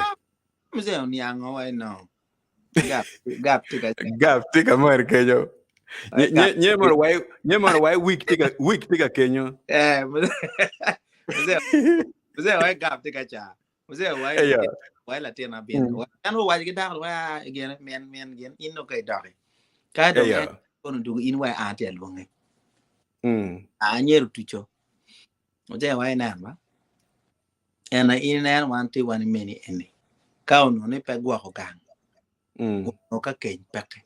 Muje oniango wa no. Gap gap tika. Gap tika mar kenyo. Nye Gap. nye nye moro wai nye moro wai week tika week tika kenyo. Eh, muje muje wa gap tika cha. Mzee wai Eya. latin wai latin abin. Mm. En owaco ki dako wai gin min min gin in dong ka idoki. Ka dong en Eya. kono dugu in wai an tye alwonge. Mm. Anyero tuco. Mzee wai nen ba. En in nen wan tye wan meni eni. Ka onongo ni pe gwoko gang. Mm. Onongo ka keny peke.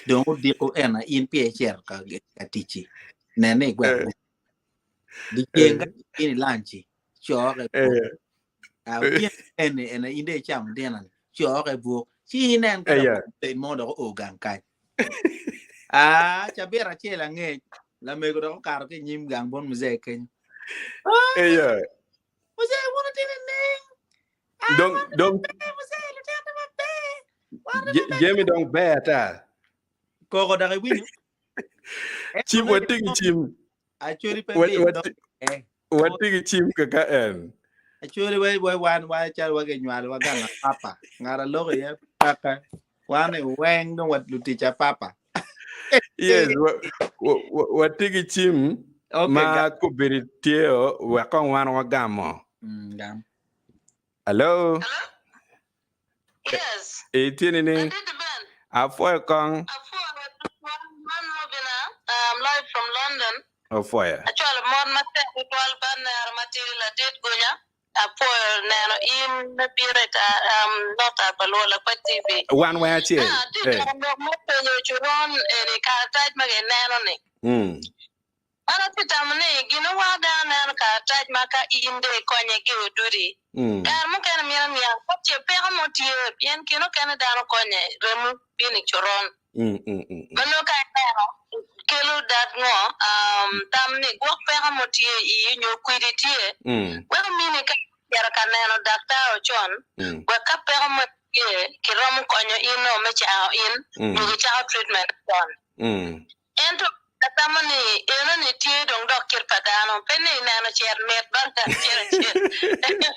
Dong odiko en in piye icito ka ka ticci. Nen ni igweko. Eh. Diceng Eh. ka in i lanci. coke buk. Eh. Ah, otyeno eni ene in dong icamo dina ni coke buk ci inen ka dok Eya. bed mo dok oo gang kany. Ah, cabit acel angec lamego dok okato ki i nyim gang bot muzee kenyo. Ah, Eya. muzee wun otino nining? Ah, Dong wan dong maber muzee lutino maber. Wan maber. Jemi dong ber ata. Koko dok iwinyo. Ento Cim nongo watye ki cim. Acholi pe Wa- mit wa- dok eh. Watye ki cim kaka en. Acholi we we wan wa cal wa ginywalo wa gang apapa. Ngat aloko iye peke. Wan i weng dong wa lutic apapa. Yes, watye ki cim Okay, ma gam. kobedo tye wek kong wan wagamo. Gam. Hello? Hello? Yes. Itye nining? Ladit Ben. Apwoyo kong. Apwoyo tutwal. Man Robina. I'm live from London. Opwoyo. Acwalo mot matek tutwal bat nero matidi ladit Gunya. Apwoyo neno in me bino i kare um, not pa luo Lakwed TV. Wan weng acel. Ah, atye Eh. ka lok me penyo coron eni karatac ma gineno ni. Mm. An atye tamo ni gin oweko dano neno karatac ma ka in dong ikonye ki odudi. Kare mukene mito niang ka ce peko mo tye pien kine okene dano konye remo bino i coron. Ma nongo ka ineno kelo dat ngo tam ni gwok peko mo tye i iyi nyo kwidi tye weko mini ka icito ka neno daktar ocon wek ka peko mo tye kiromo konyo in o me cango in nyo kicako treatment con. Ento atamo ni enoni tye dong dok kit pa dano, pe ni neno cer mit bot ngat acel acel. Ento,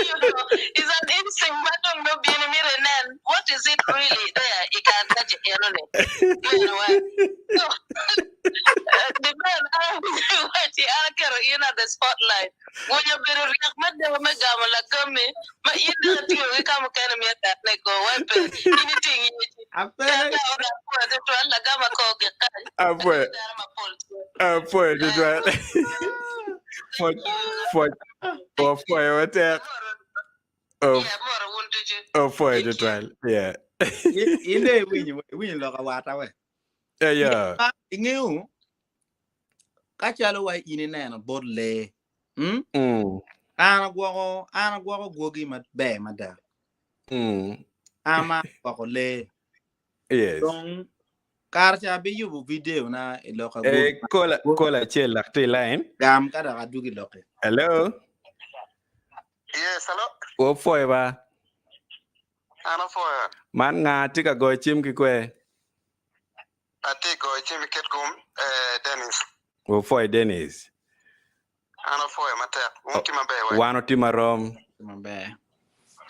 you know, it's an instinct ma dong nongo bino imito inen what is it really there i karatac enoni. Meno wa. So, depend, an awacci an aketo in at the spotlight. Gunya obedo ryek mada me gamo lagammi ma in dok itiyo ki ka mukene myero datne ko wai pe in iting yeci. Ape. Ento ot apwoyo tutwal lagam ako gik kany Apwoyo. dano mapol tye. Apwoyo tutwal. Pwoc, pwoc, wapwoyo matek. Oh, Yeah, moro wun ducu. Opwoyo tutwal. Yeah. In dong iwinyo, iwinyo lok awata we. Yeah, yeah. Ma ingeyo ka calo wa in ineno bot lee. Hmm? An agwoko, an agwoko gwogi maber mada. An ma agwoko lee. Yes. Dong kare ca abiyubo video na i lok Eh, agwogi. kola kola acel lak tye i line. Gam ka dok adwogi lokke. Hello. Yes, hello. Wapwoyo ba. An apwoyo. Man nga tye ka goyo cim ki kwe? Atye goyo cim i Kitgum, eh, Dennis. Wapwoyo Dennis. An apwoyo matek. Wun tye maber wek? Wan otye marom. Maber.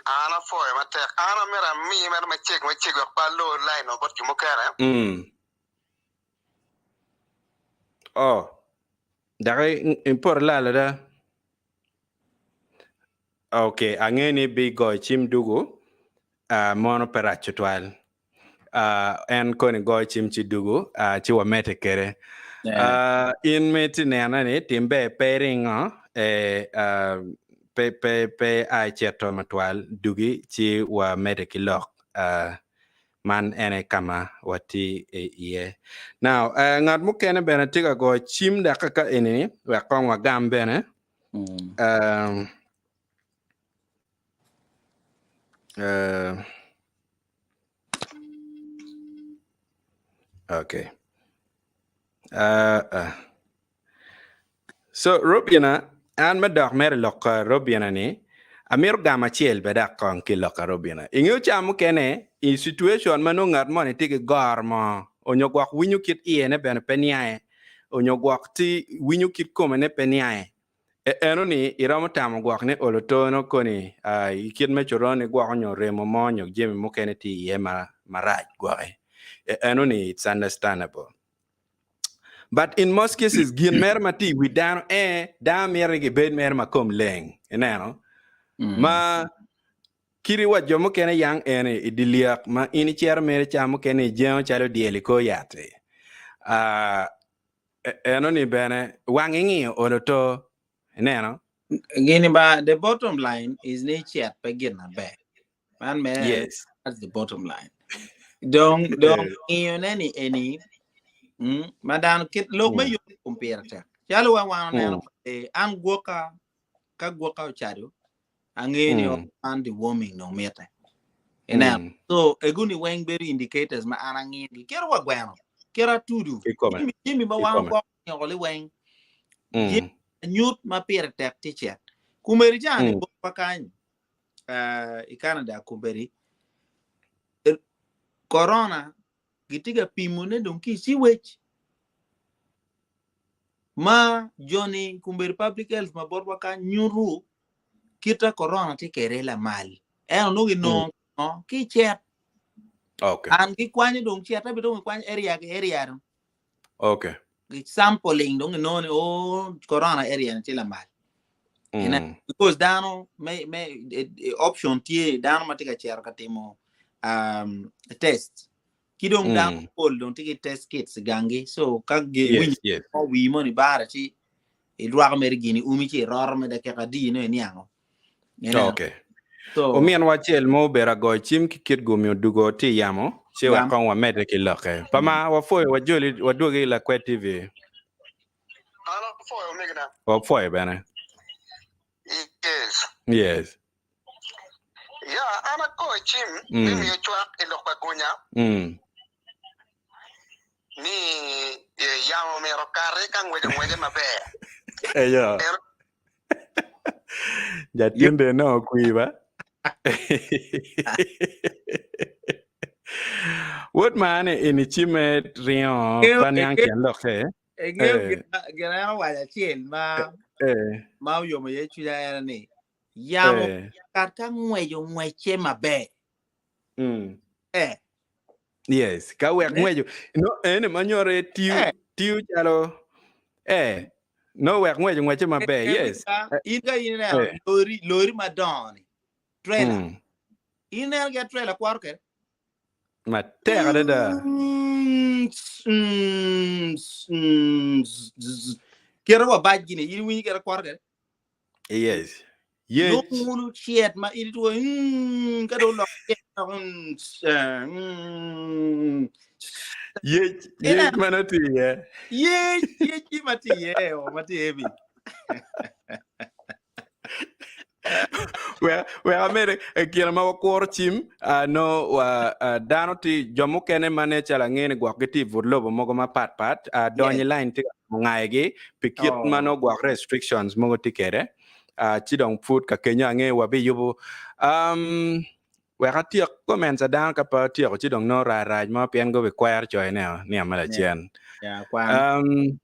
An apwoyo matek. An amito ami mere macek macek wek pe alor line o bot jo mukene. Mm. Oh. Dok ipoto lal ada. Ok, angeyo ni bigoyo cim dugu, uh, mono pe rac tutwal. Uh, en koni goyo cim ci dugu, uh, ci wamedde kede. Uh, in ma itye nena ni tim ber pe iringo, eh, uh, pe, pe, pe a icito matwal, dugi ci wamedde ki lok. Uh, man en aye ka ma watye iye. Now, uh, ngat mukene bene tye ka goyo cim dok ka eni wek kong wagam bene. Um, uh, okay. Uh, uh. So, Robina, an me dok mere lok uh, Robina ni, amito gamo acel be dok kong ki lok a Robina. Ingeyo ca mukene, i situation ma nongo ngat moni tye ki goro mo, onyo gwok winyo kit iye ne bene pe niange, onyo gwok ti winyo kit kome ne pe niange. E eno ni iromo tamo gwok ni olo tono koni uh, i kit me coron ni gwok onyo remo mo onyo jami mukene tye iye ma marac gwoki. E eno ni it's understandable. But in most cases gin mere ma tye i wi dano eh dano mito ni gibed mere ma kom leng ineno ma kadi wa jo mukene yang eni i dye lyek ma in icito mere ca mukene ijengo calo dyel i kor yat-ti ah, eno ni bene wang ingiyo olo to ineno Gini ba the bottom line is ni cet pe gin maber. Man mere yes that's the bottom line. Dong dong ngiyo ne ni eni ma dano kit lok me yot kom pire tek. Calo wa wan oneno eh, an gwoka ka gwoka ocado angeyo ni man deworming dong mitte. Ineno. So eguni weng bedo indicators ma an angiyo gi. Kit wa gweno, kit atudu, Kikome. jami jami ma wan Kikome. gwoko nyoko liweng. Jami anyut ma pire tek tye cet. Kumeri cani botwa kany i Canada kombeddi corona gitye ka pimone dong ki i sewage ma joni kombeddi public health ma botwa kany nyuto kita corona tye kwede lamal ento nongo ginongo ngo ki i cet. Okay. An gikwanyo dong cete be dong gikwanyo area ki area dong. Okay. Gi sampling dong ginongo ni oh corona area ni tye lamal. Mm. Because dano me me option tye dano ma tye ka cito ka timo um, test ki dong dano mapol dong tye ki test kits i gangi so ka gi Yes, winyo yes. mo wii moni bare ci irwako mere gini umi ci iroro me dakika adi no iniango. Ineno? Okay. So, Ominwa acel mo obedo agoyo cim ki kit gumi odugo tye i yamo, ci wek Gam. kong wamedde ki lokke. Pa ma wapwoyo wajoli wadwogi i Lakwed TV. An apwoyo omegina. Wapwoyo bene. Yes. Yes. Ya, an agoyo cim me miyo cwak i lok pa gunya ni yamo myero okati ka ngweco ngwece maber. Eyo. En Jatinde no okwi ba. Wod ma ane ini cime ringo pa niang tyen lokke. Ingeyo gin en owaco acel ma ma oyomo iye cwinya en ni yamo kat ka ngweco ngwecce maber. Eh. Yes, ka wek ngweco. No, ene ma nyore tiyo tiyo calo eh no wek ngweco ngwece maber. Yes. In ka in ineno lori lori madongo ni trailer. In ineno ki trailer kwaro kede. Matek adada. Kite wa bac gini, in iwinyo kite kwaro kede? Yes. Yec. Nongo cet ma in itwo, mm, ka dong oloko cet dok, mm, eh, mm. Yec, yec ma nongo tye iye. Yec, yec tye ma tye iye, o, ma tye heavy. Wek, wek amede i kine ma wakuro cim, ah, nongo wa, ah, dano tye, jo mukene ma nen calo angeyo ni gwok gitye i but lobo mogo mapat pat, ah, donyo i Yes. line tye ka ngayogi pi kit ma Oh. nongo gwok restrictions mogo tye kwede. Ah, ci dong pud ka kenyo angeyo wabiyubo. Um, wek atyek comments a dano ka pe atyeko ci dong nongo rac rac mo pien gubikwero coyone nino ma Yeah. lacen. Yeah, kwan. Um,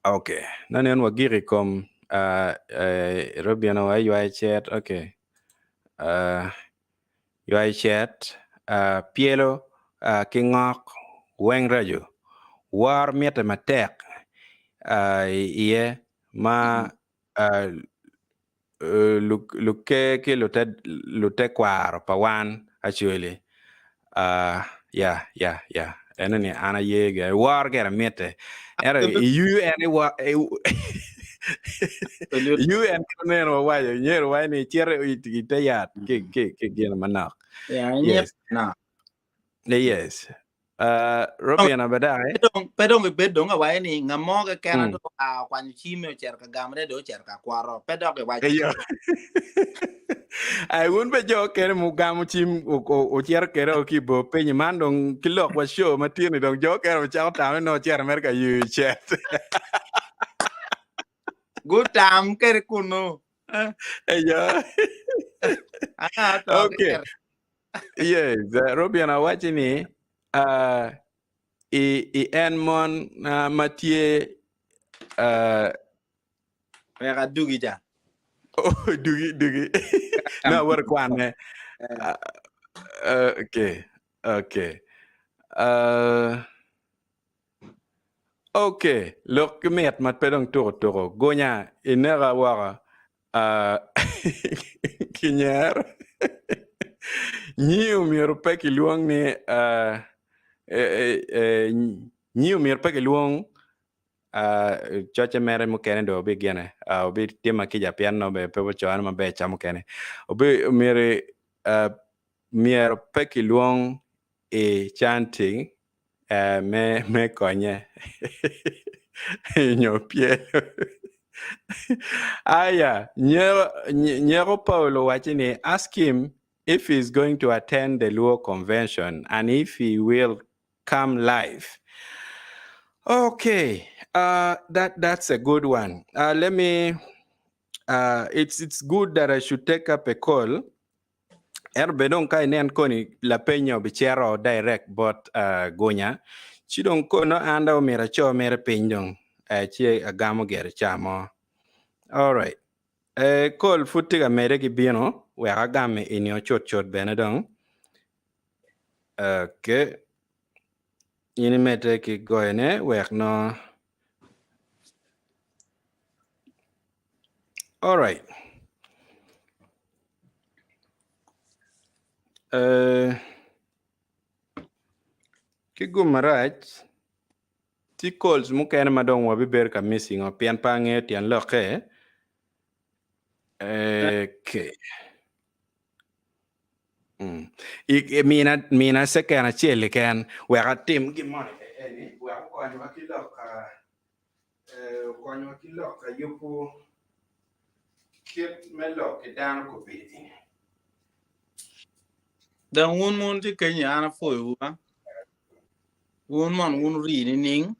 ok, nongo nen wagiko i kom uh, uh, Robin wa ywayo cet, ok. Uh, ywayo cet, uh, pyelo uh, ki ngok weng raco. Wor mitte matek uh, iye ma uh, luker ki lutekwaro pa wan actually ya ya ya eno ni an aye gire woro gire mitte ento i UN i UN kit ma myero wawaco myero wawaco ni icito i te yat ki gin manok yes Yes. Uh, Robin abadai. Pe dong ibed dong awaco ni nga mo keken mm. dong oa okwanyo cime ocito ka gamone dong ocito ka kwoto. Pe dok iwaco. Eyo. Ai wun be jo kene mugamo cim ocito kede o ki bo piny man dong ki lok wa show ma tye ni dong jo kene ocako tamo ni ocito mere ka yuyo cet. Gutam kede kunu. Eyo. Anga to. Okay. Yes, Robin awaci ni uh, i, i en mon uh, ma tye uh, Wek adugi ca. oh, dugi dugi no awor kwane. Uh, uh, okay, okay. Uh, okay, lok ki mit ma pe dong tuko tuko gunya ineka woko. Kinyer nyi omyero pe kilwong ni nyi omyero pe kilwong cocce mere mukene dong obigine obitima kica pien nongo bene pe ocone maber ca mukene myero pe kilwong i canting me me konye nyo pyelo. Aya, nyeko Paulo owaci ni ask him if he is going to attend the Luo convention and if he will come live. Okay, uh, that that's a good one. Uh, let me uh, it's it's good that I should take up a call. Ento bene dong ka inen koni lapeny-nyi obicito direct bot Gunya, ci dong kono an dong omyero aco mere piny dong ci agamo gire ca mo. Alright. Call pud tye ka mede ki bino wek agam eni cut cut bene dong. Okay. In imedde ki goyone wek nongo Alright. Uh, ki gum marac, tye calls mukene ma dong wabibedo ka missing o pien pe angeyo tyen lokke. Okay. Mm. I, i, mina, mina second acel keken wek atim gin moni eni wek okonywa ki lok uh, Okonywa ki lok ka yubu kit me lok ki dano kobedi. Dong wun mon tye kenyi an apwoyowu ba. Wun mon wun rii nining?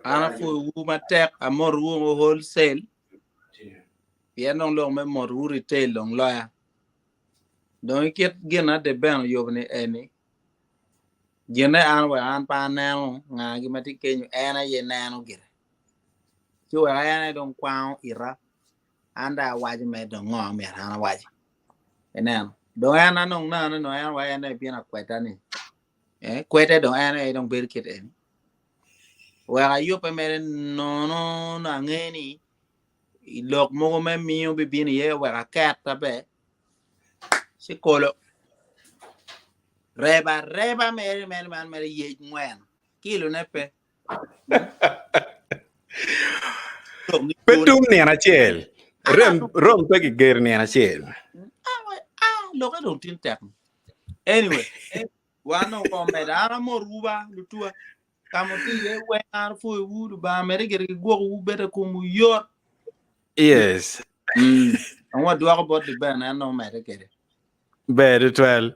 An apwoyowu matek amotowu wholesale pien dong lok me motowu retail dong loya. Dong ikit gin na Deben oyubo ni eni Gine an wek an pe aneno ngagi ma tye kenyo en aye neno gire ci wek en aye dong kwango ita an dong awaco mere dong ngo myero an awaci ineno dong en anong nene nongo en wek en aye bino akweda ni eh kwede dong en aye dong bedo kit eni wek ayubbe mere nono nongo ange ni i lok mogo me miyo bibino iye wek aketa be ci kolo reba areba mere mere man mere yec ngwen kilone pe. Pe tum nino acel. Rem rom pe gigero nino acel. Lokke dong tin tek. Anyway, wan dong ko medo an amor wuba lutua. Ka ma tye iye weng an apwoyowu Lubanga mede gire ki gwokowu bed i komwu yot. Yes. Mm. Ang wadwoko bot Liben en dong omedde kwede. Ber tutwal.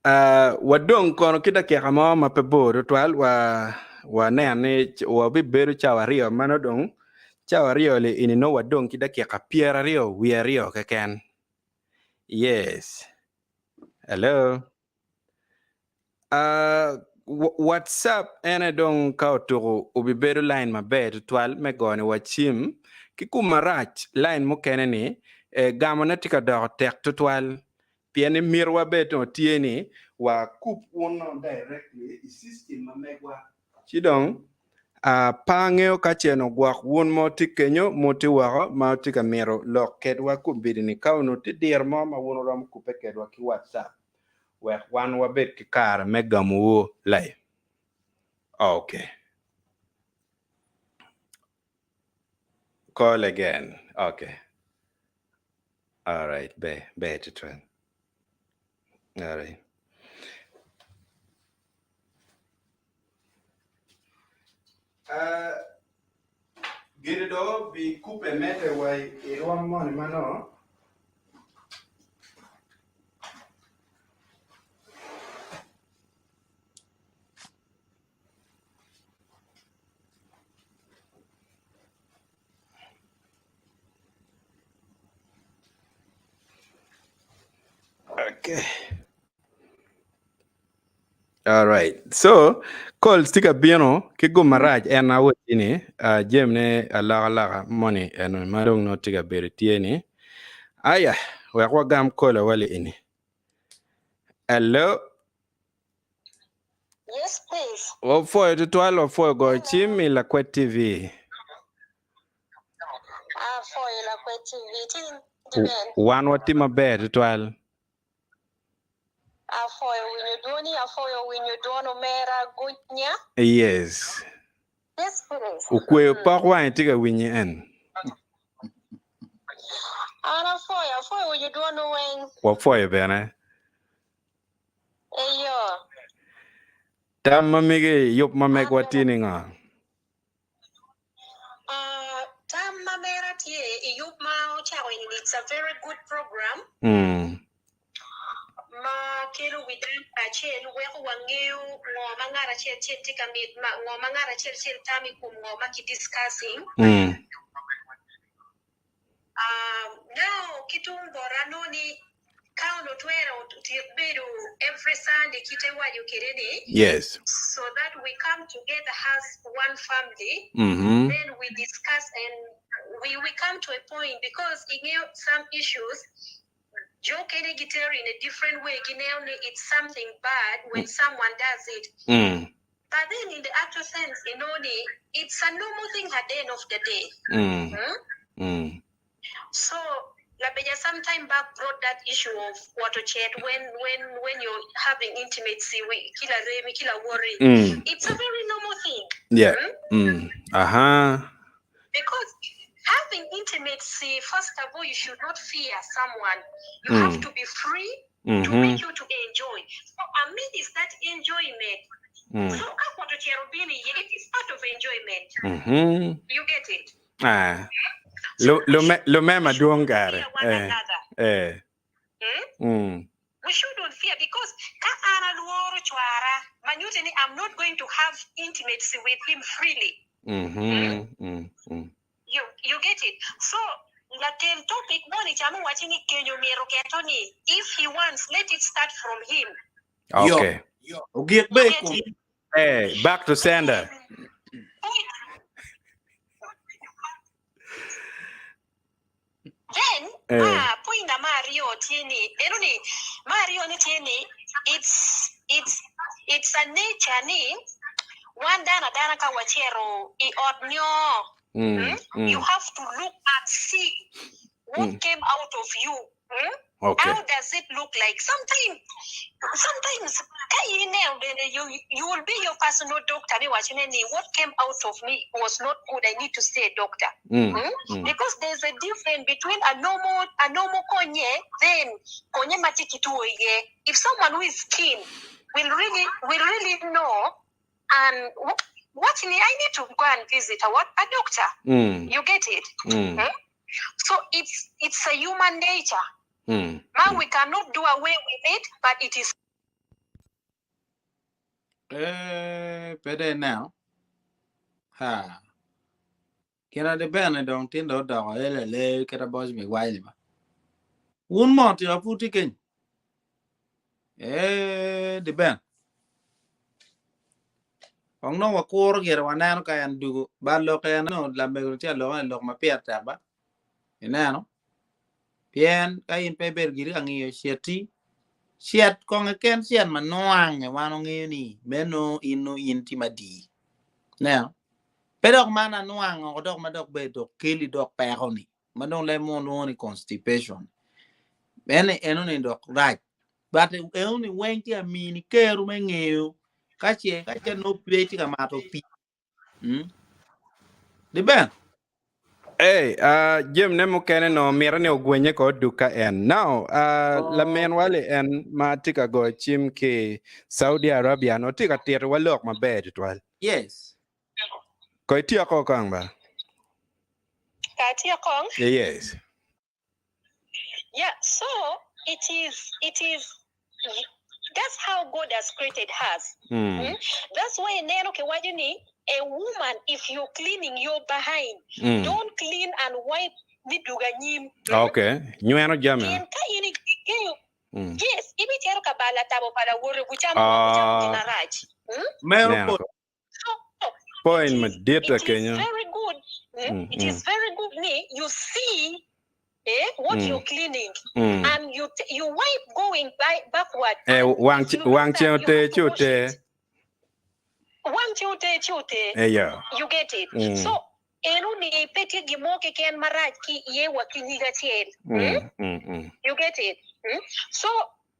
Uh, wadong kono ki dakika mo ma pe bor tutwal wa waneno ni wabibedo cawa aryo mano dong cawa aryo li ini nongo wadong ki dakika 22 keken. Yes. Hello. Uh, WhatsApp ene dong ka otuko obibedo line maber tutwal me gone wa cim ki kum marac line mukene ni eh, gamo ne tye ka doko tek tutwal pien ni mitiwa bene dong tye ni wa kub wun directly i system ma megwa ci dong uh, pe angeyo ka ce nongo gwok wun mo tye kenyo mo tye woko ma tye ka mito lok kedwa kombeddi ni ka onongo tye diro mo ma wun wuromo kubbe kedwa ki WhatsApp wek wan wabed ki kare me gamowu live. Okay. Call again. Okay. All right. Ber, ber tutwal. All right. Uh, gini do bi kupe mete wa i rwom moni ma no Okay. All right. So, calls tye ka bino ki gum marac en awacci ni uh, jemine alokaloka moni eno ma dong nongo tye ka bedo tye ni aya wek wagam kola wali ini. Hello. Yes, please. Wapwoyo tutwal, wapwoyo goyo cim i Lakwet TV. Apwoyo Lakwet TV. Tye ben. Wan watye maber tutwal. Apwoyo winyo dwoni, apwoyo winyo dwon omera Gunya. Yes. Yes, please. Okweyo pok wange tye ka winyi en. An apwoyo, apwoyo winyo dwonu weng. Wapwoyo bene. Eyo. Tam ma mege yub ma megwa tye ni ngo? Uh, tam ma mera tye i yub ma ocako eni it's a very good program. Mm. Ma kelo wi dano kacel weko wangeyo ngo ma ngat acel acel tye ka mit ma ngo ma ngat acel acel tamo i kom ngo ma ki discussing. Mm. Uh, now ki tung bota anongo ni ka onongo twere otyek bedo every Sunday kite iwaco kede ni Yes. so that we come together as one family Mm-hmm. then we discuss and we, we come to a point because ingeyo some issues jo okene gitero in a different way gineno ni it's something bad when someone does it Mm. but then in the actual sense inongo ni it's a normal thing at the end of the day. Mm. Hmm? Mm. So Labeja some time back brought that issue of water chat when when when you're having intimacy with kila remi kila worry. Mm. It's a very normal thing. Yeah. Hmm? Mm. Aha. Because having intimacy, first of all, you should not fear someone. You have Mm. to be free to Mm-hmm. make you to enjoy. So amid is that enjoyment. Mm. So ka kwato cero bini, it is part of enjoyment. Mm-hmm. You get it? Ah. So Lu we lu me should lu me we madwong shouldn't kare. fear one Eh. another. Eh. Hmm? Mm. We shouldn't fear because ka an aluoro chwara manyuti ni I'm not going to have intimacy with him freely. Mm-hmm. Hmm? Mm. Mm. You you get it? So latel topic moni chamo wachi ni kenyo miero keto ni if he wants let it start from him. Yo. Okay. Ogik You be get kum. it? Hey, back to sender. Then Eh. ah point na Mario tieni eno ni Mario ni tieni it's it's it's a nature ni wan dano adana ka wacito i ot nyo Mm. hmm? You Mm. have to look and see what Mm. came out of you. Hmm? Okay. How does it look like? Sometimes, sometimes ka in ineno bene you, you will be your personal doctor ni wacone ni what came out of me was not good, I need to see a doctor. Mm. Hmm? Mm. Because there's a difference between a normal, a normal konye then konye ma tye ki two iye. If someone who is keen will really, will really know and what ni I need to go and visit a what a doctor. Mm. You get it? Mm. Hmm? So it's it's a human nature. Mm. Man, we cannot do away with it, but it is Eh, pede now. Ha. Kina de bene dong tindo odoko ele le keta boys mi waili ba. Un mo ti aputi keny. Eh, de ben. Ong nongo wakuro gire waneno ka en dugo. Ba lok en no lamego tye lok en lok ma pire tek ba. Ineno? Pien ka in pe ibedo giri ka ngiyo ceti, cet kong eken cet ma nwange wan ongeyo ni meno in no in tye madii. Ineno? Pe dok man anwango dok ma dok be dok keli dok peko ni. ma dong leb mo lwongo ni constipation. En eno ni dok rac. But eno ni weng tye amini keru me ngeyo ka ce ka ce no pe tye ka mato pii. Mm. Di ben. Hey, uh, Jim ne mukene no mito ni ogwenye ko odug ka en. Now, uh, oh. lamin wali en ma tye ka goyo cim ki Saudi Arabia no tye ka tito wa lok maber tutwal. Yes. Ko ityeko kong ba? Ka atyeko? Yes. Yeah, so it is, it is, that's how God has created us. Mm. Mm? That's why ineno kiwaco ni a woman if you're cleaning your behind, Mm. don't clean and wipe ni dug anyim. Mm? Okay. Nyweno jami. Pien ka in ikeyo, Mm. yes, ibicito ka balo atabo pa lawote, gucamo gucamo gin Ah, marac. Mm? Meno neno po ko. So, Point it is, madit it is akenyo. very good. Mm? Mm, It is mm, very good ni you see eh, what mm, you're cleaning mm. and you you wipe going by backward Eh, and wang you know wang that ceng you ote have ci to wash ote. it. Wang ceng ote ci ote. Eh, yo. You get it. Mm, So eno ni pe tye gin mo keken marac ki iye wa ki nyig acel. Mm? mm, mm, mm. You get it. Mm? So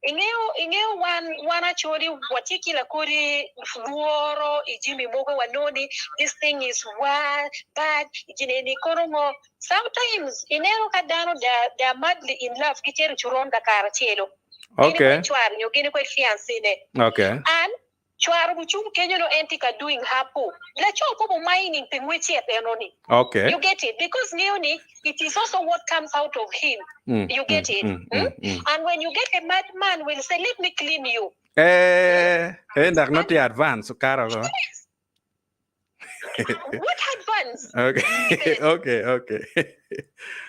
Ingeyo, ingeyo wan, wan acholi watye ki lakodi lworo i jami mogo wanongo ni this thing is wa, bad, gin eni kono ngo. Sometimes ineno ka dano they are, they are madly in love gicito i coron kakare acelo. Gin Okay. kwed cware nyo gin kwed fiance ne. Okay. And Cware obucung kenyo nongo en tye ka doing her po. Laco pe obu mining pi ngwec cet eno ni. Okay. You get it? Because ngeyo ni it is also what comes out of him. Mm, You mm, get it? mm, Mm? mm, mm. And when you get a mad man will say let me clean you. Eh, eh, dak And no tye advance kara ko. yes, what advance? Okay, Even. okay, okay.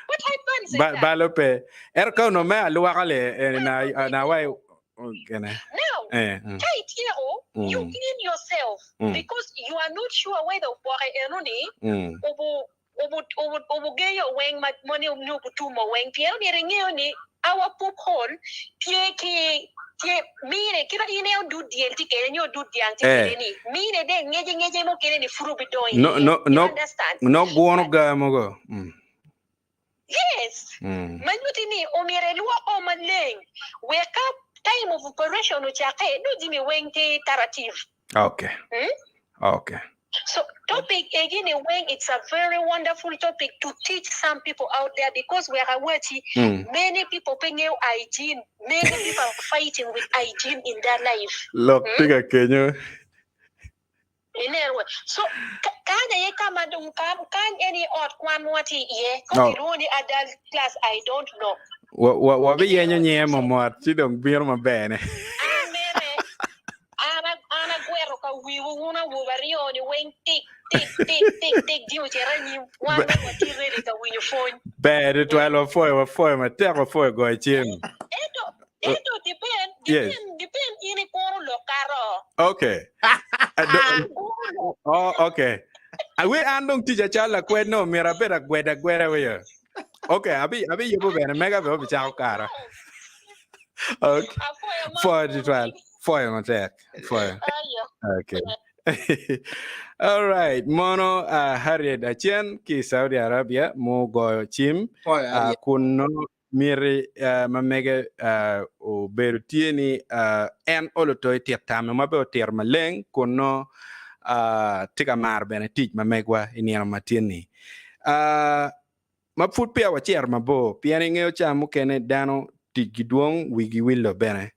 What advance is Ba that? balo pe. Er ka no me alwaka le eh, na na wai kene. Now, Eh. ka ityeko, you clean yourself because you are not sure whether oboke enoni obu obu obu obugeyo weng ma moni nyo obutumo weng pien omyero ingeyo ni our poop hole tye ki tye mine kita in aye odut dyel tye kede nyo odut dyang tye Eh. kede ni mine de ngece ngece mukene ni pud obidongo No iye no you no understand no guono but ga mogo. Yes, ma nyutti ni omyero elwoko maleng wek ka time of operation ocakke nongo jami weng tye tarative. Okay. Okay. So topic egi ni weng it's a very wonderful topic to teach some people out there because wek awaci many people pe ngeyo hygiene, many people are fighting with hygiene in their life. Lok tye ka kenyo. Ineno wa? So, kany aye ka ma dong, kany en aye ot kwan ma watye iye. Ka Oh. kilwongo ni adult class, I don't know. Wa, wa, wabiyenyo Ineno wa? nyinge So, momot ci dong bino maber ne. an mere, an, an agwero ka wiwu wun awobe aryo-ni weng tik, tik, tik, tik, tik, jami ocito anyim. Wan dong watye ready ka winyo pwony. Ber tutwal, wapwoyo, wapwoyo matek, wapwoyo goyo cim. Ento, Ento depend, Yes. depend, depend in ikuro lok kato. Okay. Akuro lok. Oh, okay. Awe an dong tic acal lakwed no myero abed agweda agweda wiyo. Okay, abi abi yubo bene mega be obicako kara. Okay. Apwoyo ma Pwoyo tutwal. Pwoyo matek. Pwoyo. Ayo. Okay. All right. Mono uh, Harriet Acien ki Saudi Arabia mu goyo cim Pwoyo uh, Harriet. kun no Miti ma mege obedo tye ni en olo to etit tamme ma bene otito maleng kun nongo tye ka maro bene tic ma megwa i nino ma tye-ni. Ma pud peya wacito mabor, pien ingeyo ca mukene dano ticgi dwong wigi willo bene.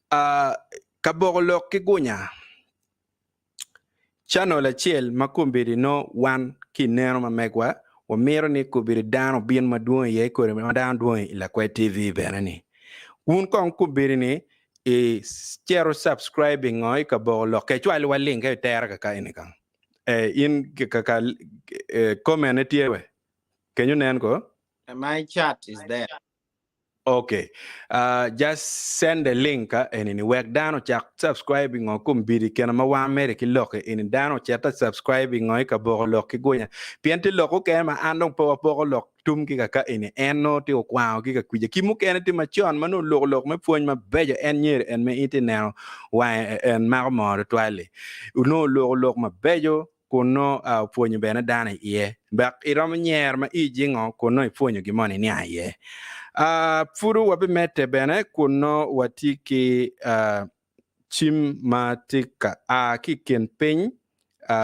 Ka boko lok ki gunya. Channel acel ma kombeddi nongo wan ki i neno ma megwa wamito ni kombeddi dano obin madwong iye kodi ma dano dwong i Lakwed TV bene ni. Wun kong kombeddi ni i cito subscribing ngo i ka boko lok ke cwal wa link e tere kaka eni kong. Eh, in kaka eh, comment ne tye we. Kenyo nen ko? My chat is there. Ok just send the link eni ni wek dano ocak subscribe ngo kombidi kene ma wan mere ki lok eni dano ocit subscribe ngo i kaboko lok ki gunya pien tye lok okene ma an dong pe wapoko lok tum ki kaka eni en nongo tye okwango ki kakwica ki mukene tye macon ma nongo oloko lok me pwony mabeco en nyeri en ma in itye neno wange en mako moo tutwal-li nongo oloko lok mabeco kun nongo opwonyo bene dano iye. Dok iromo nyero ma ii jingo kun nongo ipwonyo gin moni niang iye. Pud wabimedde bene kun nongo watye ki cim ma tye ka a ki i kin piny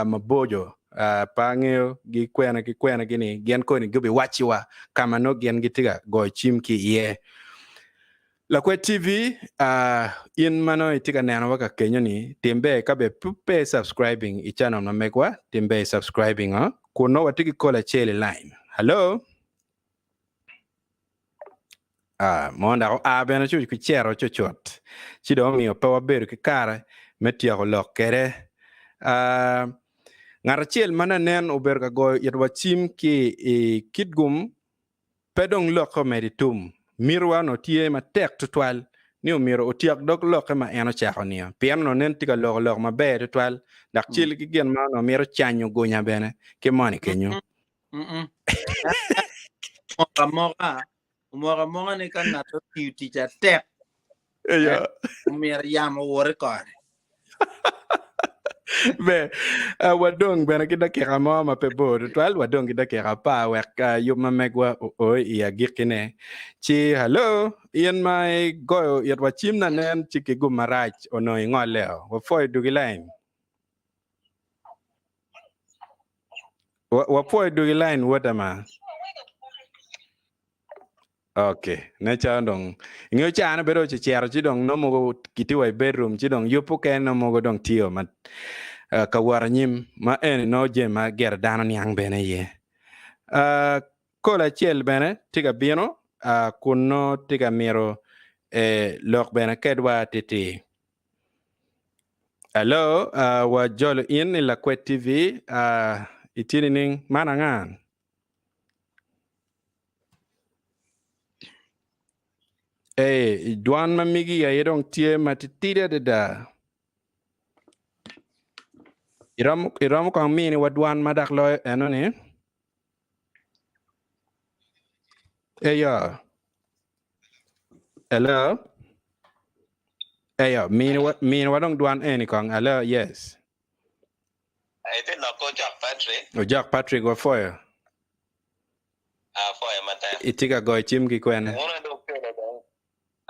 maboco. Pe angeyo gi kwene ki kwene gi ni gin koni gubiwacciwa ka ma nongo gin gitye ka goyo cim ki iye. Lakwed TV, in ma nongo itye ka nenowa ka kenyo ni, tim ber ka bene pe i subscribing i channel ma megwa, tim ber i subscribing o, kun nongo watye ki call acel i line. Hello? Ah, mo dok oa bene ci ocero cucut, ci dong omiyo pe wabedo ki kare me tyeko lok kwede. Ah, ngat acel ma nanen obedo ka goyo itwa cim ki i Kitgum Pe dong lokke omedo i tum. Mitiwa onongo tye matek tutwal ni omyero otyek dog lokke ma en ocako-ni, pien onongo nen tye ka loko lok maber tutwal dok cal ki gin ma onongo mito canyo gunya bene ki moni kenyo. Omoko amoka, omoko amoka ni ka ngat otiyo tic atek, omyero yamo owot i kore. Be, uh, wadong bene ki dakika mo ma pe bor tutwal, wadong ki dakika apar wek uh, yub ma megwa oo i agikkine. Ci, hello, in ma igoyo itwa cim na nen ci ki gum marac onongo ingolle-o. Wapwoyo dugi lain. Wapwoyo dugi lain wota ma. Ok, ne calo dong ingeyo caa ne bedo ocicero ci dong nongo mogo kitye wa i bedroom ci dong yub mukene nongo mogo dong tye ma ka wot anyim ma eni nongo jami ma gire dano niang bene iye. Uh, kol acel bene tye ka bino uh, kun nongo tye ka mito eh, lok bene kedwa titir. Hello, uh, wajolo in i Lakwed TV, uh, itye nining? Man anga? Ee, dwan ma megi aye dong tye matitidi adada. Iromo, iromo kong miniwa dwan ma dok loyo eno-ni? Eyo. Hello? Eyo, miniwa, miniwa dong dwan eni kong. Hello, yes. Itye loko Ojok Patrick. Ojok Patrick wapwoyo. Apwoyo matek. Itye ka goyo cim ki kwene? Wun aye dong wukelo dong.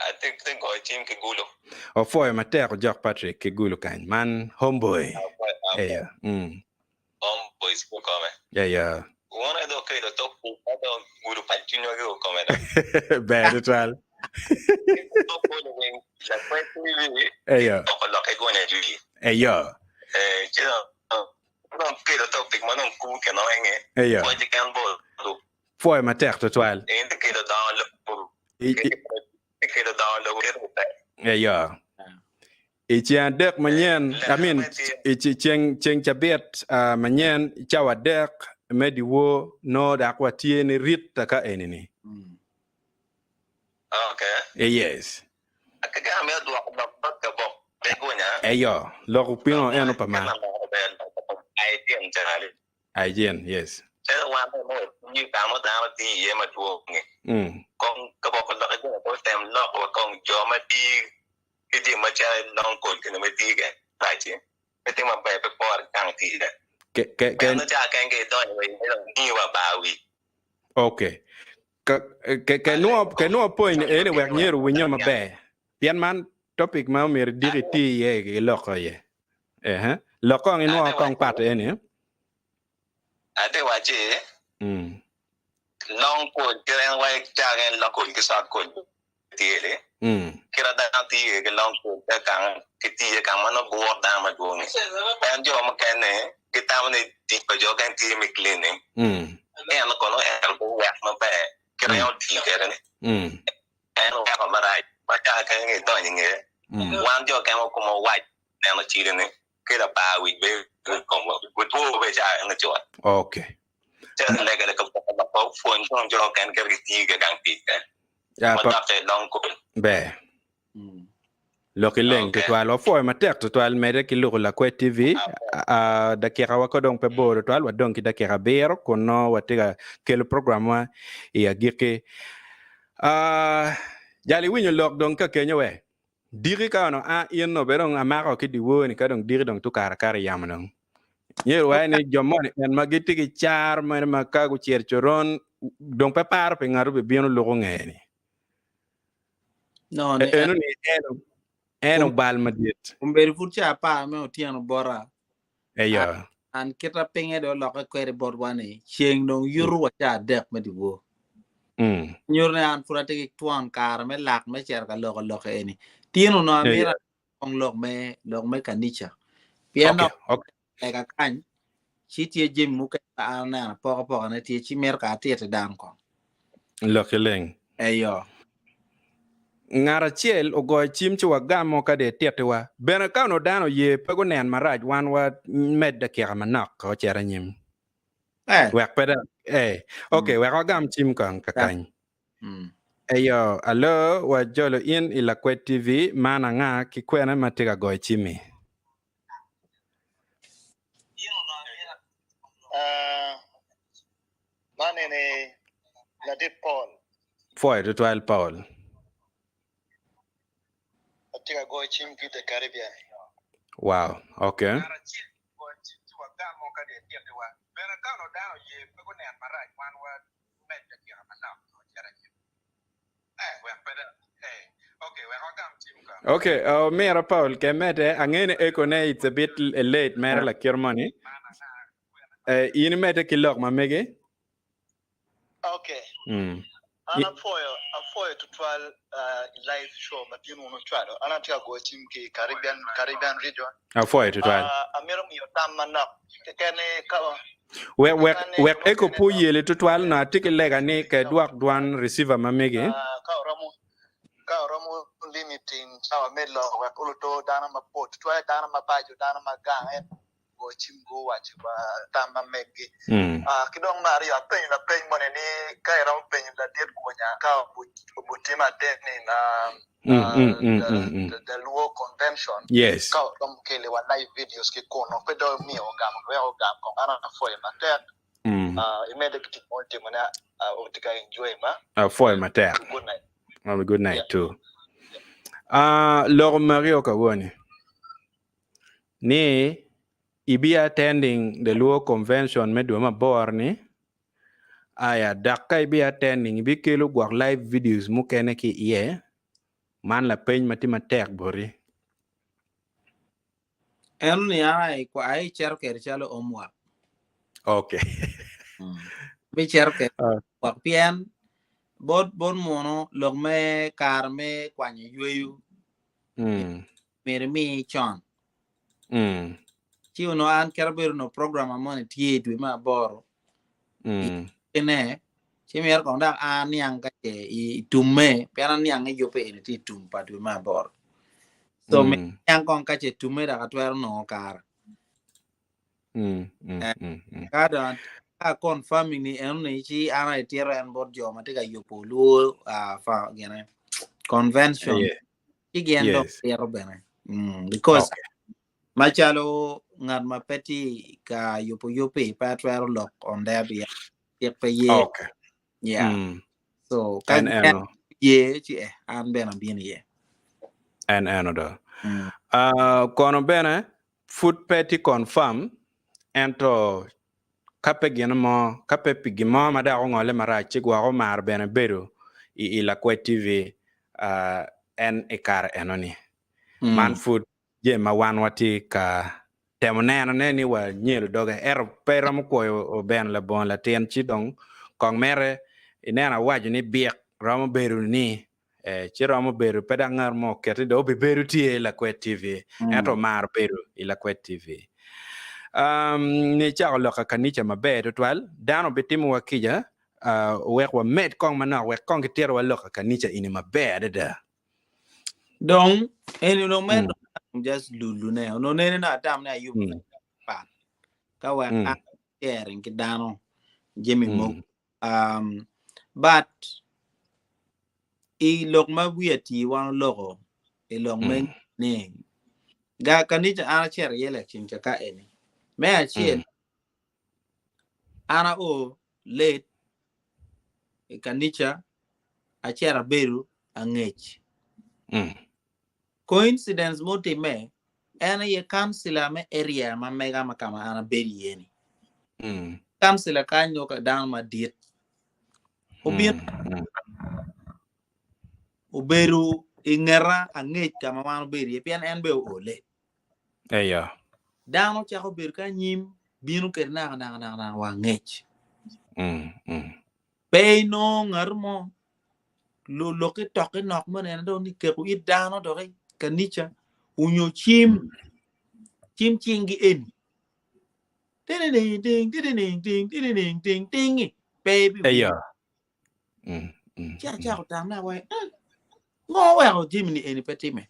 Atye ka goyo cim ki Gulu. Wapwoyo matek Ojok Patrick ki Gulu kany. Man homeboy. Apwoyo, apwoyo. Eyo. Mm. Homeboys kikome. Eyo. Wun aye dong wukelo topic ma dong gudo pac cwinywa kikome dong. Ber tutwal. Lakwed TV Eyo. oko lokke gonya jwi. Eyo. Eh, ci dong dong kelo topic ma dong kubo kino enge. Eyo. Pwoc keken botwu. Pwoyo matek tutwal. In ti kelo dongo lobo. I, i, Ti kelo dongo lobo keto tek. Eyo. I ceng adek manyen, I mean, i ceng, ceng cabit uh, manyen, cawa adek me dyewor, nongo dok watye ni rit ka eni-ni. Okay. Eh, yes. Akagera me odwoko lok bot kabok me gunya. Eyo, lok pingo eno pa ma. Aijin cali. Aijin, yes. Calo wan mo nyi kamo dano ti iye madwong-ngi. Mm. Kong kabok lok igunya ko tem lok wa kong jo ma ti ki jami macalo long kol kene me ti ke raci. Pe timo maber pe pore kang ti iye. Ke, ke, ke. Meno ca kenge idonyo wa iye dong ngiyo wa bar wi. Okay. Ka ke ke nwo ke nwo point eni wek myero winye maber. Pien man topic ma omyero idiki iti iye ki loko iye. Ehe. Lok kong inwo kong part eni. Ate wacci, Long kol kit en wai cak en long kol ki sot kol tye li. Kit a dano tiyo iye ki long kol te kang ki tiye kang ma nongo bur dano madwong ni. En jo mukene gitamo ni tic pa jo okene tye me cleaning. Ento kono en pe owek maber kit en otiyo kwede ni. En oweko marac ma caka kene ni idonyo i ngeye. Wan jo okene ma komwa wac neno cilo ni kelo apar wic bedo i komwa two bene caa eno cut. Okay. Calo lega ka pwony kong jo okene kit gitiyo ki gang tic kene. Ya, Ma pa- dok i long kol. Ber. Lok ileng Okay. tutwal. Wapwoyo matek tutwal mede ki luko Lakwed TV. Ah, dakika wa ko dong pe bor tutwal, wadong ki dakika abiro kun nongo watye ka kelo program wa i agikki. Ah, jal iwinyo lok dong ka kenyo we. Diki ka ono a in no bene dong amako ki dyewor ni ka dong diki dong tukara kara i yamo dong. Myero waye ni jo moni en ma gitye ki car mene ma ka gucito i coron dong pe paro pi ngat obibino luko ngeye ni. No, ni Eno ni eno en obal madit. Obedo pud ca apar me otyeno bota. Eyo. An kita pinge dong olokke kwede botwa ni ceng dong yuto wa ca adek me dyewor. Nyuto ni an pud atye ki twon kare me lak me cito ka loko lok eni. Tin onongo amito kong lok me lok me kanica. Pien Okay, okay. lega kany ci tye jami mukene ma an aneno apokapoka ne tye ci mito ka atiti dano kong. Lok ileng. Eyo. Ngat acel ogoyo cim ci wagamo ka dong etittiwa. Bene ka onongo dano oye pe gunen marac wan wa med dakika manok ka ocito anyim. Eh. Wek pe dok eh. Ok, wek wagam cim kong kakany. Eyo, alo, wajolo in i Lakwed TV, man anga ki kwene ma tye ka goyo cim-mi? Man eni ladit Paul. Pwoyo tutwal Paul. Atye ka goyo cim ki the Caribbean. Wow, okay. Okay, uh, mira Paul ke mede angene eko ne it's a bit late mere lakir moni. Eh, in imedde ki lok ma megi? Okay. An apwoyo, apwoyo tutwal uh, live show ma tin wun wucwalo. An atye ka goyo cim ki Caribbean, Caribbean region. Apwoyo tutwal. Uh, amito miyo tam manok keken ni ka Wek, wek, keken ni wek eko mukene pu dok yeli tutwal no atye ki lega ni ke dwok dwan receiver ma megi. uh, ka oromo ka oromo limiting cawa me lok wek oluto dano mapol tutwal dano ma paco dano ma gang en go cim guwaco wa tam ma meggi. Ki dong me aryo, apenyo lapeny moni ni ka iromo penyo ladit gunya ka obutimo attending the Luo convention ka oromo keli wa live videos ki kunu pe dong imiyo ogamo wek ogam kong an apwoyo matek imede ki tic ma otimo ne atye ka enjoy ma. Apwoyo matek. Good night. Good night too. Loko magi o kawoni. ni ibi attending the Luo Convention me dwe mabor ni, aya dok ka ibi attending ibikelo gwok live videos mukene ki iye, man lapeny ma tye matek boti. Eno ni an aye kwa aye cito kwede calo homework. Okay. Abicito kwede homework pien bot bot munu lok me kare me kwanyo yweyo myero imi con. Ci onongo an kit abedo onongo program moni tye i dwe me aboro ne ci myero kong dok an aniang ka ce i tumme pien aniang ni yubbe eni tye i tum pa dwe me aboro. So myero aniang kong ka ce tumme dok atwero nongo kare. Ka dong ka confirming ni eno ni ci an aye tito en bot jo ma tye ka yubo luo gine convention. Ci gin dong tito bene. Because macalo ngat ma pe tye ka yubo yub-bi pe atwero lok on their behalf. Cik pe ye. Yeah. So ka En eno. ye ci eh, an bene abino iye. En eno do. Kono bene pud pe tye confirm ento. Ka pe gin mo, ka pe pi gin mo ma dok ongole marac, ci gwok omaro bene bedo i i Lakwed TV uh, en i kare enoni. Man pud jami ma wan watye ka temo nenone ni wanyelo doge, ento pe iromo kwoyo bene labongo latin, ci dong kong mere ineno awaco ni byek romo bedo ni eh, ci romo bedo pe dok ngat mo oketi dong obibedo tye i Lakwed TV, ento omaro bedo i Lakwed TV. Um, ni cako lok ka kanica maber tutwal, dano obitimowa kica uh, wek wamed kong manok wek kong kititowa lok ka kanica ini maber adada. Dong eni onongo mere dong just lulune onongo nene na atam ni ayub pat ka wek an sharing ki dano jami mogo um, but i lok ma wiye tii wan oloko i lok me ni ga kanica an acito iye laceng ca ka eni me acel an ao late i kanica acito abedo angec. Coincidence mutimme en aye councillor me area ma mega ma ka ma an abedo iye ni. Councillor kany nongo ka dano madit obino obedo i ngeta angec ka ma wan obedo iye pien en bene oo late. Eya. Dano cako bedo ki anyim bino kwede naka naka naka naka wa angec. Pe inongo ngat mo lokke tokke nok mo nene dong ni keko it dano doki kanica onyo cim cim cingi eni tinining ting tinining ting tinining ting tingi pe ibiwinyo. Eya. Ci acako tamna wai ngo weko jami ni eni pe time.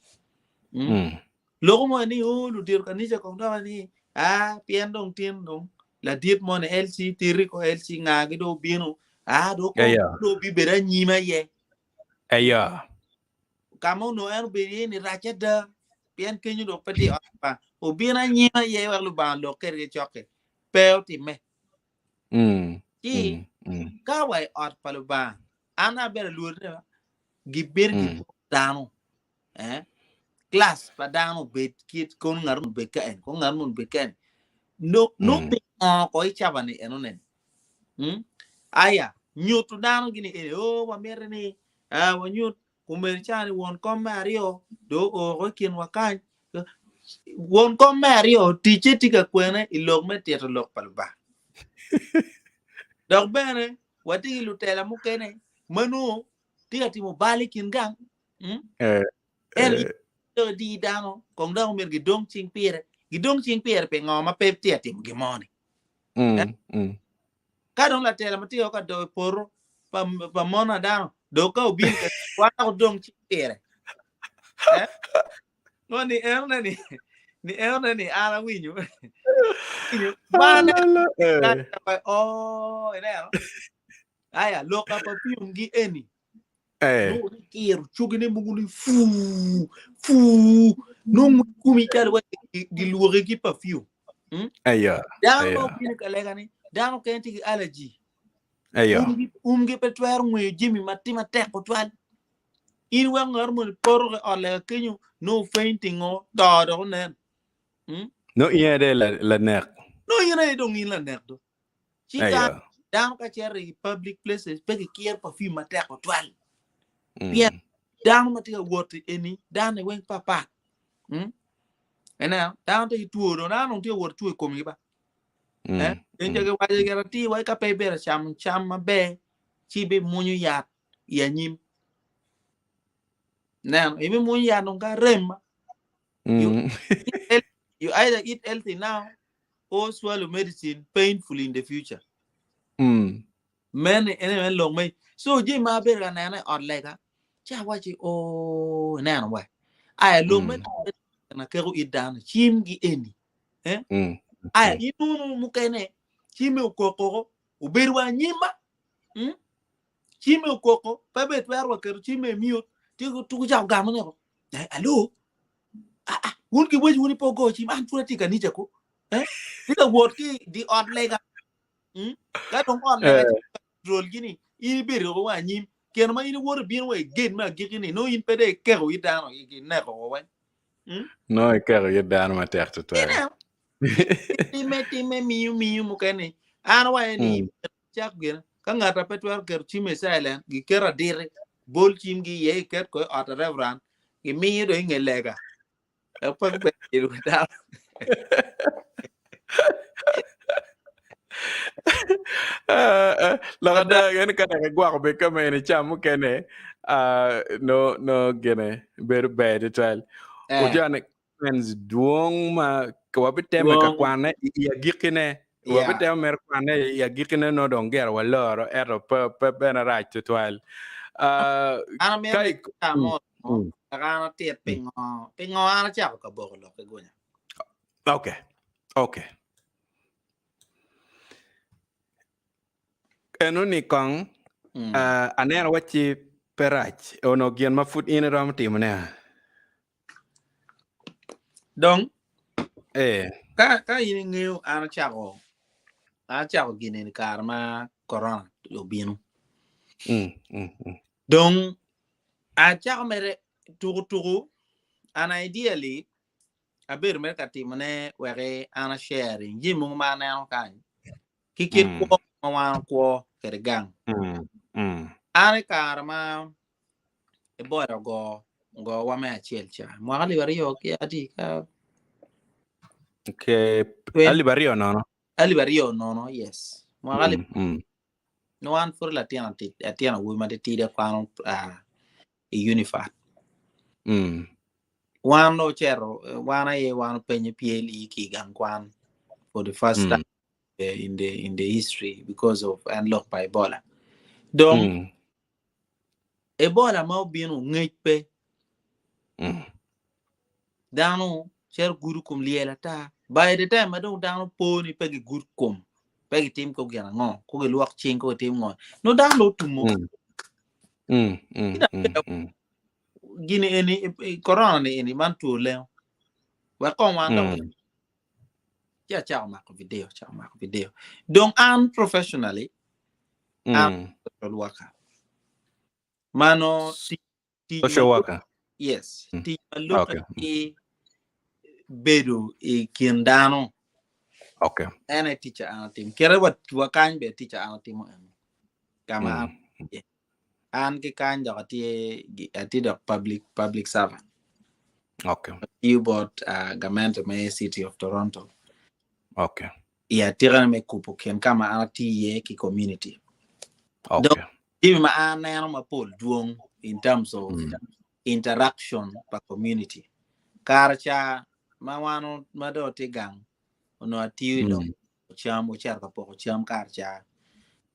Loko mo ni o ludito kanica kong dok ni a pien dong tin dong ladit mo ni LC tiri ko LC nga gi dong obino a dong ko dong bibedo anyim aye. Eya. Ka ma onongo en obedo iye ni rac ada pien kenyo dong pe tye i ot Lubanga. Obino anyim aye wek Lubanga olok kwede ki cokke. Pe otimme. Ci ka wa i ot pa Lubanga an abedo alwor ni gibedo gipoko dano eh? Class pa dano obed kit kono ngat mo obed ka en kono ngat mo obed ka en no no pingo ko i caba ni eno nen hmm? Aya nyuto dano gini eni o wamito ni ah, wanyut kumeni ca ni won kom me aryo do oo ko i kinwa kany won kom me aryo ticce tye ka kwene i lok me tito lok pa Lubanga dok bene watye ki lutela mukene ma nongo tye ka timo bal i kin gang hmm? Eh, En eh. dok di dano kong dok omyero gidong cing pire gidong cing pire pi ngo ma pe tye ka timo gin mo ni Mm, mm. Ka dong latela ma tye ka dok i poto pa, pa mon a dano dok ka obino ka wan dong cing pire eh? No, ni eno ni ni eno ni an awinyo winyo man Eh. oh ineno aya loka pa pium gi eni Eh. nongo ni kiro cogine mogo ni fuu fuu nongo kumi calo wa gilwoki ki perfume hmm? Eyo. Dano ma Eyo. obino ka lega ni dano kene tye ki allergy Eyo. Umgi, umgi pe twero ngweyo jami ma tye matek tutwal. In wek ngat moni poto ki ot lega kenyo no fainting o to dok onen. Hmm? No in aye la lanek. No in aye dong in lanek do. Ci Eyo. ka dano ka cito i public places pe gikiro perfume matek tutwal. Pien dano ma tye ka wot eni dano ni weng papat. Hmm? Ineno dano tye ki two dong dano dong tye ka wot two i komgi ba. Eh? En jo giwaco gire atir wai ka pe ibedo camo cam maber ci ibimwonyo yat i anyim. Neno, ibimwonyo yat dong ka rem. You, eat, you either eat healthy now or swallow medicine painfully in the future. Mm. Mene ene en lok me so jami ma abedo ka nene i ot lega ci awaci o ineno wa aya lok me na keko it dano cim gi eni eh Mm. aya inunu mukene cime okokoko obedo wa anyima mm? Cime okoko pe be twero wa keto cime i mute tye tuku cako gamo ne ko eh, alo ah, ah, wun ki wec wun ipo go cim an pud atye i kanica ko eh tye ka wot ki di ot lega mm? Ka dong ot lega Eh. rol gini in ibedo ko wa anyim keno ma in iwoto ibino wa i gate me agikki ni nongo in pe dong ikeko it dano ineko ko weng mm? No ikeko it dano matek tutwal. Ineno? Time time miyo miyo mukene. An awaco ni cak gin ka ngat a pe twero keto cim i silent giketo aditi bol cimgi iye iket ko i ot a reverend gimiyo dong i nge lega wek pe gubed bedo ki dano. Lok ada en ka dok igwoko bed ka mene ca mukene no no gine bedo ber tutwal. Ojone comments dwong ma wabitemo ka kwane i agikkine. Wabitemo mere kwane i agikkine no dong gire waloro ento pe pe bene rac tutwal. An amito ni ka mo wek an atit pingo pingo an acako ka boko lok ki gunya. Okay. Okay. Eno ni kong aneno wacci pe rac onongo gin ma pud in iromo timone a. Dong Eh. ka ka in ingeyo an acako an acako gin eni kare ma corona obino. Mm, mm, mm. Dong acako mere tuku tuku and ideally abedo mere ka timone wek an a sharing jami mogo ma aneno kany ki kit Mm. kwo ma wan okwo kwede gang. Mm, mm. An i kare ma Ebola ogo ogowa me acel ca mwaka alip aryo ki adi ka Okay, alip aryo nono. Alip aryo nono, yes. Mwaka alip Mm, mm. nongo an pud latin atin awobi ma titidi akwano uh, i Unifat. Mm. Wan ocito, wan aye wan openyo PLE ki i gang kwan for the first Mm. time in the in the history because of en lok pa Ebola. Dong Mm. Ebola ma obino ngec pe. Mm. Dano cito gudo kom lyel ata. By the time ma dong dano po ni pe gigud kom, pe gitim ko gin ango, ko gilwok cing, ko gitim ngo. No dano dong otumo. Mm. Mm, mm, mm, mm. Gini eni, corona ni eni man two lengo. Wek kong wan dok Mm. ci acako mako video, acako mako video. Dong an professionally, an Mm. social worker. Mano tic tic Social ma worker. yes, Mm. tic ma lubbe Okay. ki bedo i kin dano. Okay. En aye tic an atimo. Kite wa wa kany bene tic an atimo eno. Ka ma an Mm. tye. An ki kany dok atye atye dok public public servant. Okay. Atiyo bot uh, gamente me City of Toronto. Okay. I atikane me kubo kin ka ma an atiyo iye ki community. Okay. Dok jami ma an aneno mapol dwong in terms of Mm. interaction pa community. Kare ca ma wan ma dong atye gang onongo atiyo i lok Mm. cam, ocito ka poko cam kare ca.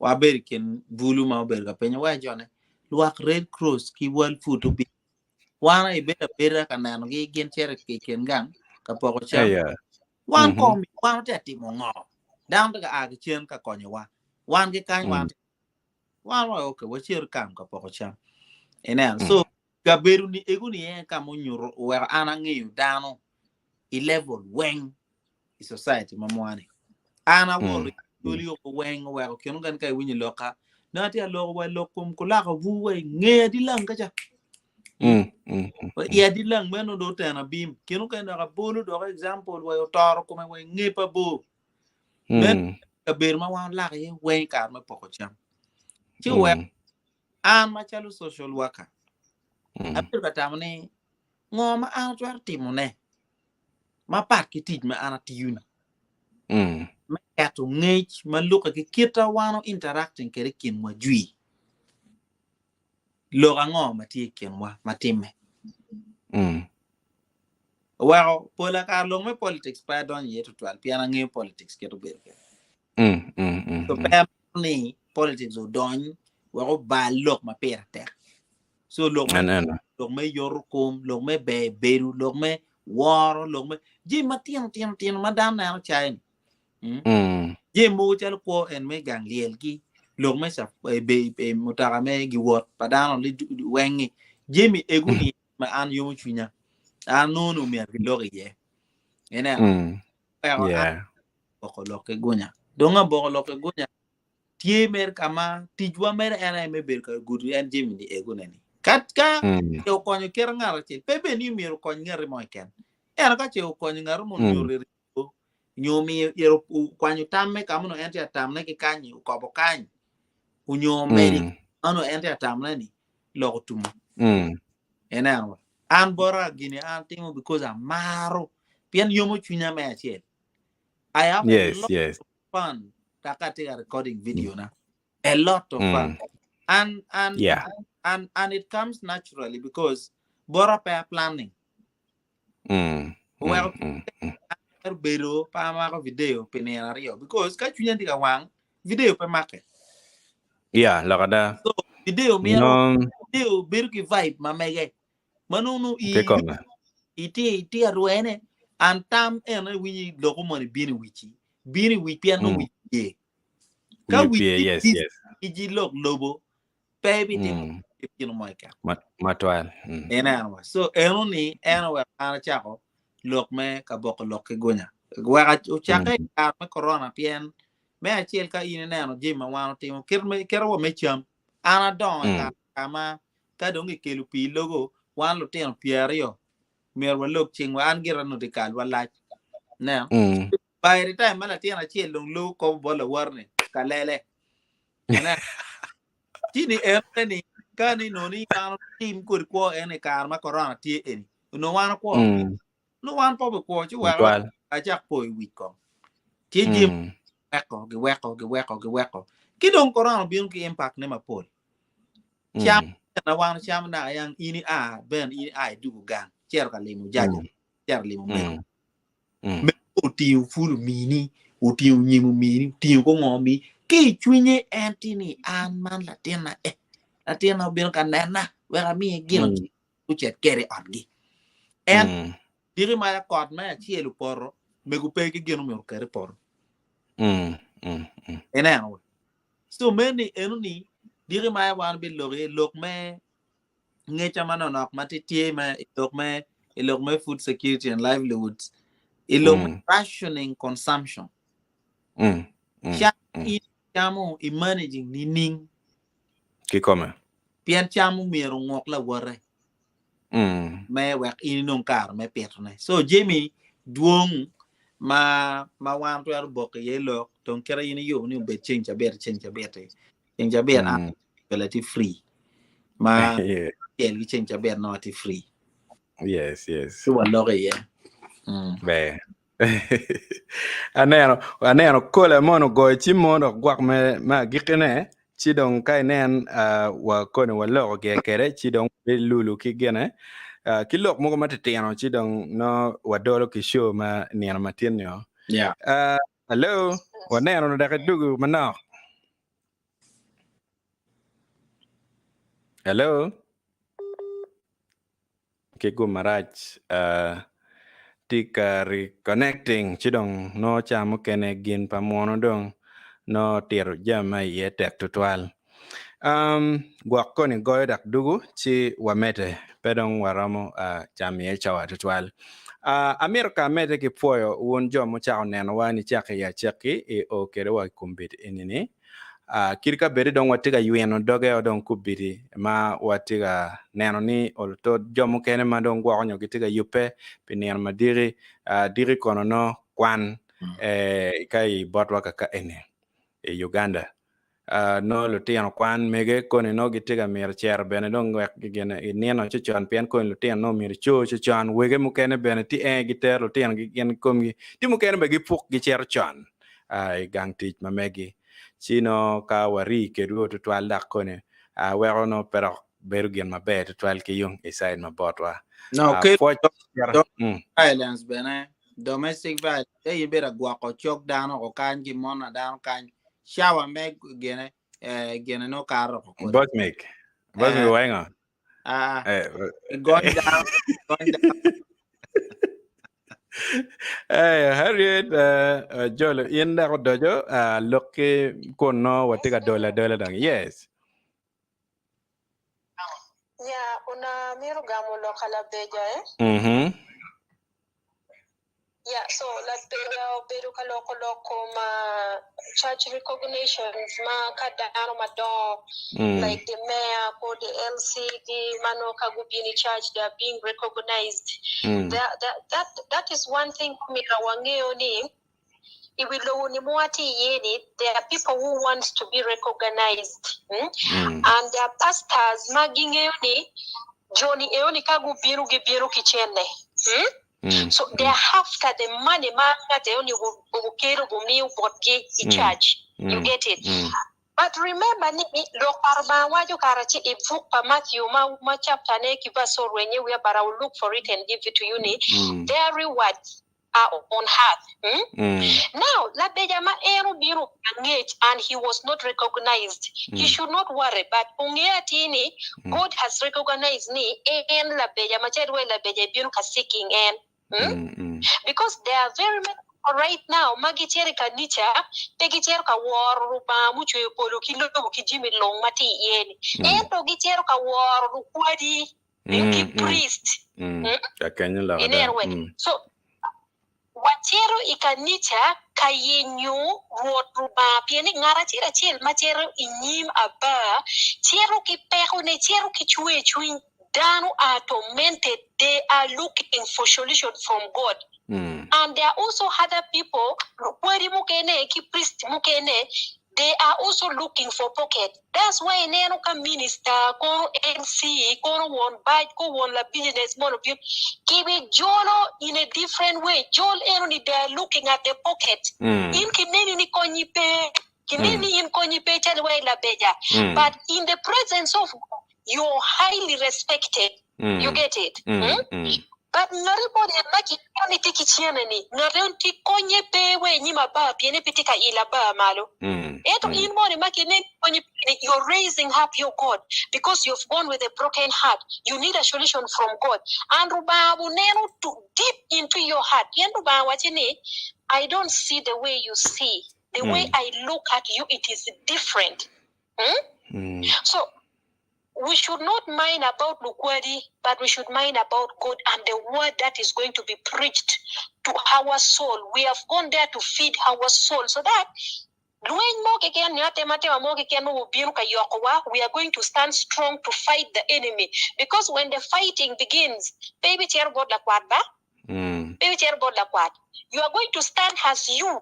Wabedo i kin bulu ma obedo ka penyo wa jone lwak Red Cross ki World Food obino. Wan aye bedo abeda ka nenogi gin cito i kin gang ka poko cam. Yeah. Wan Mhm. komi wan watye ka timo ngo? Dano tye ka a ki cen ka konyowa. Wan ki kany wan Mm. wan wa okay wacito kam ka poko cam. Ineno Mm. so kabedo ni ego ni en ka munyuto oweko an angeyo dano i level weng i society ma mwa-ni. An awoto Mm. i yo weng oweko kino mukene ka iwinyo lokka nongo atye ka loko wa lok kom kulako bur wa i nge adilang kaca. Mm, mm, mm, Wa i adilang meno dong oteno abim. Kino mukene dok abolo dok example wa otoro kome wa i nge pa bor. Meno mm, kabedo ma wan olako iye weng i kare me poko cam. Ci oweko mm, an macalo social worker mm. abedo ka tamo ni ngo ma an atwero timone mapat ki tic ma an atiyo-ni Mm. me keto ngec ma lukke ki kita wan interacting kwede i kinwa jwi. Lok ango ma tye i kinwa ma timme? Mm. Oweko pola kare lok me politics pe adonyo iye tutwal pien angeyo politics kit obedo kwede. Mm, mm, mm, So mm. pe amito ni politics odony wek obal lok ma pire tek. So lok me En eno. lok me yoto kom, lok me ber bedo, lok me woro, lok me jami matino tino tino ma dano neno cayo ni. Mm. Mm. Jami mogo calo kwo en me gang lyelgi, lok me cap, e, be, e, mutoka me giwot pa dano li wengi. Jami ego-ni ma an yomo cwinya. An nongo ni omyero gilok iye. Ineno? Mm. Weko an Yeah. aboko lok ki gunya. Dong aboko lok ki gunya tye mere ka ma ticwa mere en aye me bedo ka gudo en jami ni ego neni. Ka ka Mm. ce okonyo kite ngat acel, pe bed ni myero okony ngati mo keken. Ento ka ce okonyo ngat mo Mm. nyo riri. Nyo omiyo iro okwanyo tamme ka ma onongo en tye ka tamone ki kany-nyi okobo kany, onyo omedo i ma onongo en tye ka tamone-ni, lok otumo. Ineno wa? An bota gini an atimo because amaro pien yomo cwinya me acel. I have a Yes, lot yes. of fun ka atye ka recording video na. A lot of fun. And and Yeah. and and it comes naturally because bota pe a planning. Oweko atwero bedo pe amako video pi nino aryo because ka cwinya tye ka wang, video pe make. Yeah, lok ada. So video myero No, video bedo ki vibe ma mege. Ma nongo i kikome. itye itye arwene an tam eno iwinyo loko moni bino i wici. Bino i wic pien nongo wic pye. Ka Wic wic pye, tye yes, busy yes. ki ji lok lobo pe ibitimo gin mo keken. Matwal. Ineno wa. So eno ni en oweko an acako lok me ka boko lok ki gunya. Wek ocakke i kare me corona pien me acel ka in ineno jami ma wan otimo kit me kit wa me cam. An adongo i kare ka ma ka dong kikelo pii logo wan lutino pyeraryo myero walog cingwa an gira nongo dyekal wa lac. Ineno? By the time ma latin acel dong logo kobo bot lawote ni kalele. Ineno? Ci ni en ni ka ni nongo ni wan otim kodi kwo en i kare ma corona tye eni onongo wan okwo nongo wan pe obikwo ci wek Matwal. acak po i wic kong ci jami giweko giweko giweko giweko ki dong corona obino ki impact ne mapol cam na wan ocamo naka yang in ia ben in ia idwogo gang icito ka limo jaja icito limo mego Mego otingo pul omini, otingo nyim omini, otingo ko ngo omini. Ki i cwinye en tye ni an man latinna eh, latinna obino ka nena wek amiye gin ocit kwede i otgi. En diki ma kot me acel opoto, mego pe ki gin omyero oket i poto. Ineno we? So meno enoni diki ma wan bilok iye lok me ngeca manonok ma tye tye me i lok me i lok me food security and livelihoods i lok me rationing consumption. Cam in camo i managing nining? Kikome. Pien cam omyero onguk lawote me wek in inong kare me pitone. So jami dwong ma ma wan twero boko iye lok dong kite in iyubo ni obed ceng cabit ceng cabit-ti. Ceng cabit an bene tye free ma Yeah. acel ki ceng cabit nongo atye free. Yes, yes. Ci waloko iye. Mm. Ber. aneno aneno kola mono ogoyo cim mo dok gwok me me agikkine ci dong ka inen uh, wa koni waloko gire kede ci dong bilulu ki gine uh, ki lok mogo matitino ci dong no wadolo ki show ma nino matin nio. Yeah. Uh, hello, waneno dok idugu manok. Hello. Ki gum marac uh, tye ka reconnecting ci dong nongo ca mukene gin pa munu dong nongo tito jami ma iye tek tutwal. Um, gwok koni goyo dok dugu ci wamedde pe dong waromo uh, camo iye cawa tutwal. Uh, amito ka amedde ki pwoyo wun jo mucako nenowa nicake i acakki i o kede wa i kombeddi eni-ni. Uh, kit ka bedi dong watye ka ywino doge o dong kubidi ma watye ka neno ni olutot jo mukene ma dong gwoko nyo gitye ka yubbe pi nino ma diki, uh, diki kono no kwan eh, ka i botwa kaka eni i Uganda. Uh, nongo lutino kwan mege koni nongo gitye ka mito cito bene dong wek gin inino cocon pien koni lutino nongo myero co cocon wege mukene bene tye en gitero lutino gi gin komgi tye mukene bene gipuk gicito con uh, i gang tic ma megi ci nongo ka warii kedwu tutwal dok koni uh, weko nongo pe dok bedo gin maber tutwal ki yung i side ma botwa. No, Uh, kelo pwoc do- mm. violence bene domestic violence e ibedo agwoko cok dano oko kany ki mona dano kany cawa me gene eh, gene no karo oko kodi Bosmic. Bosmic eh, waingo. ah, Eh, gony dano gony dano Hey, Harriet, uh, uh, Jolo, in dako dojo, uh, lok ki kun no watye ka dolo adola dong. Yes. Ya, ona mito gamo lok a labeja eh? Mhm. Ya, so labeja obedo ka loko lok kom church recognitions ma ka dano madongo like the mayor ko the LC gi ma nongo ka gubino i church they are being recognized. That, that, that, that is one thing ma myero wangeo ni. I wi lobo-ni ma watye iye-ni, there are people who want to be recognized and there are pastors ma gingeyo ni jo-ni eno-ni ka gubino gibino ki cente. So they are after the money ma ngat eno-ni obukelo obumiyo botgi i church. You get it? But remember ni lok pa Lubanga waco kare acel i buk pa Matthew ma ma chapter ne ki verse orwenye wiya but I will look for it and give it to you ni their rewards are on earth. Now labeja ma en obino angec and he was not recognized he should not worry but onge atir ni God has recognized ni en labeja macalo wai labeja ebino ka seeking en. Because there are very many people right now ma gicito i kanica pe gicito ka woro Lubanga mucweyo polo ki lobo ki jami lung ma tye iye-ni ento gicito ka woro lukwadi ki priest. Ineno wek? So wacito i kanica ka yenyo Rwot Lubanga pien ni ngat acel acel ma cito i nyim Aba cito ki pekone, cito ki cwercwiny. Dano are tormented, they are looking for solution from God and there are also other people, lukwadi mukene ki priest mukene they are also looking for pocket that's why ineno ka minister kono MC kono won bac ko won la business mono obino kibi jolo in a different way jol eno ni they are looking at the pocket in kineni ni konyi pe kineni ni in konyi pe calo wai labeja but in the presence of God you're highly respected you get it but ngati moni en ma kineno ni tye ki cene ni ngat eno tye konye pe wa inyim aba pien pe tye ka ilo aba malo ento in moni ma kineni konye pe ni you're raising up your God because you've gone with a broken heart you need a solution from God and Rubanga buneno to deep into your heart pien Rubanga waci ni I don't see the way you see the way I look at you it is different. So we should not mind about lukwadi but we should mind about God and the word that is going to be preached to our soul. We have gone there to feed our soul so that lweny mo keken nyo atematema mo keken ma obino ka yokowa, we are going to stand strong to fight the enemy because when the fighting begins, pe ibicito bot lakwat ba? Pe ibicito bot lakwat. You are going to stand as you.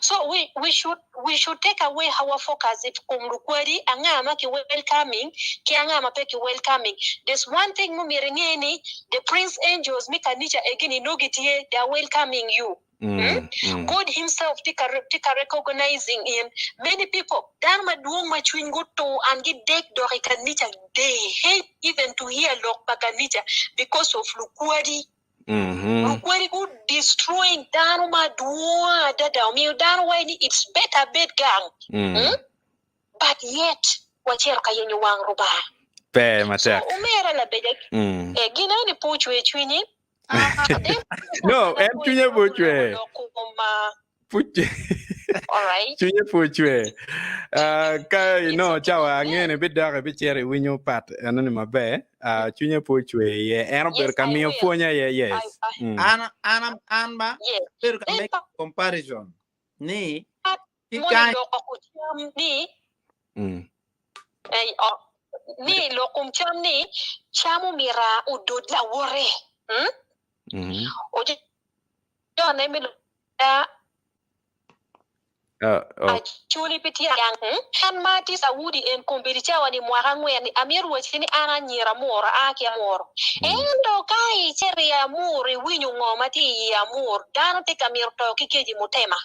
So we we should we should take away our focus i kom lukwadi anga ma ki welcoming ki anga ma pe ki welcoming. There's one thing ma myero inge ni the prince angels me kanica egini nongo gitye they are welcoming you. God himself tye ka tye ka recognizing in many people dano madwong ma cwinygi otur and gidek dok i kanica they hate even to hear lok pa kanica because of lukwadi. Lukwedi gu destroying dano madwong adada omiyo dano waco ni it's better abed gang but yet wacito ka yenyo wang Rubanga. Ber So matek. omera labeja eh, gin aye ni pe ocwer cwinyi. No, en cwinye pe ocwer. Cwinye pe ocwer. Ah, ka inongo cawa ange ni bidok ibicito iwinyo pat enoni maber. Ah, cwinye pe ocwer iye. En obedo ka miyo pwony aye, yes. Mm. An an an ba abedo ka make comparison ni ki kany Mm. Ni lok kom cam ni cam omyero odod lawote. Mm. Ojone me Acholi pe tye gang. An ma atye Saudi en kombeddi cawa ni mwaka angwen ni amito wacci ni an anyira amur aa ki amur. Ento ka icito i amur iwinyo ngo ma tye i amur dano tye ka mito to ki kec i mutema.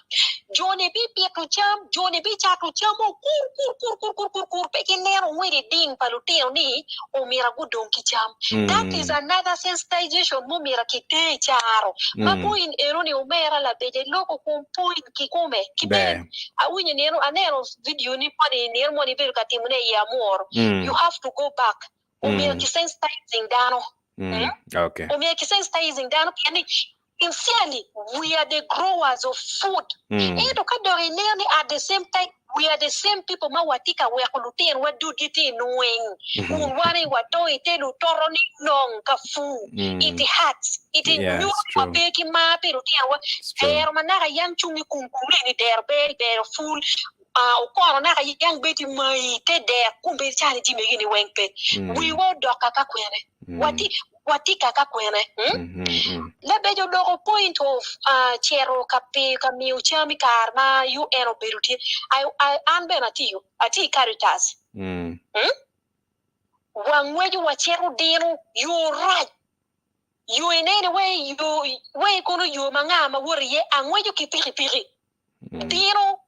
Jo ni bipito cam, jo ni bicato cam o kur kur kur kur kur kur kur pe gineno ngwec i ding pa lutino ni omyero gudong ki cam. That is another sensitization ma omyero kiter i caro. Ma point eno ni omera labeja iloko kom point kikome. Ki bene awinyo nino aneno video ni moni nino moni ibedo ka timo ne i Amur. You have to go back. Omyero ki sensitizing dano. Omyero ki sensitizing dano pien ni Sincerely, we are the growers of food. Ento ka dok ineno ni at the same time we are the same people ma watye ka weko lutinwa dudgi tye i nweng kun wan aye wato i te lutoto ni nong ka pur. It hurts. It Yeah, nyuto it's ni true. wape ki mar pi lutinowa. It's true. Dero ma naka yam cung i kum kumeni dero ber dero pul. Okono naka yang bed imayi te dek kombeddi cani jami egi ni weng pe. Wiwa odok kaka kwene? Watye watye kaka kwene? Labeco oloko point of cito ka pi ka miyo cam i kare ma UN obedo tye. I, I, an bene atiyo, atiyo i Caritas. Wangweco wacito dino, yo rac. Yo ineni wai yo wai kono yo ma nga ma woto iye angweco ki pikipiki. Dino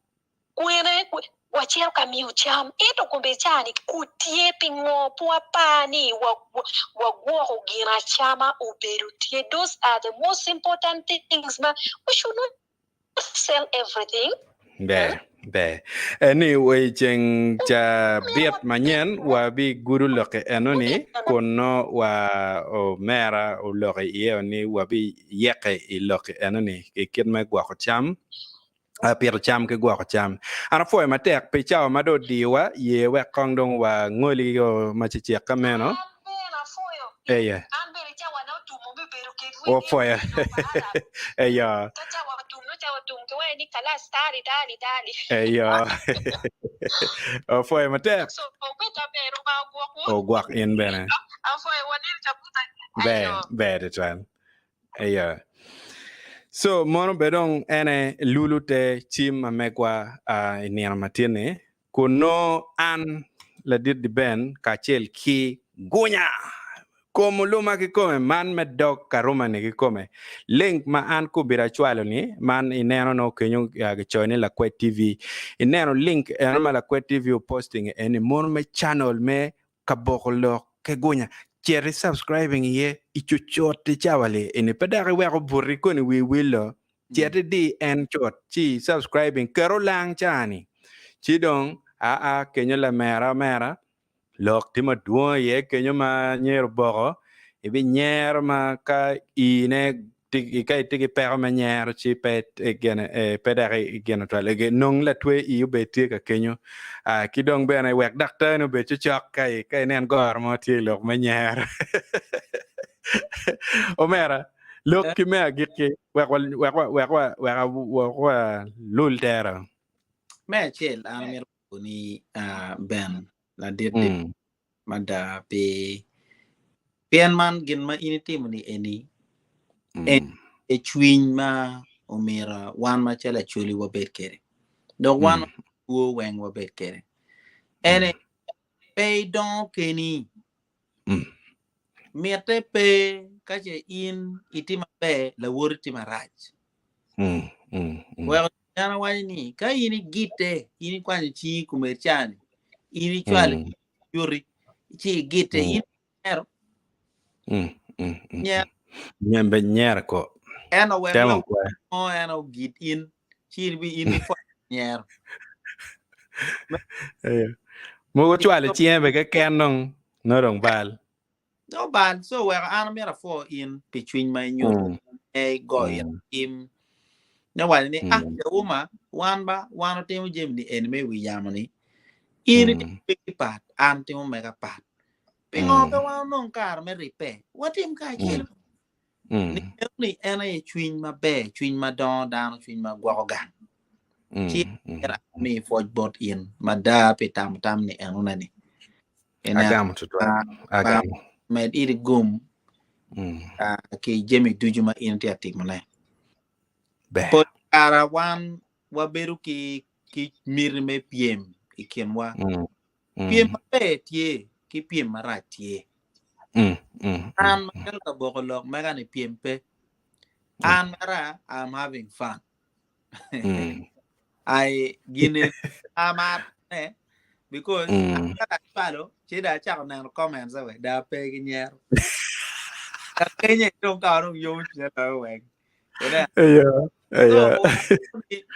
kwene wacito ka miyo cam ento kombe cani kuc tye pingo pe wapar ni wagwoko gin acama obedo tye those are the most important things ma we should not sell everything. Ber, ber. Anyway, ceng ca bit manyen wabigudo lokke enoni kun nongo wa omera oloko iye ni wabiyeke i lokke enoni i kit me gwoko cam, pito cam ki gwoko cam. An apwoyo matek pi cawa ma dong odiyowa, ye wek kong dong wangoli o macecek ka meno. An bene apwoyo. Eye. An bene cawana otumo me bedo kedwu i Opwoyo. nino pa Arab. Eyo. Ka cawa otum nongo cawa otum ki wange ni kalas tali tali tali. Eyo. Opwoyo matek. So wubed maber Rubanga ogwokwu. Ogwok in bene. Apwoyo waneno caputa. Ber, Ayo. ber tutwal. Eyo. So mono be dong ene lulu te cim ma megwa uh, i nino matin-ni kun nongo an ladit Diben kacel ki Gunya kom oluma kikome man me dog Karuma-ni kikome. Link ma an kubira acwalo-ni man ineno nongo kenyo uh, gicoyo ni Lakwed TV. Ineno link eno ma Lakwed TV oposting eni mono me channel me ka boko lok ki gunya, cit i subscribing iye i cucut i cawa li eni pe dok iweko buti koni wi willo, cit idi en cut ci i subscribing ket olang ca ni ci dong aa kenyo lamera omera lok tye madwong iye kenyo ma nyero boko ibinyero ma ka ine ka itye ki peko me nyero ci pe pe dok igino twal nong latwe ii obed tye ka kenyo ki dong bene wek daktarni obed cocok ka ka inen goro mo tye i lok me nyero omera lok ki me agikki wek wek wek wek walul tera. Me acel an amito waco ni Ben ladit mada pi pien man gin ma in itimo ni eni en e cwiny ma omyero wan macalo acholi wabed kwede dok wan two weng wabed kwede ene pe idongo keni mitte pe ka ce in itye maber lawoti tye marac weko En owaco ni, Ka in igitte, in ikwanyo cingi i kome ca-ni, in icwalo yuti, ci igitte, in inyero. Nyero. Nyembe nyero ko. En owek lok mo en ogid in, ci in bi in ipwonyo nyero. Mogo cwalo cinge be keken dong, nongo dong bal. No bal, so weko an amyero apwo in pi cwiny ma inyuto. E igoyo mm. tim. Ne waco ni, ah, Jawuma, wan ba, wan otimo jami ni eni me wi yamo ni. In itimo megi pat, an timo mega pat. Pingo pe wan onong kare me ribbe? Watim kacel. Ni meno ni en aye cwiny maber, cwiny ma dongo dano, cwiny ma gwoko gang. Ci ami pwoc bot in mada pi tamo tam ni enone ni. Agamo tutwal. Agamo. Med iri gum ki jami ducu ma in itye ka timone. Ber. Pol kare wan wabedo ki ki miti me pyem i kinwa. Pyem maber tye ki pyem marac tye. An macalo ka boko lok mega ni pyem pe. An mera I'm having fun. I gini amar ne because mm. ka acwalo ci dong acako neno comments we dong ape ki nyero kenye dong ka dong yomo cwinya loyo weng Iya, iya.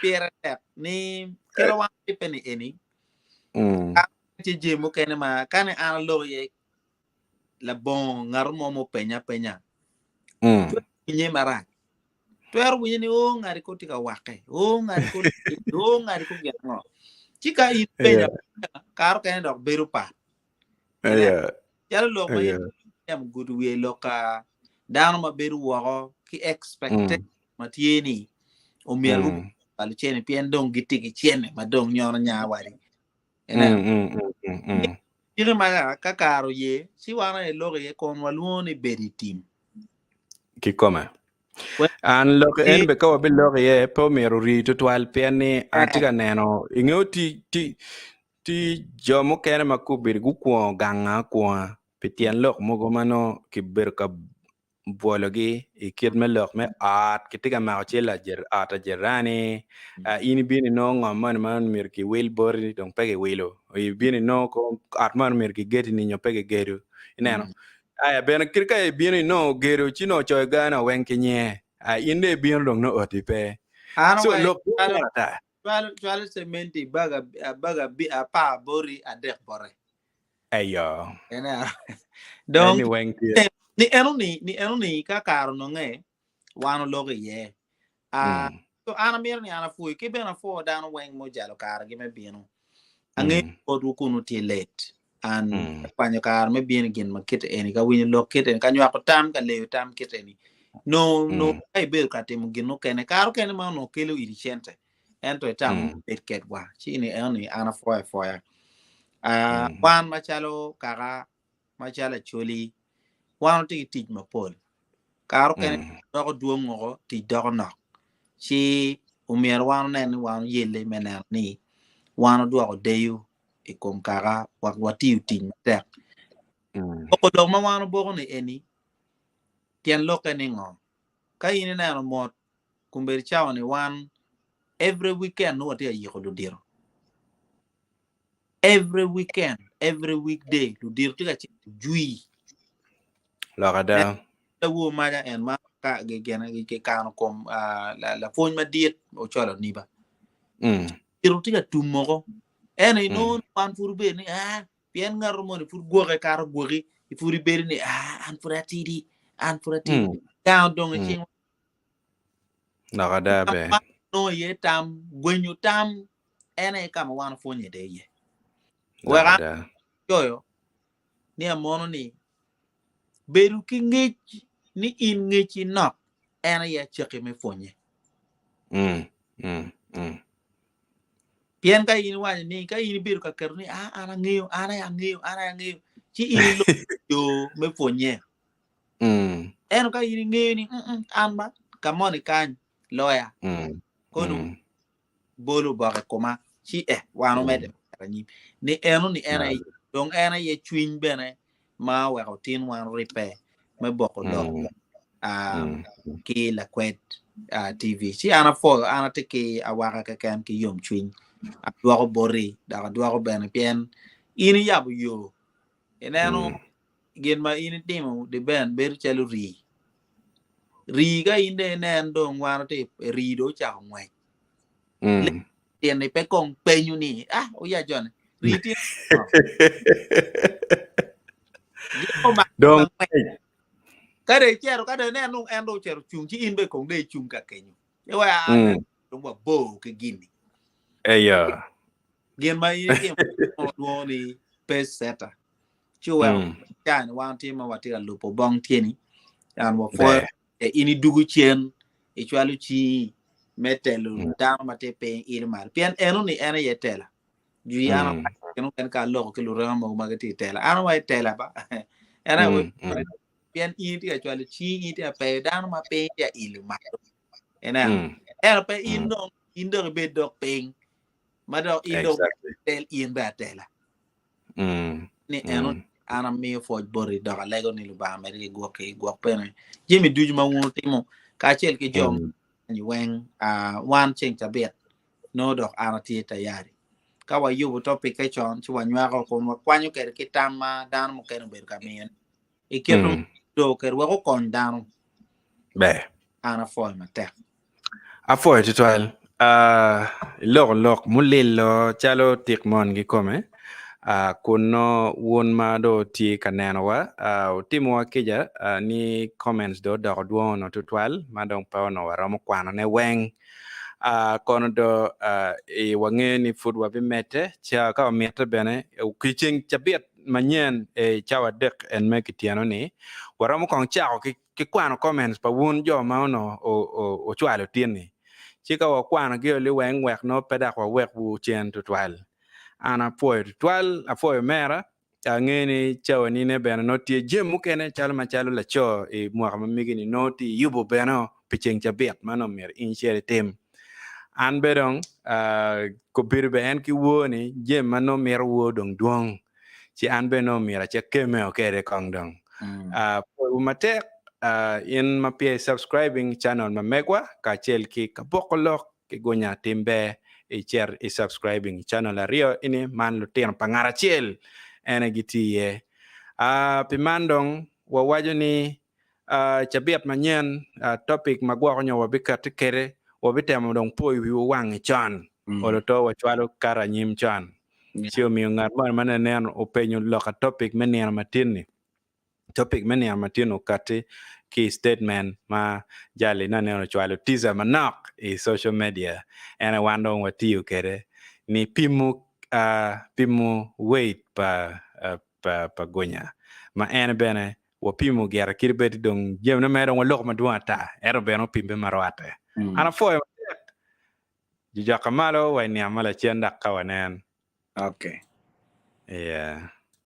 pire tek ni kelo wan pe ni eni mm. tye jami mukene ma kane an aloko iye labongo ngat mo mupenya penya mm. winye marac twero winye ni o ngati ko tye ka wakke o ngati ko o ngati ko gin ango ci ka in penya kare okene dok bedo pat yeah. calo lok ma yeah. temo gudo wiye lok ka dano ma bedo woko ki expected mm. ma tye ni omyero mm. cwalo cene pien dong gitye ki cene ma dong nyono nya wadi. Ineno? Cike ma ka kare oye, ci wan aye lok iye kun walwongo ni bedo i tim. Kikome. An lok en be ka wabilok iye pe omyero ori tutwal pien ni atye ka neno ingeyo ti ti ti jo mukene ma kubedi gukwongo ganga akwonga pi tyen lok mogo ma nongo kibedo ka bwologi i kit me lok me ot, kitye ka mako cel ot ajirani, in ibino inongo ngom moni ma myero kiwil boti dong pe kiwilo, ibino inongo ot moni myero kigedi ni nyo pe kigedo, ineno. Aya bene kit ka ibino inongo gedo ci nongo ocoyo gane weng ki nyinge, in dong ibino dong nongo oti pe. So lok ata. Cwalo cementi bag apar boti adek bote. Eyo. Dong ni eno ni ni eno ni ka kare ononge wan oloko iye. Ah, mm. So an amito ni an apwoyi ki bene apwo dano weng mujalo karegi me bino. Angeyo mm. botwu kunu tye late. An mm. kwanyo kare me bino gin ma kite eni ka winyo lok kite eni ka nywako tam ka leyo tam kite eni. No mm. no ka ibedo ka timo gin mukene kare okene ma onongo kelo iri cente ento itamo mm. bed kedwa ci ni eno ni an apwoyo apwoya. Uh, mm. Wan macalo kaka macalo Acholi wan watye ki tic mapol. Kare okene mm. doko dwong woko, tic doko nok. Ci omyero wan onen ni wan oyelle me neno ni wan odwoko deyo i kom kaka wek watiyo tic matek. Mm. Boko lok ma wan oboko ni eni tyen lokke ni ngo? Ka in ineno mot kombeddi cawa ni wan every weekend nongo watye ka yiko ludito. Every weekend, every weekday, ludito tye ka cito jwi. Lok ada. Lawor maca en ma ka gigene gikano kom lapwony madit ocolo niba. Mm. Ludito tye ka tum moko. Ento inongo mm. wan pud obedo ni ah pien ngat moni pud gwoke kato gwoki pud ibedo ni ah an pud atidi an pud atidi. Mm. Gang odong i mm. cing Lok ada be. Nongo iye tam, gwenyo tam en aye ka ma wan opwonye de iye. Wek an coyo ni amono ni bedo ki ngec ni in ngecci nok en aye acakki me pwonye. Mm, mm, mm. Pien ka in iwaco ni ka in ibedo ka keto ni ah, an angeyo, an aye angeyo, an aye angeyo, ci in iloko yo me pwonye. Mm. Ento ka in ingeyo ni mm, an ba ka moni kany loya mm. kono mm. bolo oboke koma ci eh wan omedde mm. anyim ni eno ni en aye dong en aye cwiny bene ma oweko tin wan ribbe me boko lok mm. um, mm. ki lakwed uh, TV ci an apwoyo an atye ki awaka keken ki yomcwiny adwoko boti dok adwoko bene pien in iyabo yo ineno mm. Gin ma in itimo di ben bedo calo rii. Rii ka in dong inen dong wan oti rii dong ocako ngwec. Mm. Tyen-ni pe kong penyo ni, ah, oya jone. Rii tye Dong ka dong icito ka dong inen dong en dong ocito ocung ci in bene kong dong icung ka kenyo. Iwaco ah, Mm. dong wabor ki gin-ni. Eyo. Gin ma in itimo lwongo ni pace setter. Ci oweko Mm. cani wan tye ma watye ka lubo bong tyeni an wapwoyo Ber. e in idugo cen icwalo cingi me telo Mm. dano ma tye piny ilo malo pien eno ni en aye tela jwi an Mm. awaco kino kene ka aloko ki lurema mogo ma gitye i tela an awaco tela ba en aye Mm. Mm. pien in itye ka cwalo cingi in itye ka peyo dano ma piny tye ka ilo malo ineno Mm. ento pe in Mm. dong in dok ibed dok piny ma dok in dok Exactly. tel in bene atela Mm. ni eno Mm. an amiyo pwoc boti dok alego ni Lubanga mede ki gwoki gwok bene jami ducu ma wun wutimo kacel ki jo Mm. ma weng ah, wan ceng cabit nongo dok an atye tayari ka wayubo topikke con ci wanywako kun wakwanyo kwede ki tam ma dano mukene obedo ka miyone i kit Mm. do kwede wek okony dano Ber. an apwoyo matek Apwoyo tutwal. Uh, iloko lok mulilo calo tik mon kikome. Uh, kun no wun ma do tye ka nenowa, uh, wutimowa kica uh, ni comments do odoko dwong ono tutwal ma dong pe ono waromo kwanone weng. Uh, kono do uh, i wangeyo ni pud wabimedde ca ka omitte bene ki ceng cabit manyen i cawa adek en me kityeno-ni, waromo kong cako ki ki kwano comments pa wun jo ma onongo ocwalo tin-ni. Ci ka wakwanogi o liweng wek nongo pe dok wawekwu cen tutwal. An apwoyo tutwal, apwoyo omera, angeyo ni cawanine bene nongo tye jami mukene calo macalo laco i mwaka ma megi-ni nongo tye iyubo bene pi ceng cabit ma nongo myero in icit itim. An bene dong kobedo bene en ki woo-ni jami ma nongo mito woo dong dwong ci an bene nongo myero acit keme kede kong dong. Pwoyo matek in ma peya i subscribing channel ma megwa kacel ki kaboko lok ki gunya tim ber icit i subscribing channel aryo ini man lutino pa ngat acel ene gitye iye. Pi man dong wawaco ni cabit manyen topic ma gwoko nyo wabikati kede wabitemo dong poyo wiwa wange con olo to wacwalo kato anyim con ci omiyo ngat moni ma nenen openyo loka topic me nino matin-ni. Topic me nino matin okati ki i statement ma jali nenen ocwalo teaser manok i social media ene wan dong watiyo kede ni pimo pimo weight pa pa gunya ma en bene wapimo gire kadi bed dong jamine mere dong waloko madwong ata ento bene opimme ma rwatte. An apwoyo matek jojok malo wa i niang ma lacen dok ka wanen. Okay. Yeah.